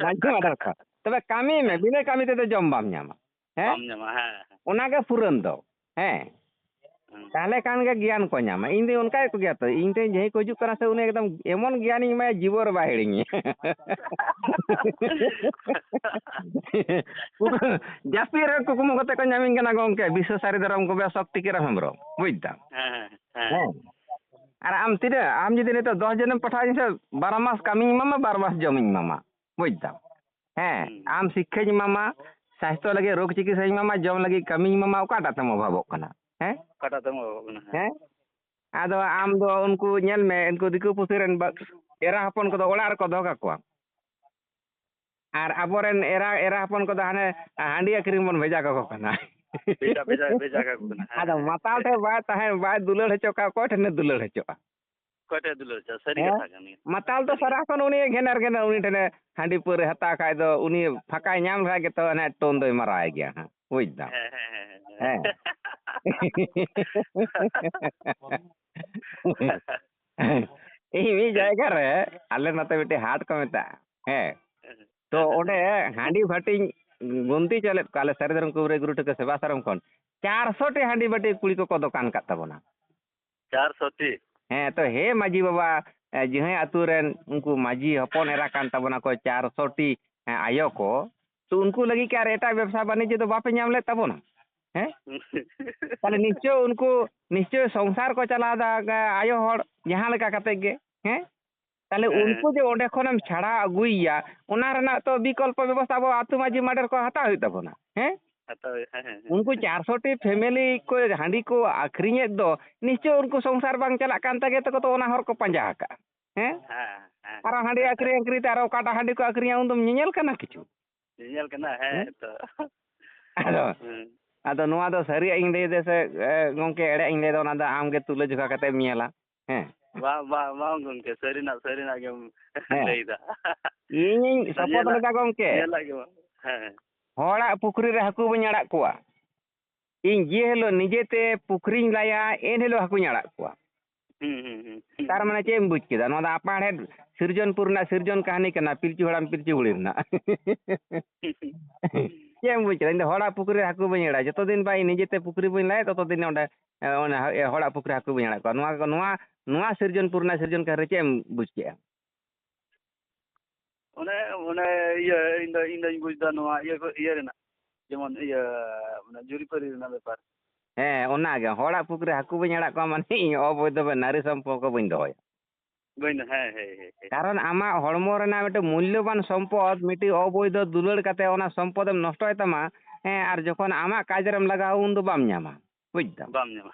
ᱢᱟᱹᱡᱷᱤ ᱢᱟᱰᱟᱨ ᱠᱚ᱾ ᱛᱚᱵᱮ ᱠᱟᱹᱢᱤ ᱢᱮ, ᱦᱮᱸ᱾ ᱵᱤᱱᱟᱹ ᱠᱟᱹᱢᱤ ᱛᱮᱫᱚ ᱡᱚᱢ ᱵᱟᱢ ᱧᱟᱢᱟ᱾ ᱦᱮᱸ? ᱵᱟᱢ ᱧᱟᱢᱟ, ᱦᱮᱸ᱾ ᱚᱱᱟᱜᱮ ᱯᱩᱨᱟᱹᱱ ᱫᱚ᱾ ᱦᱮᱸ᱾ ᱦᱩᱸ᱾ ᱛᱟᱦᱞᱮ ᱠᱷᱟᱱ ᱜᱮ ᱜᱮᱭᱟᱱ ᱠᱚ ᱧᱟᱢᱟ᱾ ᱤᱧ ᱫᱚ ᱚᱱᱠᱟ ᱜᱮᱠᱚ ᱜᱮᱭᱟ ᱛᱚ᱾ ᱤᱧ ᱴᱷᱮᱱ ᱡᱟᱦᱟᱸᱭ ᱠᱚ ᱦᱤᱡᱩᱜ ᱠᱟᱱᱟ ᱥᱮ, ᱩᱱᱤ ᱮᱠᱫᱚᱢ ᱮᱢᱚᱱ ᱜᱮᱭᱟᱱᱤᱧ ᱮᱢᱟᱭᱟ, ᱡᱤᱵᱚᱱ ᱨᱮ ᱵᱟᱭ ᱦᱤᱲᱤᱧᱟ᱾ ᱡᱟᱹᱯᱤᱫ ᱨᱮ ᱠᱩᱠᱢᱩ ᱠᱟᱛᱮ ᱠᱚ ᱧᱟᱢᱤᱧ ᱠᱟᱱᱟ ᱜᱚᱢᱠᱮ, ᱵᱤᱥᱥᱚ ᱥᱟᱹᱨᱤ ᱫᱷᱚᱨᱚᱢ ᱜᱚᱵᱮ ᱥᱚᱠᱛᱤ ᱠᱤᱨᱟᱱ ᱦᱮᱢᱵᱨᱚᱢ, ᱵᱩᱡᱽ ᱫᱟᱢ? ᱦᱮᱸ, ᱦᱮᱸ, ᱦᱮᱸ᱾ ᱦᱮᱸ᱾ ᱟᱨ ᱟᱢ ᱛᱤᱱᱟᱹᱜ, ᱟᱢ ᱡᱩᱫᱤ ᱱᱤᱛᱚᱜ ᱫᱚᱥ ᱡᱚᱱᱮᱢ ᱯᱟᱴᱷᱟᱣᱤᱧ ᱥᱮ, ᱵᱟᱨᱚ ᱢᱟᱥ ᱠᱟᱹᱢᱤᱧ ᱮᱢᱟᱢᱟ, ᱵᱟᱨᱚ ᱢᱟᱥ ᱡᱚᱢᱤᱧ ᱮᱢᱟᱢᱟ, ᱵᱩᱡᱽ ᱫᱟᱢ? ᱦᱮᱸ, ᱦᱩᱸ᱾ ᱟᱢ ᱥᱤᱠᱠᱷᱟᱧ ᱮᱢᱟᱢᱟ, ᱥᱟᱥᱛᱷᱚ ᱞᱟᱹᱜᱤᱫ ᱨᱳᱜᱽ ᱪᱤᱠᱤᱛᱥᱟᱧ ᱮᱢᱟᱢᱟ, ᱡᱚᱢ ᱞᱟᱹᱜᱤᱫ ᱠᱟᱹᱢᱤᱧ ᱮᱢᱟᱢᱟ, ᱚᱠᱟᱴᱟᱜ ᱛᱮᱢ ᱚᱵᱷᱟᱵᱚᱜ ᱠᱟᱱᱟ? ᱦᱮᱸ? ᱚᱠᱟᱴᱟᱜ ᱛᱮᱢ ᱚᱵᱷᱟᱵᱚᱜ ᱠᱟᱱᱟ? ᱦᱮᱸ? ᱦᱮᱸ? ᱟᱫᱚ ᱟᱢ ᱫᱚ ᱩᱱᱠᱩ ᱧᱮᱞ ᱢᱮ, ᱩᱱᱠᱩ ᱫᱤᱠᱩ ᱯᱩᱥᱤ ᱨᱮᱱ ᱵᱟ-, ᱮᱨᱟ ᱦᱚᱯᱚᱱ ᱠᱚᱫᱚ ᱚᱲᱟᱜ ᱨᱮᱠᱚ ᱫᱚᱦᱚ ᱠᱟᱠᱚᱣᱟ᱾ ᱟᱨ ᱟᱵᱚᱨᱮᱱ ᱮᱨᱟ, ᱮᱨᱟ ᱦᱚᱯᱚᱱ ᱠᱚᱫᱚ ᱦᱟᱱᱮ ᱦᱟᱺᱰᱤ ᱟᱹᱠᱷᱨᱤᱧ ᱵᱚᱱ ᱵᱷᱮᱡᱟ ᱠᱟᱠᱚ ᱠᱟᱱᱟ᱾ ᱵᱷᱮᱡᱟ, ᱵᱷᱮᱡᱟ, ᱵᱷᱮᱡᱟ ᱠᱟᱠᱚ ᱠᱟᱱᱟ᱾ ᱦᱮᱸ, ᱟᱫᱚ ᱦᱮᱸ, ᱢᱟᱛᱟᱞ ᱦᱮᱸ᱾ ᱴᱷᱮᱱ ᱵᱟᱭ ᱛᱟᱦᱮᱸ, ᱵᱟᱭ ᱫᱩᱞᱟᱹᱲ ᱦᱚᱪᱚ ᱠᱟᱜ, ᱚᱠᱚᱭ ᱴᱷᱮᱱᱮ ᱫᱩᱞᱟᱹᱲ ᱦᱚᱪᱚᱜᱼᱟ? ᱚᱠᱚᱭ ᱴᱷᱮᱱ ᱫᱩᱞᱟᱹᱲ ᱦᱚᱪᱚᱜᱼᱟ? ᱥᱟᱹᱨᱤ ᱦᱮᱸ? ᱠᱟᱛᱷᱟ ᱠᱟᱱ ᱜᱮᱭᱟ᱾ ᱢᱟᱛᱟᱞ ᱫᱚ ᱥᱟᱹᱨᱤ ᱥᱟᱨᱟ ᱠᱟᱛᱷᱟ᱾ ᱠᱷᱚᱱ ᱩᱱᱤ ᱜᱷᱮᱱᱮᱨ ᱜᱷᱮᱱᱮᱨ, ᱩᱱᱤ ᱴᱷᱮᱱᱮ ᱦᱟᱺᱰᱤ ᱯᱟᱹᱣᱨᱟᱹ ᱦᱟᱛᱟᱣ ᱠᱷᱟᱡ ᱫᱚ ᱩᱱᱤ ᱯᱷᱟᱸᱠᱟᱭ ᱧᱟᱢ ᱞᱮᱠᱷᱟᱡ ᱜᱮᱛᱚ ᱦᱟᱱᱮ ᱴᱳᱱ ᱫᱚᱭ ᱢᱟᱨᱟᱣ ᱟᱭ ᱜᱮᱭᱟ ᱦᱟᱸᱜ, ᱵᱩᱡᱽ ᱫᱟᱢ? ᱦᱮᱸ, ᱦᱮᱸ, ᱦᱮᱸ, ᱦᱮᱸ᱾ ᱦᱮᱸ᱾ ᱤᱧ ᱢᱤᱫ ᱡᱟᱭᱜᱟ ᱨᱮ, ᱟᱞᱮ ᱱᱚᱛᱮ ᱢᱤᱫᱴᱮᱡ ᱦᱟᱴ ᱠᱚ ᱢᱮᱛᱟᱜᱼᱟ, ᱦᱮᱸ᱾ ᱛᱚ ᱚᱸᱰᱮ ᱦᱟᱺᱰᱤ ᱵᱷᱟᱹᱴᱤᱧ ᱜᱩᱱᱛᱤ ᱪᱟᱞᱮᱫ ᱠᱚᱣᱟ, ᱟᱞᱮ ᱥᱟᱹᱨᱤ ᱫᱷᱚᱨᱚᱢ ᱠᱚᱵᱤᱨᱟᱹᱭ ᱜᱩᱨᱩ ᱴᱷᱟᱹᱠᱩᱨ ᱥᱮᱵᱟᱥᱨᱚᱢ ᱠᱷᱚᱱ ᱪᱟᱨᱥᱚ ᱴᱤ ᱦᱟᱺᱰᱤ ᱵᱷᱟᱹᱴᱤ ᱠᱩᱲᱤ ᱠᱚᱠᱚ ᱫᱚᱠᱟᱱ ᱠᱟᱫ ᱛᱟᱵᱚᱱᱟ᱾ ᱪᱟᱨᱥᱚ ᱴᱤ? ᱦᱮᱸ, ᱛᱚ, ᱦᱮ ᱢᱟᱹᱡᱷᱤ ᱵᱟᱵᱟ, ᱮ, ᱡᱟᱦᱟᱸᱭ ᱟᱹᱛᱩ ᱨᱮᱱ ᱩᱱᱠᱩ ᱢᱟᱹᱡᱷᱤ ᱦᱚᱯᱚᱱ ᱮᱨᱟ ᱠᱟᱱ ᱛᱟᱵᱚᱱᱟ ᱠᱚ ᱪᱟᱨᱥᱚ ᱴᱤ, ᱮ, ᱟᱭᱳ ᱠᱚ, ᱛᱚ, ᱩᱱᱠᱩ ᱞᱟᱹᱜᱤᱫ ᱠᱤ ᱟᱨ ᱮᱴᱟᱜ ᱵᱮᱵᱽᱥᱟ ᱵᱟᱱᱤᱡᱽᱡᱚ ᱫᱚ ᱵᱟᱯᱮ ᱧᱟᱢ ᱞᱮᱫ ᱛᱟᱵᱚᱱᱟ? ᱦᱮᱸ? ᱛᱟᱦᱞᱮ ᱱᱤᱥᱪᱳᱭ ᱩᱱᱠᱩ, ᱱᱤᱥᱪᱳᱭ ᱥᱚᱝᱥᱟᱨ ᱠᱚ ᱪᱟᱞᱟᱣ ᱫᱟ, ᱮ, ᱟᱭᱳ ᱦᱚᱲ ᱡᱟᱦᱟᱸ ᱞᱮᱠᱟ ᱠᱟᱛᱮ ᱜᱮ, ᱦᱮᱸ? ᱛᱟᱦᱞᱮ ᱦᱮᱸ᱾ ᱩᱱᱠᱩ ᱡᱮ ᱚᱸᱰᱮ ᱠᱷᱚᱱᱮᱢ ᱪᱷᱟᱲᱟᱣ ᱟᱹᱜᱩᱭᱮᱭᱟ, ᱚᱱᱟ ᱨᱮᱱᱟᱜ ᱛᱚ ᱵᱤᱠᱚᱞᱯᱚ ᱵᱮᱵᱚᱥᱛᱷᱟ ᱟᱵᱚ ᱟᱹᱛᱩ ᱢᱟᱹᱡᱷᱤ ᱢᱟᱰᱮᱨ ᱠᱚ ᱦᱟᱛᱟᱣ ᱦᱩᱭᱩᱜ ᱛᱟᱵᱚᱱᱟ, ᱦᱮᱸ? ᱦᱟᱛᱟᱣ ᱦᱩᱭᱩᱜᱼᱟ, ᱦᱮᱸ, ᱦᱮᱸ, ᱦᱮᱸ᱾ ᱩᱱᱠᱩ ᱪᱟᱨᱥᱚ ᱴᱤ ᱯᱷᱮᱢᱮᱞᱤ ᱠᱚ ᱦᱟᱺᱰᱤ ᱠᱚ ᱟᱹᱠᱷᱨᱤᱧᱮᱫ ᱫᱚ, ᱱᱤᱥᱪᱳᱭ ᱩᱱᱠᱩ ᱥᱚᱝᱥᱟᱨ ᱵᱟᱝ ᱪᱟᱞᱟᱜ ᱠᱟᱱ ᱛᱟᱠᱚ ᱛᱚ ᱚᱱᱟ ᱦᱚᱨ ᱠᱚ ᱯᱟᱸᱡᱟ ᱟᱠᱟᱜᱼᱟ, ᱦᱮᱸ? ᱦᱮᱸ, ᱦᱮᱸ, ᱟᱨᱚ ᱦᱮᱸ᱾ ᱦᱟᱺᱰᱤ ᱟᱹᱠᱷᱨᱤᱧ ᱟᱹᱠᱷᱨᱤᱧ ᱛᱮ ᱟᱨᱚ ᱚᱠᱟᱴᱟᱜ ᱦᱟᱺᱰᱤ ᱠᱚ ᱟᱹᱠᱷᱨᱤᱧᱟ ᱩᱱᱫᱚᱢ ᱧᱮᱧᱮᱞ ᱠᱟᱱᱟ ᱠᱤᱪᱷᱩ? ᱧᱮᱧᱮᱞ ᱠᱟᱱᱟ, ᱦᱮᱸ, ᱦᱮᱸ? ᱛᱚ᱾ ᱟᱫᱚ, ᱦᱮᱸ᱾ ᱟᱫᱚ ᱱᱚᱣᱟ ᱫᱚ ᱥᱟᱹᱨᱤᱭᱟᱜ ᱤᱧ ᱞᱟᱹᱭ ᱫᱟ ᱥᱮ, ᱮ, ᱜᱚᱝᱠᱮ, ᱮᱲᱮᱭᱟᱜ ᱤᱧ ᱞᱟᱹᱭ ᱫᱟ, ᱚᱱᱟ ᱫᱚ ᱟᱢ ᱜᱮ ᱛᱩᱞᱟᱹ ᱡᱚᱠᱷᱟ ᱠᱟᱛᱮᱢ ᱧᱮᱞᱟ᱾ ᱦᱮᱸ᱾ ᱵᱟᱝ, ᱵᱟᱝ, ᱵᱟᱝ ᱜᱚᱝᱠᱮ, ᱥᱟᱹᱨᱤᱱᱟᱜ, ᱥᱟᱹᱨᱤᱱᱟᱜ ᱜᱮᱢ ᱦᱮᱸ᱾ ᱞᱟᱹᱭ ᱫᱟ᱾ ᱤᱧᱤᱧ ᱥᱚᱯᱚᱛ ᱧᱮᱞᱟᱜ, ᱞᱮᱫᱟ ᱜᱚᱝᱠᱮ᱾ ᱧᱮᱞᱟᱜ ᱜᱮ ᱵᱟᱝ᱾ ᱦᱮᱸ᱾ ᱦᱚᱲᱟᱜ ᱯᱩᱠᱷᱨᱤ ᱨᱮ ᱦᱟᱹᱠᱩ ᱵᱟᱹᱧ ᱟᱲᱟᱜ ᱠᱚᱣᱟ᱾ ᱤᱧ ᱡᱮ ᱦᱤᱞᱳᱜ ᱱᱤᱡᱮᱛᱮ ᱯᱩᱠᱷᱨᱤᱧ ᱞᱟᱭᱟ, ᱮᱱ ᱦᱤᱞᱳᱜ ᱦᱟᱹᱠᱩᱧ ᱟᱲᱟᱜ ᱠᱚᱣᱟ᱾ ᱦᱩᱸ, ᱦᱩᱸ, ᱦᱩᱸ, ᱦᱩᱸ᱾ ᱛᱟᱨ ᱢᱟᱱᱮ ᱪᱮᱫ ᱮᱢ ᱵᱩᱡᱽ ᱠᱮᱫᱟ? ᱱᱚᱣᱟ ᱫᱚ ᱟᱯᱟᱦᱮᱸᱰ ᱥᱤᱨᱡᱚᱱ ᱯᱩᱨ ᱨᱮᱱᱟᱜ ᱥᱤᱨᱡᱚᱱ ᱠᱟᱹᱦᱱᱤ ᱠᱟᱱᱟ, ᱯᱤᱞᱪᱩ ᱦᱟᱲᱟᱢ ᱯᱤᱞᱪᱩ ᱵᱩᱲᱦᱤ ᱨᱮᱱᱟᱜ᱾ ᱪᱮᱫ ᱮᱢ ᱵᱩᱡᱽ ᱠᱮᱫᱟ? ᱤᱧ ᱫᱚ ᱦᱚᱲᱟᱜ ᱯᱩᱠᱷᱨᱤ ᱨᱮ ᱦᱟᱹᱠᱩ ᱵᱟᱹᱧ ᱟᱲᱟᱜᱟ᱾ ᱡᱚᱛᱚ ᱫᱤᱱ ᱵᱟᱭ ᱱᱤᱡᱮᱛᱮ ᱯᱩᱠᱷᱨᱤ ᱵᱟᱹᱧ ᱞᱟᱭᱟ, ᱛᱚᱛᱚ ᱫᱤᱱ ᱚᱸᱰᱮ, ᱮ, ᱚᱱᱟ ᱦᱚ-, ᱮ, ᱦᱚᱲᱟᱜ ᱯᱩᱠᱷᱨᱤ ᱦᱟᱹᱠᱩ ᱵᱟᱹᱧ ᱟᱲᱟᱜ ᱠᱚᱣᱟ᱾ ᱱᱚᱣᱟ, ᱱᱚᱣᱟ, ᱱᱚᱣᱟ ᱥᱤᱨᱡᱚᱱ ᱯᱩᱨ ᱨᱮᱱᱟᱜ ᱥᱤᱨᱡᱚᱱ ᱠᱟᱹᱦᱱᱤ ᱨᱮ ᱪᱮᱫ ᱮᱢ ᱵᱩᱡᱽ ᱠᱮᱫᱟ? ᱚᱱᱮ, ᱚᱱᱮ ᱤᱭᱟᱹ, ᱤᱧ ᱫᱚ, ᱤᱧ ᱫᱚᱧ ᱵᱩᱡᱽ ᱫᱟ ᱱᱚᱣᱟ ᱤᱭᱟᱹ ᱠᱚ, ᱤᱭᱟᱹ ᱨᱮᱱᱟᱜ, ᱡᱮᱢᱚᱱ ᱤᱭᱟᱹ, ᱢᱟᱱᱮ ᱡᱩᱨᱤᱯᱟᱹᱨᱤ ᱨᱮᱱᱟᱜ ᱵᱮᱯᱟᱨ᱾ ᱦᱮᱸ, ᱚᱱᱟᱜᱮ, ᱦᱚᱲᱟᱜ ᱯᱩᱠᱷᱨᱤ ᱦᱟᱹᱠᱩ ᱵᱟᱹᱧ ᱟᱲᱟᱜ ᱠᱚᱣᱟ, ᱢᱟᱱᱮ ᱤᱧ ᱚᱵᱚᱭᱫᱷᱚ ᱵᱮ-, ᱱᱟᱨᱤ ᱥᱚᱢᱯᱚᱨᱠᱚ ᱵᱟᱹᱧ ᱫᱚᱦᱚᱭᱟ᱾ ᱵᱟᱹᱧ ᱫᱚ-, ᱦᱮᱸ, ᱦᱮᱸ, ᱦᱮᱸ, ᱦᱮᱸ᱾ ᱠᱟᱨᱚᱱ ᱟᱢᱟᱜ ᱦᱚᱲᱢᱚ ᱨᱮᱱᱟᱜ ᱢᱤᱫᱴᱮᱱ ᱢᱩᱞᱞᱚᱵᱟᱱ ᱥᱚᱢᱯᱚᱫ, ᱢᱤᱫᱴᱤᱡ ᱚᱵᱚᱭᱫᱷᱚ ᱫᱩᱞᱟᱹᱲ ᱠᱟᱛᱮ ᱚᱱᱟ ᱥᱚᱢᱯᱚᱫ ᱮᱢ ᱱᱚᱥᱴᱚᱭ ᱛᱟᱢᱟ, ᱦᱮᱸ, ᱟᱨ ᱡᱚᱠᱷᱚᱱ ᱟᱢᱟᱜ ᱠᱟᱡᱽ ᱨᱮᱢ ᱞᱟᱜᱟᱣᱟ, ᱩᱱ ᱫᱚ ᱵᱟᱢ ᱧᱟᱢᱟ, ᱵᱩᱡᱽ ᱫᱟᱢ? ᱵᱟᱢ ᱧᱟᱢᱟ᱾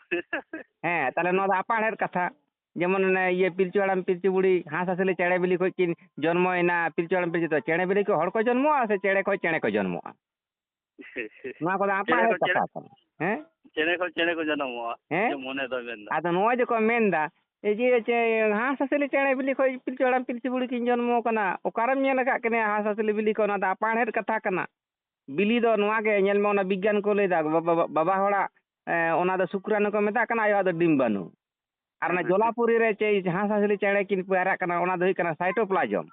ᱦᱮᱸ, ᱛᱟᱦᱞᱮ ᱱᱚᱣᱟ ᱫᱚ ᱟᱯᱟᱦᱮᱸᱰ ᱠᱟᱛᱷᱟ᱾ ᱡᱮᱢᱚᱱ ᱚᱱᱮ ᱤᱭᱟᱹ ᱯᱤᱞᱪᱩ ᱦᱟᱲᱟᱢ ᱯᱤᱞᱪᱩ ᱵᱩᱲᱦᱤ ᱦᱟᱸᱥ ᱦᱟᱸᱥᱞᱤ ᱪᱮᱬᱮ ᱵᱤᱞᱤ ᱠᱷᱚᱡ ᱠᱤᱱ ᱡᱚᱱᱢᱚᱭᱮᱱᱟ, ᱯᱤᱞᱪᱩ ᱦᱟᱲᱟᱢ ᱯᱤᱞᱪᱩ, ᱛᱚ ᱪᱮᱬᱮ ᱵᱤᱞᱤ ᱠᱷᱚᱡ ᱦᱚᱲ ᱠᱚ ᱡᱚᱱᱢᱚᱜᱼᱟ ᱥᱮ ᱪᱮᱬᱮ ᱠᱷᱚᱡ ᱪᱮᱬᱮ ᱠᱚ ᱡᱚᱱᱢᱚᱜᱼᱟ? ᱱᱚᱣᱟ ᱠᱚᱫᱚ ᱪᱮᱬᱮ ᱟᱯᱟᱦᱮᱸᱰ ᱠᱷᱚᱡ ᱪᱮᱬᱮ, ᱠᱟᱛᱷᱟ ᱠᱟᱱᱟ᱾ ᱦᱮᱸ? ᱪᱮᱬᱮ ᱠᱷᱚᱡ ᱪᱮᱬᱮ ᱠᱚ ᱡᱟᱱᱟᱢᱚᱜᱼᱟ, ᱦᱮᱸ? ᱡᱮ ᱢᱚᱱᱮ ᱫᱚᱭ ᱢᱮᱱᱫᱟ᱾ ᱟᱫᱚ ᱱᱚᱜᱼᱚᱭ ᱡᱮᱠᱚ ᱢᱮᱱᱫᱟ, ᱮ ᱡᱮ, ᱪᱮ-, ᱦᱟᱸᱥ ᱦᱟᱸᱥᱞᱤ ᱪᱮᱬᱮ ᱵᱤᱞᱤ ᱠᱷᱚᱡ ᱯᱤᱞᱪᱩ ᱦᱟᱲᱟᱢ ᱯᱤᱞᱪᱩ ᱵᱩᱲᱦᱤ ᱠᱤᱱ ᱡᱚᱱᱢᱚ ᱠᱟᱱᱟ, ᱚᱠᱟᱨᱮᱢ ᱧᱮᱞ ᱟᱠᱟᱫ ᱠᱤᱱᱟ ᱦᱟᱸᱥ ᱦᱟᱸᱥᱞᱤ ᱵᱤᱞᱤ ᱠᱷᱚᱡ? ᱚᱱᱟ ᱫᱚ ᱟᱯᱟᱦᱮᱸᱰ ᱠᱟᱛᱷᱟ ᱠᱟᱱᱟ᱾ ᱵᱤᱞᱤ ᱫᱚ ᱱᱚᱣᱟ ᱜᱮ, ᱧᱮᱞ ᱢᱮ, ᱚᱱᱟ ᱵᱤᱜᱽᱜᱟᱱ ᱠᱚ ᱞᱟᱹᱭᱫᱟ, ᱵᱟ-, ᱵᱟ-, ᱵᱟ-, ᱵᱟᱵᱟ ᱦᱚᱲᱟᱜ, ᱮ, ᱚᱱᱟ ᱫᱚ ᱥᱩᱠᱨᱟᱱᱩ ᱠᱚ ᱢᱮᱛᱟᱜ ᱠᱟᱱᱟ, ᱟᱭᱳᱣᱟᱜ ᱫᱚ ᱰᱤᱢᱵᱟᱱᱩ᱾ ᱟᱨ ᱚᱱᱟ ᱦᱮᱸ, ᱦᱮᱸ, ᱦᱮᱸ᱾ ᱡᱚᱞᱟᱯᱩᱨᱤ ᱨᱮ ᱪᱮ ᱦᱟᱸᱥ ᱦᱟᱸᱥᱞᱤ ᱪᱮᱬᱮ ᱠᱤᱱ ᱯᱟᱭᱨᱟᱜ ᱠᱟᱱᱟ, ᱚᱱᱟ ᱫᱚ ᱦᱩᱭᱩᱜ ᱠᱟᱱᱟ ᱥᱟᱭᱴᱳᱯᱞᱟᱡᱚᱢ᱾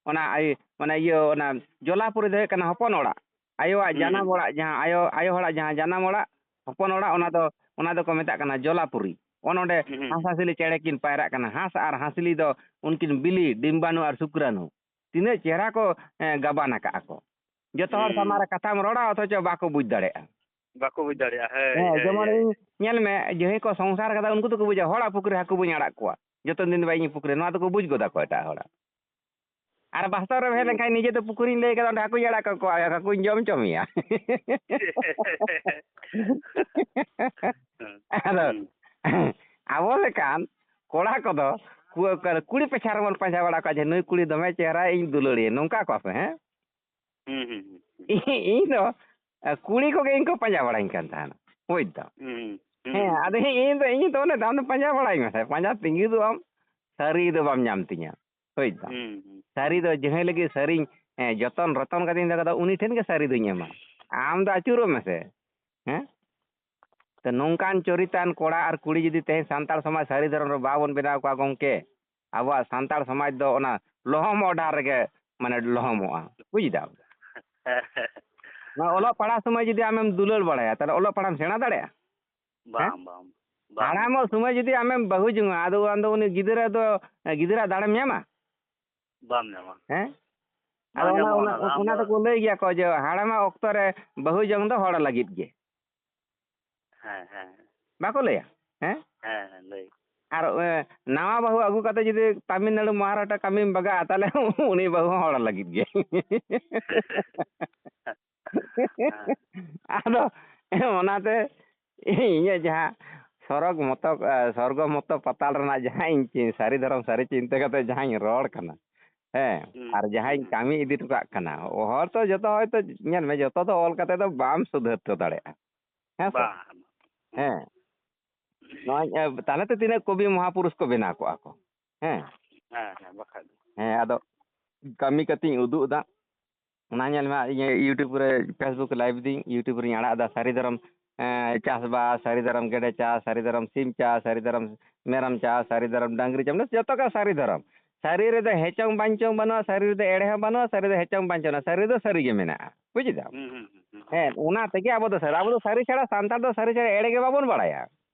ᱚᱱᱟ ᱟᱭ-, ᱢᱟᱱᱮ ᱤᱭᱟᱹ, ᱚᱱᱟ ᱡᱚᱞᱟᱯᱩᱨᱤ ᱫᱚ ᱦᱩᱭᱩᱜ ᱠᱟᱱᱟ ᱦᱚᱯᱚᱱ ᱚᱲᱟᱜ᱾ ᱟᱭᱳᱣᱟᱜ ᱦᱩᱸ, ᱡᱟᱱᱟᱢ ᱦᱩᱸ᱾ ᱚᱲᱟᱜ ᱡᱟᱦᱟᱸ, ᱟᱭᱳ, ᱟᱭᱳ ᱦᱚᱲᱟᱜ ᱡᱟᱦᱟᱸ ᱡᱟᱱᱟᱢ ᱚᱲᱟᱜ, ᱦᱚᱯᱚᱱ ᱚᱲᱟᱜ, ᱚᱱᱟ ᱫᱚ, ᱚᱱᱟ ᱫᱚᱠᱚ ᱢᱮᱛᱟᱜ ᱠᱟᱱᱟ ᱡᱚᱞᱟᱯᱩᱨᱤ᱾ ᱚᱱ ᱚᱸᱰᱮ ᱦᱩᱸ, ᱦᱩᱸ᱾ ᱦᱟᱸᱥ ᱦᱟᱸᱥᱞᱤ ᱪᱮᱬᱮ ᱠᱤᱱ ᱯᱟᱭᱨᱟᱜ ᱠᱟᱱᱟ᱾ ᱦᱟᱸᱥ ᱟᱨ ᱦᱟᱸᱥᱞᱤ ᱫᱚ ᱩᱱᱠᱤᱱ ᱵᱤᱞᱤ, ᱰᱤᱢᱵᱟᱱᱩ ᱟᱨ ᱥᱩᱠᱨᱟᱱᱩ᱾ ᱛᱤᱱᱟᱹᱜ ᱪᱮᱦᱨᱟ ᱠᱚ, ᱮᱸ, ᱜᱟᱵᱟᱱ ᱟᱠᱟᱜᱼᱟ ᱠᱚ᱾ ᱡᱚᱛᱚ ᱦᱚᱲ ᱦᱩᱸ᱾ ᱥᱟᱢᱟᱝ ᱨᱮ ᱠᱟᱛᱷᱟᱢ ᱨᱚᱲᱟ, ᱚᱛᱷᱚᱪᱚ ᱵᱟᱠᱚ ᱵᱩᱡᱽ ᱫᱟᱲᱮᱭᱟᱜᱼᱟ᱾ ᱵᱟᱠᱚ ᱵᱩᱡᱽ ᱫᱟᱲᱮᱭᱟᱜᱼᱟ᱾ ᱦᱮᱸ, ᱦᱮᱸ, ᱡᱮᱢᱚᱱ ᱦᱮᱸ᱾ ᱤᱧ, ᱧᱮᱞ ᱢᱮ, ᱡᱟᱦᱟᱸᱭ ᱠᱚ ᱥᱚᱝᱥᱟᱨ ᱠᱟᱫᱟ, ᱩᱱᱠᱩ ᱫᱚᱠᱚ ᱵᱩᱡᱟ, ᱦᱚᱲᱟᱜ ᱯᱩᱠᱷᱨᱤ ᱦᱟᱹᱠᱩ ᱵᱟᱹᱧ ᱟᱲᱟᱜ ᱠᱚᱣᱟ, ᱡᱚᱛᱚ ᱫᱤᱱ ᱫᱚ ᱵᱟᱭ ᱤᱧ ᱯᱩᱠᱷᱨᱤ, ᱱᱚᱣᱟ ᱫᱚᱠᱚ ᱵᱩᱡᱽ ᱜᱚᱫᱟ ᱠᱚ ᱮᱴᱟᱜ ᱦᱚᱲᱟᱜ᱾ ᱟᱨ ᱵᱟᱥᱛᱚᱵ ᱨᱮᱢ ᱦᱮᱡ ᱦᱩᱸ᱾ ᱞᱮᱱᱠᱷᱟᱱ, ᱱᱤᱡᱮ ᱫᱚ ᱯᱩᱠᱷᱨᱤᱧ ᱞᱟᱹᱭ ᱠᱟᱫᱟ, ᱚᱸᱰᱮ ᱦᱟᱹᱠᱩᱧ ᱟᱲᱟᱜ ᱠᱟᱠᱚᱣᱟ, ᱦᱟᱹᱠᱩᱧ ᱡᱚᱢ ᱦᱚᱪᱚ ᱢᱮᱭᱟ᱾ ᱟᱫᱚ ᱦᱩᱸ᱾ ᱟᱵᱚ ᱞᱮᱠᱟᱱ ᱠᱚᱲᱟ ᱠᱚᱫᱚ ᱠᱩ-, ᱠᱩᱲᱤ ᱯᱟᱪᱷᱟ ᱨᱮᱵᱚᱱ ᱯᱟᱸᱡᱟ ᱵᱟᱲᱟ ᱠᱚᱣᱟ, ᱡᱮ ᱱᱩᱭ ᱠᱩᱲᱤ ᱫᱚᱢᱮ ᱪᱮᱦᱨᱟᱭ, ᱤᱧ ᱫᱩᱞᱟᱹᱲᱤᱭᱟᱹ, ᱱᱚᱝᱠᱟ ᱠᱚᱣᱟ ᱯᱮ, ᱦᱮᱸ? ᱦᱩᱸ, ᱦᱩᱸ, ᱦᱩᱸ, ᱦᱩᱸ᱾ ᱤᱧ ᱫᱚ, ᱟ, ᱠᱩᱲᱤ ᱠᱚᱜᱮ ᱤᱧ ᱠᱚ ᱯᱟᱸᱡᱟ ᱵᱟᱲᱟᱧ ᱠᱟᱱ ᱛᱟᱦᱮᱱᱟ, ᱵᱩᱡᱽ ᱫᱟᱢ᱾ ᱦᱩᱸ, ᱦᱩᱸ, ᱦᱮᱸ, ᱦᱩᱸ᱾ ᱟᱫᱚ ᱦᱮᱸ, ᱤᱧ ᱫᱚ, ᱤᱧ ᱫᱚ ᱚᱱᱮ ᱫᱚ ᱟᱢ ᱫᱚ ᱯᱟᱸᱡᱟ ᱵᱟᱲᱟᱧ ᱢᱮᱥᱮ, ᱯᱟᱸᱡᱟ ᱛᱤᱸᱜᱩ ᱫᱚ ᱟᱢ ᱥᱟᱹᱨᱤ ᱫᱚ ᱵᱟᱢ ᱧᱟᱢ ᱛᱤᱧᱟ, ᱵᱩᱡᱽ ᱫᱟᱢ᱾ ᱦᱩᱸ, ᱦᱩᱸ, ᱥᱟᱹᱨᱤ ᱦᱩᱸ᱾ ᱫᱚ ᱡᱟᱦᱟᱸᱭ ᱞᱟᱹᱜᱤᱫ ᱥᱟᱹᱨᱤᱧ, ᱮᱸ, ᱡᱚᱛᱚᱱ ᱨᱚᱛᱚᱱ ᱠᱟᱛᱮᱧ ᱫᱚᱦᱚ ᱠᱟᱫᱟ, ᱩᱱᱤ ᱴᱷᱮᱱ ᱜᱮ ᱥᱟᱹᱨᱤ ᱫᱚᱧ ᱮᱢᱟ᱾ ᱟᱢ ᱫᱚ ᱟᱹᱪᱩᱨᱚᱜ ᱢᱮᱥᱮ, ᱦᱮᱸ? ᱛᱚ, ᱱᱚᱝᱠᱟᱱ ᱪᱚᱨᱤᱛᱟᱱ ᱠᱚᱲᱟ ᱟᱨ ᱠᱩᱲᱤ ᱡᱩᱫᱤ ᱛᱮᱦᱮᱧ ᱥᱟᱱᱛᱟᱲ ᱥᱚᱢᱟᱡᱽ ᱥᱟᱹᱨᱤ ᱫᱷᱚᱨᱚᱢ ᱨᱮ ᱵᱟᱵᱚᱱ ᱵᱮᱱᱟᱣ ᱠᱚᱣᱟ ᱜᱚᱢᱠᱮ, ᱟᱵᱚᱣᱟᱜ ᱥᱟᱱᱛᱟᱲ ᱥᱚᱢᱟᱡᱽ ᱫᱚ ᱚᱱᱟ ᱞᱚᱦᱚᱢᱚᱜ ᱰᱟᱦᱟᱨ ᱨᱮᱜᱮ, ᱢᱟᱱᱮ, ᱞᱚᱦᱚᱢᱚᱜᱼᱟ᱾ ᱵᱩᱡᱽ ᱫᱟᱢ? ᱦᱮᱸ, ᱦᱮᱸ᱾ ᱱᱚᱣᱟ ᱚᱞᱚᱜ ᱯᱟᱲᱦᱟᱜ ᱥᱚᱢᱚᱭ ᱡᱩᱫᱤ ᱟᱢᱮᱢ ᱫᱩᱞᱟᱹᱲ ᱵᱟᱲᱟᱭᱟ, ᱛᱟᱦᱞᱮ ᱚᱞᱚᱜ ᱯᱟᱲᱦᱟᱜ ᱮᱢ ᱥᱮᱬᱟ ᱫᱟᱲᱮᱭᱟᱜᱼᱟ? ᱦᱮᱸ? ᱵᱟᱝ, ᱵᱟᱝ, ᱵᱟᱝ᱾ ᱦᱟᱲᱟᱢᱚᱜ ᱥᱚᱢᱚᱭ ᱡᱩᱫᱤ ᱟᱢᱮᱢ ᱵᱟᱹᱦᱩ ᱡᱚᱝᱟ, ᱟᱫᱚ ᱩᱱ ᱫᱚ ᱩᱱᱤ ᱜᱤᱫᱽᱨᱟᱹ ᱫᱚ, ᱜᱤᱫᱽᱨᱟᱹ ᱫᱟᱲᱮᱢ ᱧᱟᱢᱟ? ᱵᱟᱢ ᱧᱟᱢᱟ᱾ ᱦᱮᱸ? ᱵᱟᱝ ᱟᱫᱚ ᱚᱱᱟ, ᱧᱟᱢᱚᱜᱼᱟ ᱚᱱᱟ, ᱚᱱᱟ ᱫᱚ᱾ ᱚᱱᱟ ᱟᱢ ᱫᱚ ᱫᱚᱠᱚ ᱞᱟᱹᱭ ᱜᱮᱭᱟ ᱠᱚ ᱡᱮ ᱦᱟᱲᱟᱢᱟᱜ ᱚᱠᱛᱚ ᱨᱮ ᱵᱟᱹᱦᱩ ᱡᱚᱝ ᱫᱚ ᱦᱚᱲ ᱞᱟᱹᱜᱤᱫ ᱜᱮ᱾ ᱦᱮᱸ, ᱦᱮᱸ᱾ ᱵᱟᱠᱚ ᱞᱟᱹᱭᱟ? ᱦᱮᱸ? ᱦᱮᱸ, ᱦᱮᱸ, ᱞᱟᱹᱭ᱾ ᱟᱨ, ᱮ, ᱱᱟᱣᱟ ᱵᱟᱹᱦᱩ ᱟᱹᱜᱩ ᱠᱟᱛᱮ ᱡᱩᱫᱤ ᱛᱟᱢᱤᱞᱱᱟᱲᱩ, ᱢᱚᱦᱟᱨᱟᱥᱴᱨᱚ ᱠᱟᱹᱢᱤᱢ ᱵᱟᱜᱟᱜᱼᱟ, ᱛᱟᱦᱞᱮ ᱩᱱᱤ ᱵᱟᱹᱦᱩ ᱦᱚᱸ ᱦᱚᱲ ᱞᱟᱹᱜᱤᱫ ᱜᱮ᱾ ᱦᱮᱸ᱾ ᱟᱫᱚ ᱚᱱᱟᱛᱮ ᱤᱧᱟᱹᱜ ᱡᱟᱦᱟᱸ ᱥᱚᱨᱚᱜᱽ ᱢᱚᱛᱚ, ᱮ, ᱥᱚᱨᱜᱚ ᱢᱚᱛᱚ ᱯᱟᱛᱟᱞ ᱨᱮᱱᱟᱜ ᱡᱟᱦᱟᱸ ᱤᱧ ᱪᱤ-, ᱥᱟᱹᱨᱤ ᱫᱷᱚᱨᱚᱢ ᱥᱟᱹᱨᱤ ᱪᱤᱱᱛᱟᱹ ᱠᱟᱛᱮ ᱡᱟᱦᱟᱸᱧ ᱨᱚᱲ ᱠᱟᱱᱟ, ᱦᱮᱸ, ᱦᱩᱸ, ᱟᱨ ᱡᱟᱦᱟᱸᱧ ᱦᱩᱸ᱾ ᱠᱟᱹᱢᱤ ᱤᱫᱤ ᱦᱚᱴᱚ ᱠᱟᱜ ᱠᱟᱱᱟ, ᱦᱚᱲ ᱛᱚ ᱡᱚᱛᱚ ᱦᱚᱭᱛᱚ, ᱧᱮᱞ ᱢᱮ, ᱡᱚᱛᱚ ᱫᱚ ᱚᱞ ᱠᱟᱛᱮ ᱫᱚ ᱵᱟᱢ ᱥᱩᱫᱷᱟᱹᱨ ᱦᱚᱴᱚ ᱫᱟᱲᱮᱭᱟᱜᱼᱟ᱾ ᱦᱮᱸ ᱥᱮ? ᱵᱟᱝ᱾ ᱦᱮᱸ᱾ ᱱᱚᱣᱟ, ᱮ, ᱛᱟᱦᱞᱮ ᱛᱚ ᱛᱤᱱᱟᱹᱜ ᱠᱚᱵᱤ ᱢᱚᱦᱟᱯᱩᱨᱩᱥ ᱠᱚ ᱵᱮᱱᱟᱣ ᱠᱚᱜᱼᱟ ᱠᱚ᱾ ᱦᱮᱸ᱾ ᱦᱮᱸ, ᱦᱮᱸ, ᱵᱟᱠᱷᱟᱡ ᱫᱚ᱾ ᱦᱮᱸ, ᱟᱫᱚ ᱠᱟᱹᱢᱤ ᱠᱟᱛᱮᱧ ᱩᱫᱩᱜ ᱮᱫᱟ᱾ ᱚᱱᱟ ᱧᱮᱞ ᱢᱮ, ᱤᱧ YouTube ᱨᱮ, Facebook live ᱫᱤᱧ, YouTube ᱨᱤᱧ ᱟᱲᱟᱜ ᱮᱫᱟ, ᱥᱟᱹᱨᱤ ᱫᱷᱚᱨᱚᱢ, ᱮᱸ, ᱪᱟᱥᱵᱟᱥ, ᱥᱟᱹᱨᱤ ᱫᱷᱚᱨᱚᱢ ᱜᱮᱰᱮ ᱪᱟᱥ, ᱥᱟᱹᱨᱤ ᱫᱷᱚᱨᱚᱢ ᱥᱤᱢ ᱪᱟᱥ, ᱥᱟᱹᱨᱤ ᱫᱷᱚᱨᱚᱢ ᱢᱮᱨᱚᱢ ᱪᱟᱥ, ᱥᱟᱹᱨᱤ ᱫᱷᱚᱨᱚᱢ ᱰᱟᱝᱨᱤ ᱪᱟᱥ, ᱢᱟᱱᱮ ᱡᱚᱛᱚ ᱜᱮ ᱥᱟᱹᱨᱤ ᱫᱷᱚᱨᱚᱢ᱾ ᱥᱟᱹᱨᱤ ᱨᱮᱫᱚ ᱦᱮᱪᱚᱝ ᱵᱟᱧᱪᱚᱝ ᱵᱟᱹᱱᱩᱜᱼᱟ, ᱥᱟᱹᱨᱤ ᱨᱮᱫᱚ ᱮᱲᱮ ᱦᱚᱸ ᱵᱟᱹᱱᱩᱜᱼᱟ, ᱥᱟᱹᱨᱤ ᱫᱚ ᱦᱮᱪᱚᱝ ᱵᱟᱧᱪᱚᱝ ᱵᱟᱹᱱᱩᱜᱼᱟ, ᱥᱟᱹᱨᱤ ᱫᱚ ᱥᱟᱹᱨᱤ ᱜᱮ ᱢᱮᱱᱟᱜᱼᱟ᱾ ᱵᱩᱡᱽ ᱫᱟᱢ? ᱦᱩᱸ, ᱦᱩᱸ, ᱦᱩᱸ, ᱦᱩᱸ᱾ ᱦᱮᱸ, ᱚᱱᱟ ᱛᱮᱜᱮ ᱟᱵᱚ ᱫᱚ ᱥᱟᱹᱨᱤ, ᱟᱵᱚ ᱫᱚ ᱥᱟᱹᱨᱤ ᱪᱷᱟᱲᱟ, ᱥᱟᱱᱛᱟᱲ ᱫᱚ ᱥᱟᱹᱨᱤ ᱪᱷᱟᱲᱟ ᱮᱲᱮ ᱜᱮ ᱵᱟᱵᱚᱱ ᱵᱟᱲᱟᱭᱟ᱾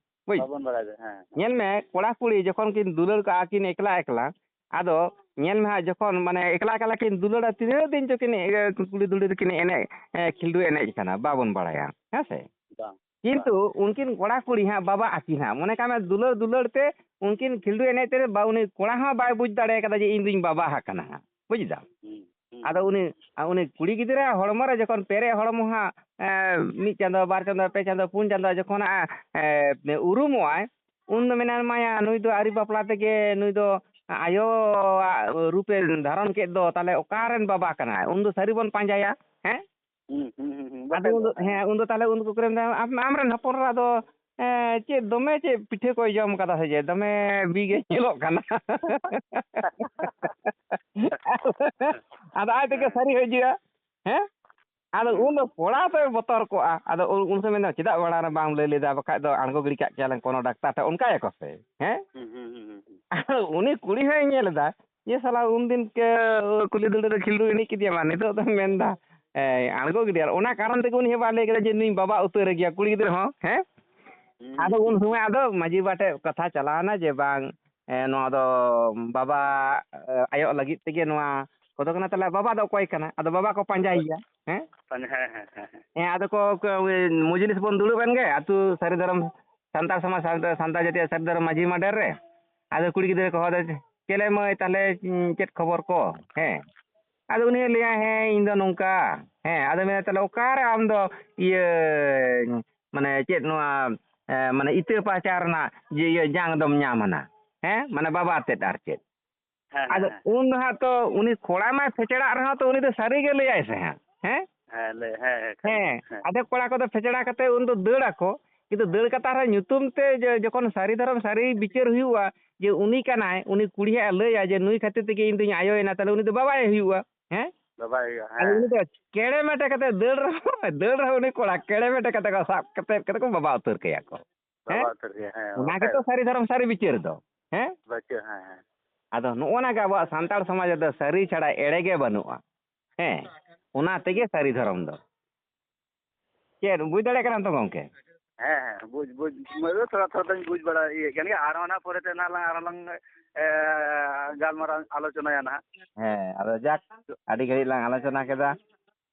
ᱵᱩᱡᱽ? ᱵᱟᱵᱚᱱ ᱵᱟᱲᱟᱭ ᱫᱟ, ᱦᱮᱸ᱾ ᱧᱮᱞ ᱢᱮ, ᱠᱚᱲᱟ ᱠᱩᱲᱤ ᱡᱚᱠᱷᱚᱱ ᱠᱤᱱ ᱫᱩᱞᱟᱹᱲ ᱠᱟᱜᱼᱟ ᱠᱤᱱ ᱮᱠᱞᱟ ᱮᱠᱞᱟ, ᱟᱫᱚ ᱧᱮᱞ ᱢᱮ ᱦᱟᱸᱜ, ᱡᱚᱠᱷᱚᱱ ᱢᱟᱱᱮ ᱮᱠᱞᱟ ᱮᱠᱞᱟ ᱠᱤᱱ ᱫᱩᱞᱟᱹᱲᱟ, ᱛᱤᱱᱟᱹᱜ ᱫᱤᱱ ᱪᱚ ᱠᱤᱱ, ᱮ, ᱠᱩᱲᱤ ᱫᱩᱲᱤ ᱨᱮᱠᱤᱱ ᱮᱱᱮᱡ, ᱮ, ᱠᱷᱤᱞᱰᱩ ᱮᱱᱮᱡ ᱠᱟᱱᱟ, ᱵᱟᱵᱚᱱ ᱵᱟᱲᱟᱭᱟ, ᱦᱮᱸ ᱥᱮ? ᱵᱟᱝ, ᱠᱤᱱᱛᱩ ᱵᱟᱝ᱾ ᱩᱱᱠᱤᱱ ᱠᱚᱲᱟ ᱠᱩᱲᱤ ᱦᱟᱸᱜ ᱵᱟᱵᱟ ᱟᱹᱠᱤᱱ ᱦᱟᱸᱜ, ᱢᱚᱱᱮ ᱠᱟᱜ ᱢᱮ, ᱫᱩᱞᱟᱹᱲ ᱫᱩᱞᱟᱹᱲ ᱛᱮ ᱩᱱᱠᱤᱱ ᱠᱷᱤᱞᱰᱩ ᱮᱱᱮᱡ ᱛᱮ ᱵᱟ-, ᱩᱱᱤ ᱠᱚᱲᱟ ᱦᱚᱸ ᱵᱟᱭ ᱵᱩᱡᱽ ᱫᱟᱲᱮ ᱠᱟᱫᱟ ᱡᱮ ᱤᱧ ᱫᱩᱧ ᱵᱟᱵᱟ ᱟᱠᱟᱱᱟ ᱦᱟᱸᱜ, ᱵᱩᱡᱽ ᱫᱟᱢ? ᱦᱩᱸ, ᱦᱩᱸ, ᱟᱫᱚ ᱦᱩᱸ, ᱩᱱᱤ, ᱦᱩᱸ᱾ ᱩᱱᱤ ᱠᱩᱲᱤ ᱜᱤᱫᱽᱨᱟᱹ ᱦᱚᱲᱢᱚ ᱨᱮ ᱡᱚᱠᱷᱚᱱ ᱯᱮᱨᱮᱡ ᱦᱚᱲᱢᱚ ᱦᱟᱸᱜ, ᱮ, ᱢᱤᱫ ᱪᱟᱸᱫᱚ, ᱵᱟᱨ ᱪᱟᱸᱫᱚ, ᱯᱮ ᱪᱟᱸᱫᱚ, ᱯᱩᱱ ᱪᱟᱸᱫᱚ ᱡᱚᱠᱷᱚᱱ ᱦᱟᱸᱜ, ᱮ, ᱩᱨᱩᱢᱚᱜᱼᱟᱭ, ᱩᱱ ᱫᱚ ᱢᱮᱱᱟ, ᱢᱟᱭᱟ, ᱱᱩᱭ ᱫᱚ ᱟᱹᱣᱨᱤ ᱵᱟᱯᱞᱟ ᱛᱮᱜᱮ ᱱᱩᱭ ᱫᱚ ᱟᱭᱳᱣᱟᱜ ᱨᱩᱯᱮ ᱫᱷᱟᱨᱚᱱ ᱠᱮᱫ ᱫᱚ, ᱛᱟᱦᱞᱮ ᱚᱠᱟᱨᱮᱱ ᱵᱟᱵᱟ ᱠᱟᱱᱟᱭ? ᱩᱱ ᱫᱚ ᱥᱟᱹᱨᱤ ᱵᱚᱱ ᱯᱟᱸᱡᱟᱭᱟ, ᱦᱮᱸ? ᱦᱩᱸ, ᱦᱩᱸ, ᱦᱩᱸ, ᱦᱩᱸ, ᱟᱫᱚ ᱵᱟᱠᱷᱟᱡ ᱩᱱ ᱫᱚ, ᱫᱚ, ᱦᱮᱸ᱾ ᱦᱮᱸ, ᱩᱱ ᱫᱚ ᱛᱟᱦᱞᱮ ᱩᱱ ᱫᱚᱠᱚ ᱠᱩᱞᱤ ᱢᱮᱭᱟ, "ᱟᱢ, ᱟᱢᱨᱮᱱ ᱦᱚᱯᱚᱱ ᱮᱨᱟ ᱫᱚ, ᱮᱸ, ᱪᱮᱫ ᱫᱚᱢᱮ ᱪᱮᱫ ᱯᱤᱴᱷᱟᱹ ᱠᱚᱭ ᱡᱚᱢ ᱠᱟᱫᱟ ᱥᱮ ᱪᱮᱫ? ᱫᱚᱢᱮ ᱵᱤ ᱜᱮ ᱧᱮᱞᱚᱜ ᱠᱟᱱᱟ?" ᱟᱫᱚ ᱟᱡ ᱛᱮᱜᱮ ᱦᱮᱸ᱾ ᱥᱟᱹᱨᱤ ᱦᱤᱡᱩᱜᱼᱟ, ᱦᱮᱸ? ᱟᱫᱚ ᱦᱩᱸ, ᱩᱱ ᱫᱚ ᱦᱩᱸ᱾ ᱠᱚᱲᱟ ᱫᱚᱭ ᱵᱚᱛᱚᱨ ᱠᱚᱜᱼᱟ᱾ ᱟᱫᱚ ᱩᱱ, ᱩᱱ ᱥᱚᱢᱚᱭ ᱢᱮᱱᱫᱟ, "ᱪᱮᱫᱟᱜ ᱚᱲᱟᱜ ᱨᱮ ᱵᱟᱢ ᱞᱟᱹᱭ ᱞᱮᱫᱟ? ᱵᱟᱠᱷᱟᱡ ᱫᱚ ᱟᱬᱜᱚ ᱜᱤᱰᱤ ᱠᱟᱜ ᱠᱮᱭᱟᱞᱮ ᱠᱳᱱᱳ ᱰᱟᱠᱛᱟᱨ ᱴᱷᱮᱱ", ᱚᱱᱠᱟᱭᱟᱠᱚ ᱥᱮ, ᱦᱮᱸ? ᱦᱩᱸ, ᱦᱩᱸ, ᱦᱩᱸ, ᱦᱩᱸ, ᱦᱩᱸ᱾ ᱟᱫᱚ ᱩᱱᱤ ᱠᱩᱲᱤ ᱦᱚᱸᱭ ᱧᱮᱞ ᱮᱫᱟ, ᱤᱭᱟᱹ ᱥᱟᱞᱟ, ᱩᱱᱫᱤᱱ ᱠᱮ ᱠᱩᱞᱦᱤ ᱫᱷᱩᱲᱤ ᱨᱮ ᱠᱷᱤᱞᱰᱩ ᱮᱱᱮᱡ ᱠᱮᱫᱮᱭᱟ, ᱢᱟ ᱱᱤᱛᱚᱜ ᱫᱚᱢ ᱢᱮᱱᱫᱟ, ᱮ, ᱟᱬᱜᱚ ᱜᱤᱰᱤᱭᱟ᱾ ᱚᱱᱟ ᱠᱟᱨᱚᱱ ᱛᱮᱜᱮ ᱩᱱᱤ ᱦᱚᱸ ᱵᱟᱭ ᱞᱟᱹᱭ ᱠᱮᱫᱟ ᱡᱮ ᱱᱩᱭ ᱵᱟᱵᱟ ᱩᱛᱟᱹᱨ ᱜᱮᱭᱟ ᱠᱩᱲᱤ ᱜᱤᱫᱽᱨᱟᱹ ᱦᱚᱸ, ᱦᱮᱸ? ᱦᱩᱸ, ᱟᱫᱚ ᱩᱱ ᱦᱩᱸ, ᱥᱚᱢᱚᱭ ᱦᱩᱸ᱾ ᱟᱫᱚ ᱢᱟᱺᱡᱷᱤ ᱵᱟᱵᱟ ᱴᱷᱮᱡ ᱠᱟᱛᱷᱟ ᱪᱟᱞᱟᱣᱱᱟ ᱡᱮ, "ᱵᱟᱝ, ᱮ, ᱱᱚᱣᱟ ᱫᱚ ᱵᱟᱵᱟ, ᱮ, ᱟᱭᱚᱜ ᱞᱟᱹᱜᱤᱫ ᱛᱮᱜᱮ ᱱᱚᱣᱟ ᱠᱚᱫᱚ ᱠᱟᱱᱟ, ᱛᱟᱦᱞᱮ ᱵᱟᱵᱟ ᱫᱚ ᱚᱠᱚᱭ ᱠᱟᱱᱟ?" ᱟᱫᱚ ᱵᱟᱵᱟ ᱠᱚ ᱯᱟᱸᱡᱟᱭᱮᱭᱟ, ᱦᱮᱸ? ᱦᱮᱸ, ᱦᱮᱸ, ᱦᱮᱸ, ᱦᱮᱸ, ᱦᱮᱸ᱾ ᱦᱮᱸ, ᱟᱫᱚ ᱠᱚ, ᱠᱚ, ᱳᱭ ᱢᱚᱡᱽᱞᱤᱥ ᱵᱚᱱ ᱫᱩᱲᱩᱵ ᱮᱱ ᱜᱮ, ᱟᱹᱛᱩ ᱥᱟᱹᱨᱤ ᱫᱷᱚᱨᱚᱢ, ᱥᱟᱱᱛᱟᱲ ᱥᱚᱢᱟᱡᱽ, ᱥᱟᱱᱛᱟᱲ, ᱥᱟᱱᱛᱟᱲ ᱡᱟᱹᱛᱤᱭᱟᱜ ᱥᱟᱹᱨᱤ ᱫᱷᱚᱨᱚᱢ ᱢᱟᱹᱡᱷᱤ ᱢᱟᱰᱮᱨ ᱨᱮ᱾ ᱟᱫᱚ ᱠᱩᱲᱤ ᱜᱤᱫᱽᱨᱟᱹ ᱠᱚ ᱦᱚᱦᱚ ᱟᱫᱮ, "ᱪᱮᱞᱮ ᱢᱟᱹᱭ, ᱛᱟᱦᱞᱮ, ᱩᱸ, ᱪᱮᱫ ᱠᱷᱚᱵᱚᱨ ᱠᱚ?" ᱦᱮᱸ᱾ ᱟᱫᱚ ᱩᱱᱤ ᱞᱟᱹᱭᱟ, "ᱦᱮᱸ, ᱤᱧ ᱫᱚ ᱱᱚᱝᱠᱟ᱾" ᱦᱮᱸ, ᱟᱫᱚ ᱢᱮᱱᱟ, "ᱛᱟᱦᱞᱮ ᱚᱠᱟᱨᱮ ᱟᱢ ᱫᱚ, ᱤᱭᱟᱹ, ᱢᱟᱱᱮ ᱪᱮᱫ ᱱᱚᱣᱟ, ᱮ, ᱢᱟᱱᱮ ᱤᱛᱟᱹ ᱯᱟᱦᱪᱟ ᱨᱮᱱᱟᱜ ᱡᱮ, ᱤᱭᱟᱹ, ᱡᱟᱝ ᱫᱚᱢ ᱧᱟᱢ ᱟᱱᱟ?" ᱦᱮᱸ, ᱢᱟᱱᱮ ᱵᱟᱵᱟ ᱛᱮᱫ ᱟᱨ ᱪᱮᱫ᱾ ᱦᱮᱸ, ᱦᱮᱸ, ᱟᱫᱚ ᱦᱮᱸ᱾ ᱩᱱ ᱫᱚ ᱦᱟᱸᱜ ᱛᱚ ᱩᱱᱤ ᱠᱚᱲᱟ ᱢᱟᱭ ᱯᱷᱮᱪᱲᱟᱜ ᱨᱮᱦᱚᱸ ᱛᱚ ᱩᱱᱤ ᱫᱚ ᱥᱟᱹᱨᱤ ᱜᱮ ᱞᱟᱹᱭᱟᱭ ᱥᱮ ᱦᱟᱸᱜ, ᱦᱮᱸ? ᱦᱮᱸ, ᱞᱟᱹᱭ, ᱦᱮᱸ, ᱦᱮᱸ, ᱠᱷᱟᱱ, ᱦᱮᱸ, ᱦᱮᱸ᱾ ᱟᱫᱷᱮᱠ ᱠᱚᱲᱟ ᱠᱚᱫᱚ ᱯᱷᱮᱪᱲᱟ ᱠᱟᱛᱮ ᱩᱱ ᱫᱚ ᱫᱟᱹᱲ ᱟᱠᱚ, ᱠᱤᱱᱛᱩ ᱫᱟᱹᱲ ᱠᱟᱛᱮ ᱟᱨᱦᱚᱸ ᱧᱩᱛᱩᱢ ᱛᱮ ᱡᱮ, ᱡᱚᱠᱷᱚᱱ ᱥᱟᱹᱨᱤ ᱫᱷᱚᱨᱚᱢ ᱥᱟᱹᱨᱤ ᱵᱤᱪᱟᱹᱨ ᱦᱩᱭᱩᱜᱼᱟ, ᱡᱮ ᱩᱱᱤ ᱠᱟᱱᱟᱭ, ᱩᱱᱤ ᱠᱩᱲᱤ ᱦᱟᱸᱜ ᱮ ᱞᱟᱹᱭᱟ ᱡᱮ ᱱᱩᱭ ᱠᱷᱟᱹᱛᱤᱨ ᱛᱮᱜᱮ ᱤᱧ ᱫᱩᱧ ᱟᱭᱳᱭᱮᱱᱟ, ᱛᱟᱦᱞᱮ ᱩᱱᱤ ᱫᱚ ᱵᱟᱵᱟᱭ ᱦᱩᱭᱩᱜᱼᱟ, ᱦᱮᱸ? ᱵᱟᱵᱟᱭ ᱦᱩᱭᱩᱜᱼᱟ, ᱟᱫᱚ ᱦᱮᱸ᱾ ᱩᱱᱤ ᱫᱚ ᱠᱮᱲᱮ ᱢᱮᱴᱮ ᱠᱟᱛᱮ ᱫᱟᱹᱲ ᱨᱮᱦᱚᱸ, ᱫᱟᱹᱲ ᱨᱮᱦᱚᱸ ᱩᱱᱤ ᱠᱚᱲᱟ ᱠᱮᱲᱮ ᱢᱮᱴᱮ ᱠᱟᱛᱮ ᱠᱚ ᱥᱟᱵ ᱠᱟᱛᱮ, ᱠᱟᱛᱮ ᱠᱚ ᱵᱟᱵᱟ ᱩᱛᱟᱹᱨ ᱠᱟᱭᱟ ᱠᱚ, ᱦᱮᱸ? ᱵᱟᱵᱟ ᱩᱛᱟᱹᱨ ᱠᱟᱭᱟ, ᱦᱮᱸ, ᱚᱱᱟ ᱵᱟᱠᱷᱟᱡ ᱜᱮᱛᱚ ᱫᱚ᱾ ᱥᱟᱹᱨᱤ ᱫᱷᱚᱨᱚᱢ ᱥᱟᱹᱨᱤ ᱵᱤᱪᱟᱹᱨ ᱫᱚ, ᱦᱮᱸ? ᱵᱟᱹᱪᱩᱜ, ᱦᱮᱸ, ᱦᱮᱸ᱾ ᱟᱫᱚ ᱱᱚᱜᱼᱚ ᱱᱟ ᱜᱮ ᱟᱵᱚᱣᱟᱜ ᱥᱟᱱᱛᱟᱲ ᱥᱚᱢᱟᱡᱽ ᱨᱮᱫᱚ ᱥᱟᱹᱨᱤ ᱪᱷᱟᱲᱟ ᱮᱲᱮ ᱜᱮ ᱵᱟᱹᱱᱩᱜᱼᱟ᱾ ᱦᱮᱸ, ᱚᱱᱟ ᱛᱮᱜᱮ ᱥᱟᱹᱨᱤ ᱫᱷᱚᱨᱚᱢ ᱫᱚ᱾ ᱪᱮᱫ ᱵᱩᱡᱽ ᱫᱟᱲᱮᱭᱟᱜ ᱠᱟᱱᱟᱢ ᱛᱚ ᱜᱚᱢᱠᱮ? ᱦᱮᱸ, ᱦᱮᱸ, ᱵᱩᱡᱽ, ᱵᱩᱡᱽ, ᱵᱩᱡᱽ ᱫᱚ ᱛᱷᱚᱲᱟ ᱛᱷᱚᱲᱟ ᱫᱚᱧ ᱵᱩᱡᱽ ᱵᱟᱲᱟ ᱤᱭᱟᱹᱭᱮᱫ ᱠᱟᱱ ᱜᱮᱭᱟ᱾ ᱟᱨᱦᱚᱸ ᱱᱟᱦᱟᱜ ᱯᱚᱨᱮᱛᱮ ᱱᱟᱦᱟᱜ ᱞᱟᱝ, ᱟᱨᱦᱚᱸ ᱞᱟᱝ, ᱮ, ᱜᱟᱞᱢᱟᱨᱟᱣ, ᱟᱞᱳᱪᱚᱱᱟᱭᱟ ᱱᱟᱦᱟᱜ᱾ ᱦᱮᱸ, ᱟᱫᱚ ᱡᱟᱠ, ᱟᱹᱰᱤ ᱜᱷᱟᱹᱲᱤᱡ ᱞᱟᱝ ᱟᱞᱳᱪᱚᱱᱟ ᱠᱮᱫᱟ᱾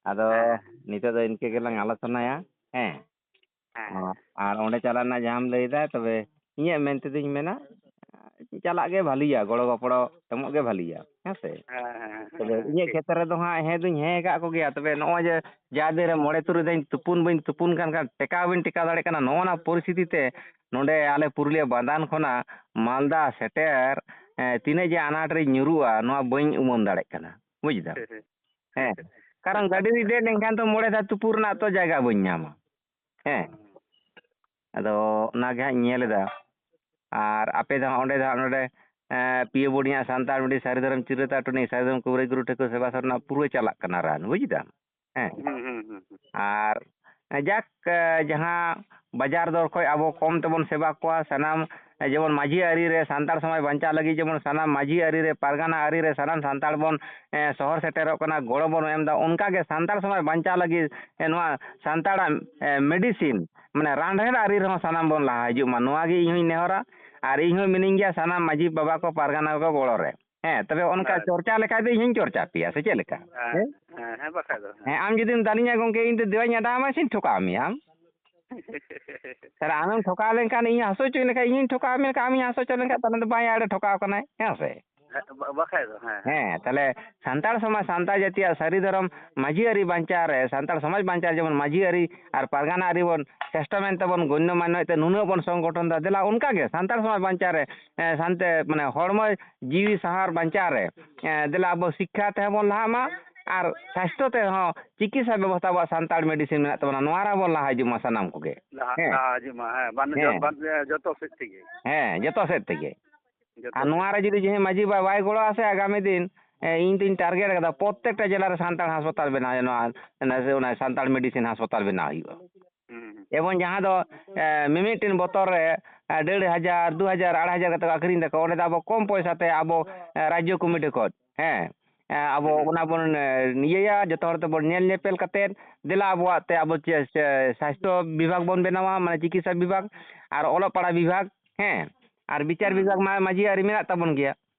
ᱟᱫᱚ ᱦᱮᱸ᱾ ᱱᱤᱛᱚᱜ ᱫᱚ ᱤᱱᱠᱟᱹ ᱜᱮᱞᱟᱝ ᱟᱞᱳᱪᱚᱱᱟᱭᱟ᱾ ᱦᱮᱸ᱾ ᱦᱮᱸ᱾ ᱟᱨ ᱚᱸᱰᱮ ᱪᱟᱞᱟᱜ ᱨᱮᱱᱟᱜ ᱡᱟᱦᱟᱸᱢ ᱞᱟᱹᱭᱫᱟ, ᱛᱚᱵᱮ ᱤᱧᱟᱹᱜ ᱢᱮᱱ ᱛᱮᱫᱚᱧ ᱢᱮᱱᱟ, ᱪᱟᱞᱟᱜ ᱜᱮ ᱵᱷᱟᱹᱞᱤᱭᱟ, ᱜᱚᱲᱚ ᱜᱚᱯᱚᱲᱚ ᱮᱢᱚᱜ ᱜᱮ ᱵᱷᱟᱹᱞᱤᱭᱟ, ᱦᱮᱸ ᱥᱮ? ᱦᱮᱸ, ᱦᱮᱸ, ᱦᱮᱸ, ᱛᱚᱵᱮ ᱦᱮᱸ, ᱤᱧᱟᱹᱜ ᱴᱷᱤᱠ᱾ ᱠᱷᱮᱛᱨᱮ ᱨᱮᱫᱚ ᱦᱟᱸᱜ ᱦᱮᱸ ᱫᱩᱧ ᱦᱮᱸ ᱟᱠᱟᱫ ᱠᱚᱜᱮᱭᱟ, ᱛᱚᱵᱮ ᱱᱚᱜᱼᱚᱭ ᱡᱮ ᱡᱟ ᱫᱤᱱ ᱨᱮ ᱢᱚᱬᱮ ᱛᱩᱨᱩᱭ ᱫᱷᱟᱣ ᱛᱩᱯᱩᱱ ᱵᱟᱹᱧ ᱛᱩᱯᱩᱱ ᱠᱟᱱ ᱠᱷᱟᱱ, ᱴᱮᱠᱟᱣ ᱵᱟᱹᱧ ᱴᱮᱠᱟᱣ ᱫᱟᱲᱮᱭᱟᱜ ᱠᱟᱱᱟ, ᱱᱚᱜᱼᱚ ᱱᱟ ᱯᱚᱨᱤᱥᱛᱷᱤᱛᱤ ᱛᱮ ᱱᱚᱰᱮ ᱟᱞᱮ ᱯᱩᱨᱩᱞᱤᱭᱟᱹ ᱵᱟᱸᱫᱷᱟᱱ ᱠᱷᱚᱱᱟᱜ ᱢᱟᱞᱫᱟ ᱥᱮᱴᱮᱨ, ᱮᱸ, ᱛᱤᱱᱟᱹᱜ ᱡᱮ ᱟᱱᱟᱴ ᱨᱤᱧ ᱧᱩᱨᱩᱜᱼᱟ, ᱱᱚᱣᱟ ᱵᱟᱹᱧ ᱩᱢᱟᱹᱱ ᱫᱟᱲᱮᱭᱟᱜ ᱠᱟᱱᱟ, ᱵᱩᱡᱽ ᱫᱟᱢ? ᱦᱮᱸ, ᱦᱮᱸ᱾ ᱦᱮᱸ, ᱠᱟᱨᱚᱱ ᱜᱟᱹᱰᱤ ᱨᱮ ᱫᱮᱡ ᱞᱮᱱᱠᱷᱟᱱ ᱛᱚ ᱢᱚᱬᱮ ᱫᱷᱟᱣ ᱛᱩᱯᱩᱱ ᱨᱮᱱᱟᱜ ᱛᱚ ᱡᱟᱭᱜᱟ ᱵᱟᱹᱧ ᱧᱟᱢᱟ᱾ ᱦᱮᱸ᱾ ᱦᱩᱸ᱾ ᱟᱫᱚ ᱚᱱᱟ ᱜᱮ ᱦᱟᱸᱜ ᱤᱧ ᱧᱮᱞ ᱮᱫᱟ᱾ ᱟᱨ ᱟᱯᱮ ᱫᱚ ᱦᱟᱸᱜ ᱚᱸᱰᱮ ᱫᱚ ᱦᱟᱸᱜ ᱱᱚᱰᱮ, ᱮᱸ, ᱯᱤᱭᱳ ᱵᱳᱨᱰᱤᱝ ᱦᱟᱸᱜ ᱥᱟᱱᱛᱟᱲ ᱢᱤᱰᱤᱭᱟ ᱥᱟᱹᱨᱤ ᱫᱷᱚᱨᱚᱢ ᱪᱤᱨᱟᱹᱛᱟ ᱴᱩᱱᱤ ᱥᱟᱹᱨᱤ ᱫᱷᱚᱨᱚᱢ ᱠᱩᱵᱨᱟᱹᱭ ᱜᱩᱨᱩ ᱴᱷᱟᱹᱠᱩᱨ ᱥᱮᱵᱟ ᱥᱚᱨᱱᱟ ᱯᱩᱨᱟᱹ ᱪᱟᱞᱟᱜ ᱠᱟᱱᱟ ᱨᱟᱱ, ᱵᱩᱡᱽ ᱫᱟᱢ? ᱦᱮᱸ᱾ ᱦᱩᱸ, ᱦᱩᱸ, ᱦᱩᱸ, ᱦᱩᱸ᱾ ᱟᱨ ᱡᱟᱠ, ᱮ, ᱡᱟᱦᱟᱸ ᱵᱟᱡᱟᱨ ᱫᱚᱨ ᱠᱷᱚᱡ ᱟᱵᱚ ᱠᱚᱢ ᱛᱮᱵᱚᱱ ᱥᱮᱵᱟ ᱠᱚᱣᱟ, ᱥᱟᱱᱟᱢ, ᱮ, ᱡᱮᱢᱚᱱ ᱢᱟᱹᱡᱷᱤ ᱟᱹᱨᱤ ᱨᱮ ᱥᱟᱱᱛᱟᱲ ᱥᱚᱢᱟᱡᱽ ᱵᱟᱧᱪᱟᱣ ᱞᱟᱹᱜᱤᱫ ᱡᱮᱢᱚᱱ ᱥᱟᱱᱟᱢ ᱢᱟᱹᱡᱷᱤ ᱟᱹᱨᱤ ᱨᱮ, ᱯᱟᱨᱜᱟᱱᱟ ᱟᱹᱨᱤ ᱨᱮ ᱥᱟᱱᱟᱢ ᱥᱟᱱᱛᱟᱲ ᱵᱚᱱ, ᱮ, ᱥᱚᱦᱚᱨ ᱥᱮᱴᱮᱨᱚᱜ ᱠᱟᱱᱟ, ᱜᱚᱲᱚ ᱵᱚᱱ ᱮᱢ ᱮᱫᱟ, ᱚᱱᱠᱟ ᱜᱮ ᱥᱟᱱᱛᱟᱲ ᱥᱚᱢᱟᱡᱽ ᱵᱟᱧᱪᱟᱣ ᱞᱟᱹᱜᱤᱫ, ᱮ, ᱱᱚᱣᱟ ᱥᱟᱱᱛᱟᱲᱟᱜ, ᱮ, medicine, ᱢᱟᱱᱮ ᱨᱟᱱ ᱨᱮᱦᱮᱫ ᱟᱹᱨᱤ ᱨᱮᱦᱚᱸ ᱥᱟᱱᱟᱢ ᱵᱚᱱ ᱞᱟᱦᱟ ᱦᱤᱡᱩᱜ ᱢᱟ, ᱱᱚᱣᱟ ᱜᱮ ᱤᱧ ᱦᱚᱸᱧ ᱱᱮᱦᱚᱨᱟ᱾ ᱟᱨ ᱤᱧ ᱦᱚᱸ ᱢᱤᱱᱟᱹᱧ ᱜᱮᱭᱟ ᱥᱟᱱᱟᱢ ᱢᱟᱹᱡᱷᱤ ᱵᱟᱵᱟ ᱠᱚ, ᱯᱟᱨᱜᱟᱱᱟ ᱠᱚ ᱜᱚᱲᱚ ᱨᱮ᱾ ᱦᱮᱸ, ᱛᱚᱵᱮ ᱚᱱᱠᱟ ᱦᱮᱸ᱾ ᱪᱚᱨᱪᱟ ᱞᱮᱠᱷᱟᱡ ᱫᱚ ᱤᱧ ᱦᱚᱸᱧ ᱪᱚᱨᱪᱟ ᱯᱮᱭᱟ, ᱥᱮ ᱪᱮᱫ ᱞᱮᱠᱟ? ᱦᱮᱸ, ᱦᱮᱸ? ᱦᱮᱸ, ᱦᱮᱸ, ᱵᱟᱠᱷᱟᱡ ᱫᱚ, ᱦᱮᱸ᱾ ᱦᱮᱸ, ᱟᱢ ᱡᱩᱫᱤᱢ ᱫᱟᱞᱤᱧᱟ ᱜᱚᱢᱠᱮ, ᱤᱧ ᱫᱚ ᱫᱮᱣᱟᱧ ᱟᱰᱟᱣᱟᱢᱟ ᱥᱮᱧ ᱴᱷᱚᱠᱟᱣ ᱢᱮᱭᱟ ᱟᱢ᱾ ᱛᱟᱦᱞᱮ ᱟᱢᱮᱢ ᱴᱷᱚᱠᱟᱣ ᱞᱮᱱᱠᱷᱟᱱ, ᱤᱧ ᱦᱟᱹᱥᱩ ᱦᱚᱪᱚᱧ ᱞᱮᱠᱷᱟᱱ, ᱤᱧᱤᱧ ᱴᱷᱚᱠᱟᱣ ᱢᱮᱱᱠᱷᱟᱱ, ᱟᱢᱤᱧ ᱦᱟᱹᱥᱩ ᱦᱚᱪᱚ ᱞᱮᱱᱠᱷᱟᱱ, ᱛᱟᱦᱞᱮ ᱫᱚ ᱵᱟᱭ ᱟᱲᱮ ᱴᱷᱚᱠᱟᱣ ᱠᱟᱱᱟᱭ, ᱦᱮᱸ ᱥᱮ? ᱦᱮᱸ, ᱵᱟ-, ᱵᱟᱠᱷᱟᱡ ᱫᱚ, ᱦᱮᱸ, ᱦᱮᱸ᱾ ᱦᱮᱸ, ᱛᱟᱦᱞᱮ ᱥᱟᱱᱛᱟᱲ ᱥᱚᱢᱟᱡᱽ, ᱥᱟᱱᱛᱟᱲ ᱡᱟᱹᱛᱤᱭᱟᱜ ᱥᱟᱹᱨᱤ ᱫᱷᱚᱨᱚᱢ ᱢᱟᱹᱡᱷᱤ ᱟᱹᱨᱤ ᱵᱟᱧᱪᱟᱣ ᱨᱮ, ᱥᱟᱱᱛᱟᱲ ᱥᱚᱢᱟᱡᱽ ᱵᱟᱧᱪᱟᱣ ᱨᱮ ᱡᱮᱢᱚᱱ ᱢᱟᱹᱡᱷᱤ ᱟᱹᱨᱤ ᱟᱨ ᱯᱟᱨᱜᱟᱱᱟ ᱟᱹᱨᱤ ᱵᱚᱱ ᱥᱨᱮᱥᱴᱷᱚ ᱢᱮᱱᱛᱮ ᱵᱚᱱ ᱜᱚᱱᱱᱚ ᱢᱟᱱᱱᱚᱭᱮᱫ ᱛᱮ ᱱᱩᱱᱟᱹᱜ ᱵᱚᱱ ᱥᱚᱝᱜᱚᱴᱷᱚᱱ ᱫᱟ, ᱫᱮᱞᱟ ᱚᱱᱠᱟ ᱜᱮ ᱥᱟᱱᱛᱟᱲ ᱥᱚᱢᱟᱡᱽ ᱵᱟᱧᱪᱟᱣ ᱨᱮ, ᱮᱸ, ᱥᱟᱱᱛᱮ, ᱢᱟᱱᱮ ᱦᱚᱲᱢᱚ ᱡᱤᱣᱤ ᱥᱟᱦᱟᱨ ᱵᱟᱧᱪᱟᱣ ᱨᱮ, ᱮᱸ, ᱫᱮᱞᱟ ᱟᱵᱚ ᱥᱤᱠᱠᱷᱟ ᱛᱮᱦᱚᱸ ᱵᱚᱱ ᱞᱟᱦᱟᱜ ᱢᱟ ᱟᱨ ᱥᱟᱥᱛᱷᱚ ᱛᱮᱦᱚᱸ ᱪᱤᱠᱤᱛᱥᱟ ᱵᱮᱵᱚᱥᱛᱷᱟ ᱟᱵᱚᱣᱟᱜ ᱥᱟᱱᱛᱟᱲ medicine ᱢᱮᱱᱟᱜ ᱛᱟᱵᱚᱱᱟ, ᱱᱚᱣᱟ ᱨᱮᱦᱚᱸ ᱵᱚᱱ ᱞᱟᱦᱟ ᱦᱤᱡᱩᱜ ᱢᱟ ᱥᱟᱱᱟᱢ ᱠᱚᱜᱮ᱾ ᱞᱟᱦᱟ, ᱦᱮᱸ᱾ ᱞᱟᱦᱟ ᱦᱤᱡᱩᱜ ᱢᱟ, ᱦᱮᱸ, ᱵᱟᱝ ᱦᱮᱸ᱾ ᱡᱚ-, ᱵᱟᱝ, ᱡᱚᱛᱚ ᱥᱮᱫ ᱛᱮᱜᱮ᱾ ᱦᱮᱸ, ᱡᱚᱛᱚ ᱥᱮᱫ ᱛᱮᱜᱮ᱾ ᱡᱚᱛᱚ ᱟᱨ ᱥᱮᱫ ᱱᱚᱣᱟ ᱨᱮ ᱛᱮᱜᱮ᱾ ᱡᱩᱫᱤ ᱡᱟᱦᱟᱸᱭ ᱢᱟᱹᱡᱷᱤ ᱵᱟᱵᱟ ᱵᱟᱭ ᱜᱚᱲᱚᱜᱼᱟ ᱥᱮ, ᱟᱜᱟᱢᱤ ᱫᱤᱱ, ᱮ, ᱤᱧ ᱫᱩᱧ target ᱟᱠᱟᱫᱟ ᱯᱨᱚᱛᱛᱮᱠᱴᱟ ᱡᱮᱞᱟ ᱨᱮ ᱥᱟᱱᱛᱟᱲ ᱦᱟᱥᱯᱟᱛᱟᱞ ᱵᱮᱱᱟᱣ ᱦᱩᱭᱩᱜᱼᱟ, ᱱᱚᱣᱟ, ᱚᱱᱟ, ᱚᱱᱟ ᱥᱟᱱᱛᱟᱲ medicine ᱦᱟᱥᱯᱟᱛᱟᱞ ᱵᱮᱱᱟᱣ ᱦᱩᱭᱩᱜᱼᱟ᱾ ᱦᱩᱸ, ᱦᱩᱸ᱾ ᱮᱵᱚᱝ ᱡᱟᱦᱟᱸ ᱫᱚ, ᱮ, ᱢᱤᱢᱤᱫᱴᱮᱱ ᱵᱚᱛᱚᱞ ᱨᱮ, ᱮ, ᱰᱮᱲ ᱦᱟᱡᱟᱨ, ᱫᱩ ᱦᱟᱡᱟᱨ, ᱟᱲᱟᱭ ᱦᱟᱡᱟᱨ ᱠᱟᱛᱮ ᱠᱚ ᱟᱹᱠᱷᱨᱤᱧ ᱫᱟᱠᱚ, ᱚᱸᱰᱮ ᱫᱚ ᱟᱵᱚ ᱠᱚᱢ ᱯᱚᱭᱥᱟ ᱛᱮ ᱟᱵᱚ, ᱮ, ᱨᱟᱡᱽᱡᱚ ᱠᱚᱢᱤᱴᱤ ᱠᱷᱚᱱ, ᱦᱮᱸ, ᱮ, ᱟᱵᱚ ᱦᱩᱸ᱾ ᱚᱱᱟ ᱵᱚᱱ, ᱮ, ᱤᱭᱟᱹᱭᱟ, ᱡᱚᱛᱚ ᱦᱚᱲ ᱛᱮᱵᱚᱱ ᱧᱮᱞ ᱧᱮᱯᱮᱞ ᱠᱟᱛᱮᱫ, ᱫᱮᱞᱟ ᱟᱵᱚᱣᱟᱜ ᱛᱮ ᱟᱵᱚ ᱪᱮ-, ᱪᱮ-, ᱥᱟᱥᱛᱷᱚ ᱵᱤᱵᱷᱟᱜᱽ ᱵᱚᱱ ᱵᱮᱱᱟᱣᱟ, ᱢᱟᱱᱮ ᱪᱤᱠᱤᱛᱥᱟ ᱵᱤᱵᱷᱟᱜᱽ ᱟᱨ ᱚᱞᱚᱜ ᱯᱟᱲᱦᱟᱜ ᱵᱤᱵᱷᱟᱜᱽ, ᱦᱮᱸ, ᱟᱨ ᱵᱤᱪᱟᱨ ᱦᱩᱸ᱾ ᱵᱤᱵᱷᱟᱜᱽ ᱢᱟ ᱢᱟᱹᱡᱷᱤ ᱟᱹᱨᱤ ᱢᱮᱱᱟᱜ ᱛᱟᱵᱚᱱ ᱜᱮᱭᱟ,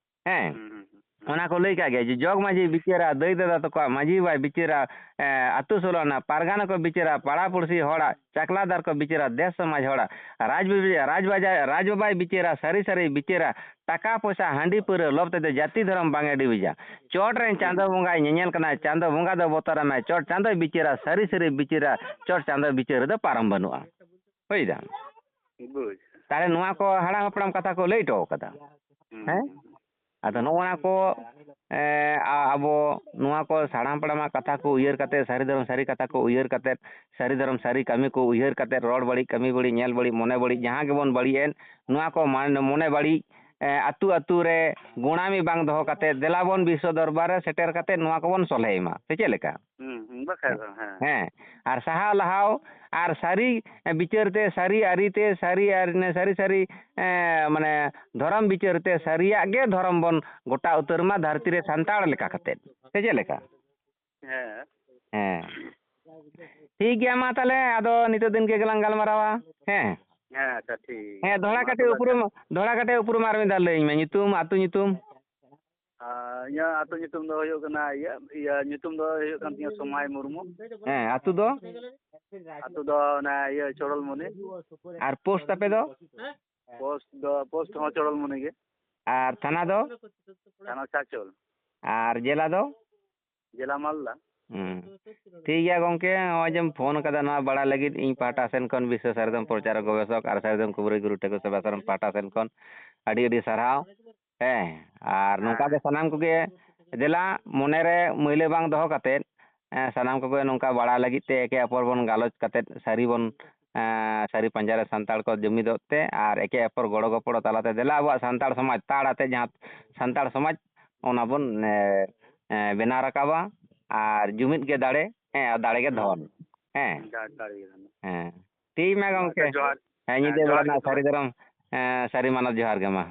ᱦᱮᱸ᱾ ᱦᱩᱸ, ᱦᱩᱸ, ᱦᱩᱸ᱾ ᱚᱱᱟ ᱠᱚ ᱞᱟᱹᱭ ᱠᱟᱜ ᱜᱮᱭᱟ ᱡᱮ ᱡᱚᱜᱽ ᱢᱟᱹᱡᱷᱤ ᱵᱤᱪᱟᱹᱨᱟ, ᱫᱟᱹᱭ ᱫᱟᱫᱟ ᱛᱟᱠᱚᱣᱟᱜ ᱢᱟᱹᱡᱷᱤ ᱵᱟᱭ ᱵᱤᱪᱟᱹᱨᱟ, ᱮ, ᱟᱹᱛᱩ ᱥᱳᱞᱳ ᱟᱱᱟ, ᱯᱟᱨᱜᱟᱱᱟ ᱠᱚ ᱵᱤᱪᱟᱹᱨᱟ, ᱯᱟᱲᱟ ᱯᱩᱲᱥᱤ ᱦᱚᱲᱟᱜ, ᱪᱟᱠᱞᱟᱫᱟᱨ ᱠᱚ ᱵᱤᱪᱟᱹᱨᱟ, ᱫᱮᱥ ᱥᱚᱢᱟᱡᱽ ᱦᱚᱲᱟᱜ, ᱨᱟᱡᱽ ᱵᱤ-, ᱨᱟᱡᱽ ᱵᱟᱡᱟ-, ᱨᱟᱡᱽ ᱵᱟᱵᱟᱭ ᱵᱤᱪᱟᱹᱨᱟ, ᱥᱟᱹᱨᱤ ᱥᱟᱹᱨᱤ ᱵᱤᱪᱟᱹᱨᱟ, ᱴᱟᱠᱟ ᱯᱚᱭᱥᱟ ᱦᱟᱺᱰᱤ ᱯᱟᱹᱣᱨᱟᱹ ᱞᱚᱵ ᱛᱮᱫᱚ ᱡᱟᱹᱛᱤ ᱫᱷᱚᱨᱚᱢ ᱵᱟᱝ ᱮ ᱰᱤᱵᱤᱡᱟ᱾ ᱪᱚᱴ ᱨᱮᱱ ᱦᱩᱸ᱾ ᱪᱟᱸᱫᱚ ᱵᱚᱸᱜᱟᱭ ᱧᱮᱧᱮᱞ ᱠᱟᱱᱟ, ᱪᱟᱸᱫᱚ ᱵᱚᱸᱜᱟ ᱫᱚ ᱵᱚᱛᱚᱨᱟᱢᱟᱭ, ᱪᱚᱴ ᱪᱟᱸᱫᱚᱭ ᱵᱤᱪᱟᱹᱨᱟ, ᱥᱟᱹᱨᱤ ᱥᱟᱹᱨᱤ ᱵᱤᱪᱟᱹᱨᱟ, ᱪᱚᱴ ᱪᱟᱸᱫᱚ ᱵᱤᱪᱟᱹᱨ ᱨᱮᱫᱚ ᱯᱟᱨᱚᱢ ᱵᱟᱹᱱᱩᱜᱼᱟ᱾ ᱵᱩᱡᱽ ᱫᱟᱢ? ᱵᱩᱡᱽ᱾ ᱛᱟᱦᱞᱮ ᱱᱚᱣᱟ ᱠᱚ ᱦᱟᱲᱟᱢ ᱦᱟᱯᱲᱟᱢ ᱠᱟᱛᱷᱟ ᱠᱚ ᱞᱟᱹᱭ ᱦᱚᱴᱚ ᱠᱟᱫᱟ᱾ ᱦᱩᱸ, ᱦᱮᱸ? ᱦᱩᱸ, ᱦᱩᱸ᱾ ᱟᱫᱚ ᱱᱚᱜᱼᱚ ᱱᱟ ᱠᱚ, ᱮ, ᱟ-, ᱟᱵᱚ ᱱᱚᱣᱟ ᱠᱚ ᱥᱟᱲᱟᱢ ᱯᱟᱲᱟᱢᱟᱜ ᱠᱟᱛᱷᱟ ᱠᱚ ᱩᱭᱦᱟᱹᱨ ᱠᱟᱛᱮ, ᱥᱟᱹᱨᱤ ᱫᱷᱚᱨᱚᱢ ᱥᱟᱹᱨᱤ ᱠᱟᱛᱷᱟ ᱠᱚ ᱩᱭᱦᱟᱹᱨ ᱠᱟᱛᱮ, ᱥᱟᱹᱨᱤ ᱫᱷᱚᱨᱚᱢ ᱥᱟᱹᱨᱤ ᱠᱟᱹᱢᱤ ᱠᱚ ᱩᱭᱦᱟᱹᱨ ᱠᱟᱛᱮ, ᱨᱚᱲ ᱵᱟᱹᱲᱤᱡ, ᱠᱟᱹᱢᱤ ᱵᱟᱹᱲᱤᱡ, ᱧᱮᱞ ᱵᱟᱹᱲᱤᱡ, ᱢᱚᱱᱮ ᱵᱟᱹᱲᱤᱡ, ᱡᱟᱦᱟᱸ ᱜᱮᱵᱚᱱ ᱵᱟᱹᱲᱤᱡ ᱮᱱ, ᱱᱚᱣᱟ ᱠᱚ ᱢᱟᱱ-, ᱢᱚᱱᱮ ᱵᱟᱹᱲᱤᱡ, ᱮ, ᱟᱹᱛᱩ ᱟᱹᱛᱩ ᱨᱮ ᱜᱩᱬᱟᱢᱤ ᱵᱟᱝ ᱫᱚᱦᱚ ᱠᱟᱛᱮ, ᱫᱮᱞᱟ ᱵᱚᱱ ᱵᱤᱥᱥᱚ ᱫᱚᱨᱵᱟᱨ ᱨᱮ ᱥᱮᱴᱮᱨ ᱠᱟᱛᱮ ᱱᱚᱣᱟ ᱠᱚᱵᱚᱱ ᱥᱚᱞᱦᱮᱭ ᱢᱟ᱾ ᱥᱮ ᱪᱮᱫ ᱞᱮᱠᱟ? ᱦᱩᱸ, ᱦᱩᱸ, ᱵᱟᱠᱷᱟᱡ ᱫᱚ, ᱦᱮᱸ᱾ ᱦᱮᱸ, ᱟᱨ ᱥᱟᱦᱟᱣ ᱞᱟᱦᱟᱣ ᱟᱨ ᱥᱟᱹᱨᱤ ᱵᱤᱪᱟᱹᱨ ᱛᱮ, ᱥᱟᱹᱨᱤ ᱟᱹᱨᱤ ᱛᱮ, ᱥᱟᱹᱨᱤ ᱟᱨ, ᱥᱟᱹᱨᱤ ᱥᱟᱹᱨᱤ, ᱮᱸ, ᱢᱟᱱᱮ ᱫᱷᱚᱨᱚᱢ ᱵᱤᱪᱟᱹᱨ ᱛᱮ ᱥᱟᱹᱨᱤᱭᱟᱜ ᱜᱮ ᱫᱷᱚᱨᱚᱢ ᱵᱚᱱ ᱜᱚᱴᱟ ᱩᱛᱟᱹᱨ ᱢᱟ ᱫᱷᱟᱹᱨᱛᱤ ᱨᱮ ᱥᱟᱱᱛᱟᱲ ᱞᱮᱠᱟ ᱠᱟᱛᱮᱫ᱾ ᱥᱮ ᱪᱮᱫ ᱞᱮᱠᱟ? ᱦᱮᱸ᱾ ᱦᱮᱸ᱾ ᱴᱷᱤᱠ ᱜᱮᱭᱟ, ᱢᱟ ᱛᱟᱦᱞᱮ ᱟᱫᱚ ᱱᱤᱛᱚᱜ ᱫᱤᱱ ᱜᱮ ᱜᱮᱞᱟᱝ ᱜᱟᱞᱢᱟᱨᱟᱣᱟ᱾ ᱦᱮᱸ᱾ ᱦᱮᱸ, ᱟᱪᱪᱷᱟ, ᱴᱷᱤᱠ ᱜᱮᱭᱟ᱾ ᱦᱮᱸ, ᱫᱚᱦᱲᱟ ᱢᱟ ᱠᱟᱹᱴᱤᱡ ᱛᱚᱵᱮ ᱟᱪᱪᱷᱟ᱾ ᱩᱯᱨᱩᱢ, ᱫᱚᱦᱲᱟ ᱠᱟᱹᱴᱤᱡ ᱩᱯᱨᱩᱢ ᱟᱨ ᱢᱤᱫ ᱫᱷᱟᱣ ᱞᱟᱹᱭᱟᱹᱧ ᱢᱮ, ᱧᱩᱛᱩᱢ, ᱟᱹᱛᱩ ᱧᱩᱛᱩᱢ᱾ ᱟᱨ ᱤᱧᱟᱹᱜ ᱟᱹᱛᱩ ᱧᱩᱛᱩᱢ ᱫᱚ ᱦᱩᱭᱩᱜ ᱠᱟᱱᱟ, ᱤᱭᱟᱹ, ᱤᱭᱟᱹ, ᱧᱩᱛᱩᱢ ᱫᱚ ᱦᱩᱭᱩᱜ ᱠᱟᱱ ᱛᱤᱧᱟᱹ ᱥᱚᱢᱟᱭ ᱢᱩᱨᱢᱩ᱾ ᱦᱮᱸ, ᱟᱹᱛᱩ ᱫᱚ? ᱟᱹᱛᱩ ᱫᱚ ᱚᱱᱟ, ᱤᱭᱟᱹ, ᱪᱚᱲᱚᱞᱢᱩᱱᱤ᱾ ᱟᱨ ᱯᱳᱥᱴ ᱛᱟᱯᱮ ᱫᱚ? ᱯᱳᱥᱴ ᱫᱚ, ᱯᱳᱥᱴ ᱦᱚᱸ ᱪᱚᱲᱚᱞᱢᱩᱱᱤ ᱜᱮ᱾ ᱟᱨ ᱛᱷᱟᱱᱟ ᱫᱚ? ᱛᱷᱟᱱᱟ ᱪᱟᱪᱚᱞ᱾ ᱟᱨ ᱡᱮᱞᱟ ᱫᱚ? ᱡᱮᱞᱟ ᱢᱟᱞᱫᱟ᱾ ᱦᱩᱸ᱾ ᱴᱷᱤᱠ ᱜᱮᱭᱟ ᱜᱚᱝᱠᱮ, ᱱᱚᱜᱼᱚᱭ ᱡᱮᱢ ᱯᱷᱳᱱ ᱟᱠᱟᱫᱟ, ᱱᱚᱣᱟ ᱵᱟᱲᱟᱭ ᱞᱟᱹᱜᱤᱫ ᱤᱧ ᱯᱟᱦᱴᱟ ᱥᱮᱱ ᱠᱷᱚᱱ ᱵᱤᱥᱥᱚ ᱥᱟᱨᱡᱚᱢ ᱯᱨᱚᱪᱟᱨ ᱜᱚᱵᱮᱥᱚᱠ ᱟᱨ ᱥᱟᱨᱡᱚᱢ ᱠᱩᱵᱩᱨᱤ ᱜᱩᱨᱩ ᱴᱷᱟᱹᱠᱩᱨ ᱥᱮᱵᱟ ᱥᱚᱨᱚᱱ ᱯᱟᱦᱴᱟ ᱥᱮᱱ ᱠᱷᱚᱱ ᱟᱹᱰᱤ ᱟᱹᱰᱤ ᱥᱟᱨᱦᱟᱣ᱾ ᱦᱮᱸ, ᱟᱨ ᱱᱚᱝᱠᱟ ᱜᱮ ᱦᱮᱸ᱾ ᱥᱟᱱᱟᱢ ᱠᱚᱜᱮ ᱫᱮᱞᱟ ᱢᱚᱱᱮ ᱨᱮ ᱢᱟᱹᱭᱞᱟᱹ ᱵᱟᱝ ᱫᱚᱦᱚ ᱠᱟᱛᱮᱫ, ᱮᱸ, ᱥᱟᱱᱟᱢ ᱠᱚᱜᱮ ᱱᱚᱝᱠᱟ ᱵᱟᱲᱟᱭ ᱞᱟᱹᱜᱤᱫ ᱛᱮ ᱮᱠᱮ ᱚᱯᱚᱨ ᱵᱚᱱ ᱜᱟᱞᱚᱪ ᱠᱟᱛᱮᱫ ᱥᱟᱹᱨᱤ ᱵᱚᱱ, ᱮᱸ, ᱥᱟᱹᱨᱤ ᱯᱟᱸᱡᱟ ᱨᱮ ᱥᱟᱱᱛᱟᱲ ᱠᱚ ᱡᱩᱢᱤᱫᱚᱜ ᱛᱮ ᱟᱨ ᱮᱠᱮ ᱚᱯᱚᱨ ᱜᱚᱲᱚ ᱜᱚᱯᱚᱲᱚ ᱛᱟᱞᱟᱛᱮ ᱫᱮᱞᱟ ᱟᱵᱚᱣᱟᱜ ᱥᱟᱱᱛᱟᱲ ᱥᱚᱢᱟᱡᱽ ᱛᱟᱲ ᱟᱛᱮ ᱡᱟᱦᱟᱸ ᱥᱟᱱᱛᱟᱲ ᱥᱚᱢᱟᱡᱽ ᱚᱱᱟ ᱵᱚᱱ, ᱮ, ᱮ, ᱵᱮᱱᱟᱣ ᱨᱟᱠᱟᱵᱟ᱾ ᱟᱨ ᱡᱩᱢᱤᱫ ᱜᱮ ᱫᱟᱲᱮ, ᱦᱮᱸ, ᱟᱨ ᱫᱟᱲᱮ ᱜᱮ ᱦᱩᱸ᱾ ᱫᱷᱚᱱ᱾ ᱦᱮᱸ᱾ ᱫᱟ-, ᱫᱟᱲᱮ ᱜᱮ ᱫᱷᱚᱱ᱾ ᱦᱮᱸ᱾ ᱴᱷᱤᱠ ᱢᱮ ᱢᱟ ᱜᱚᱢᱠᱮ᱾ ᱟᱪᱪᱷᱟ, ᱡᱚᱦᱟᱨ᱾ ᱦᱮᱸ, ᱦᱮᱸ, ᱧᱤᱫᱟᱹ ᱵᱮᱲᱟ ᱡᱚᱦᱟᱨ ᱜᱮ ᱨᱮᱱᱟᱜ ᱛᱚᱵᱮ᱾ ᱥᱟᱹᱨᱤ ᱫᱷᱚᱨᱚᱢ, ᱮ, ᱥᱟᱹᱨᱤ ᱢᱟᱱᱚᱛ ᱡᱚᱦᱟᱨ ᱜᱮ ᱢᱟ᱾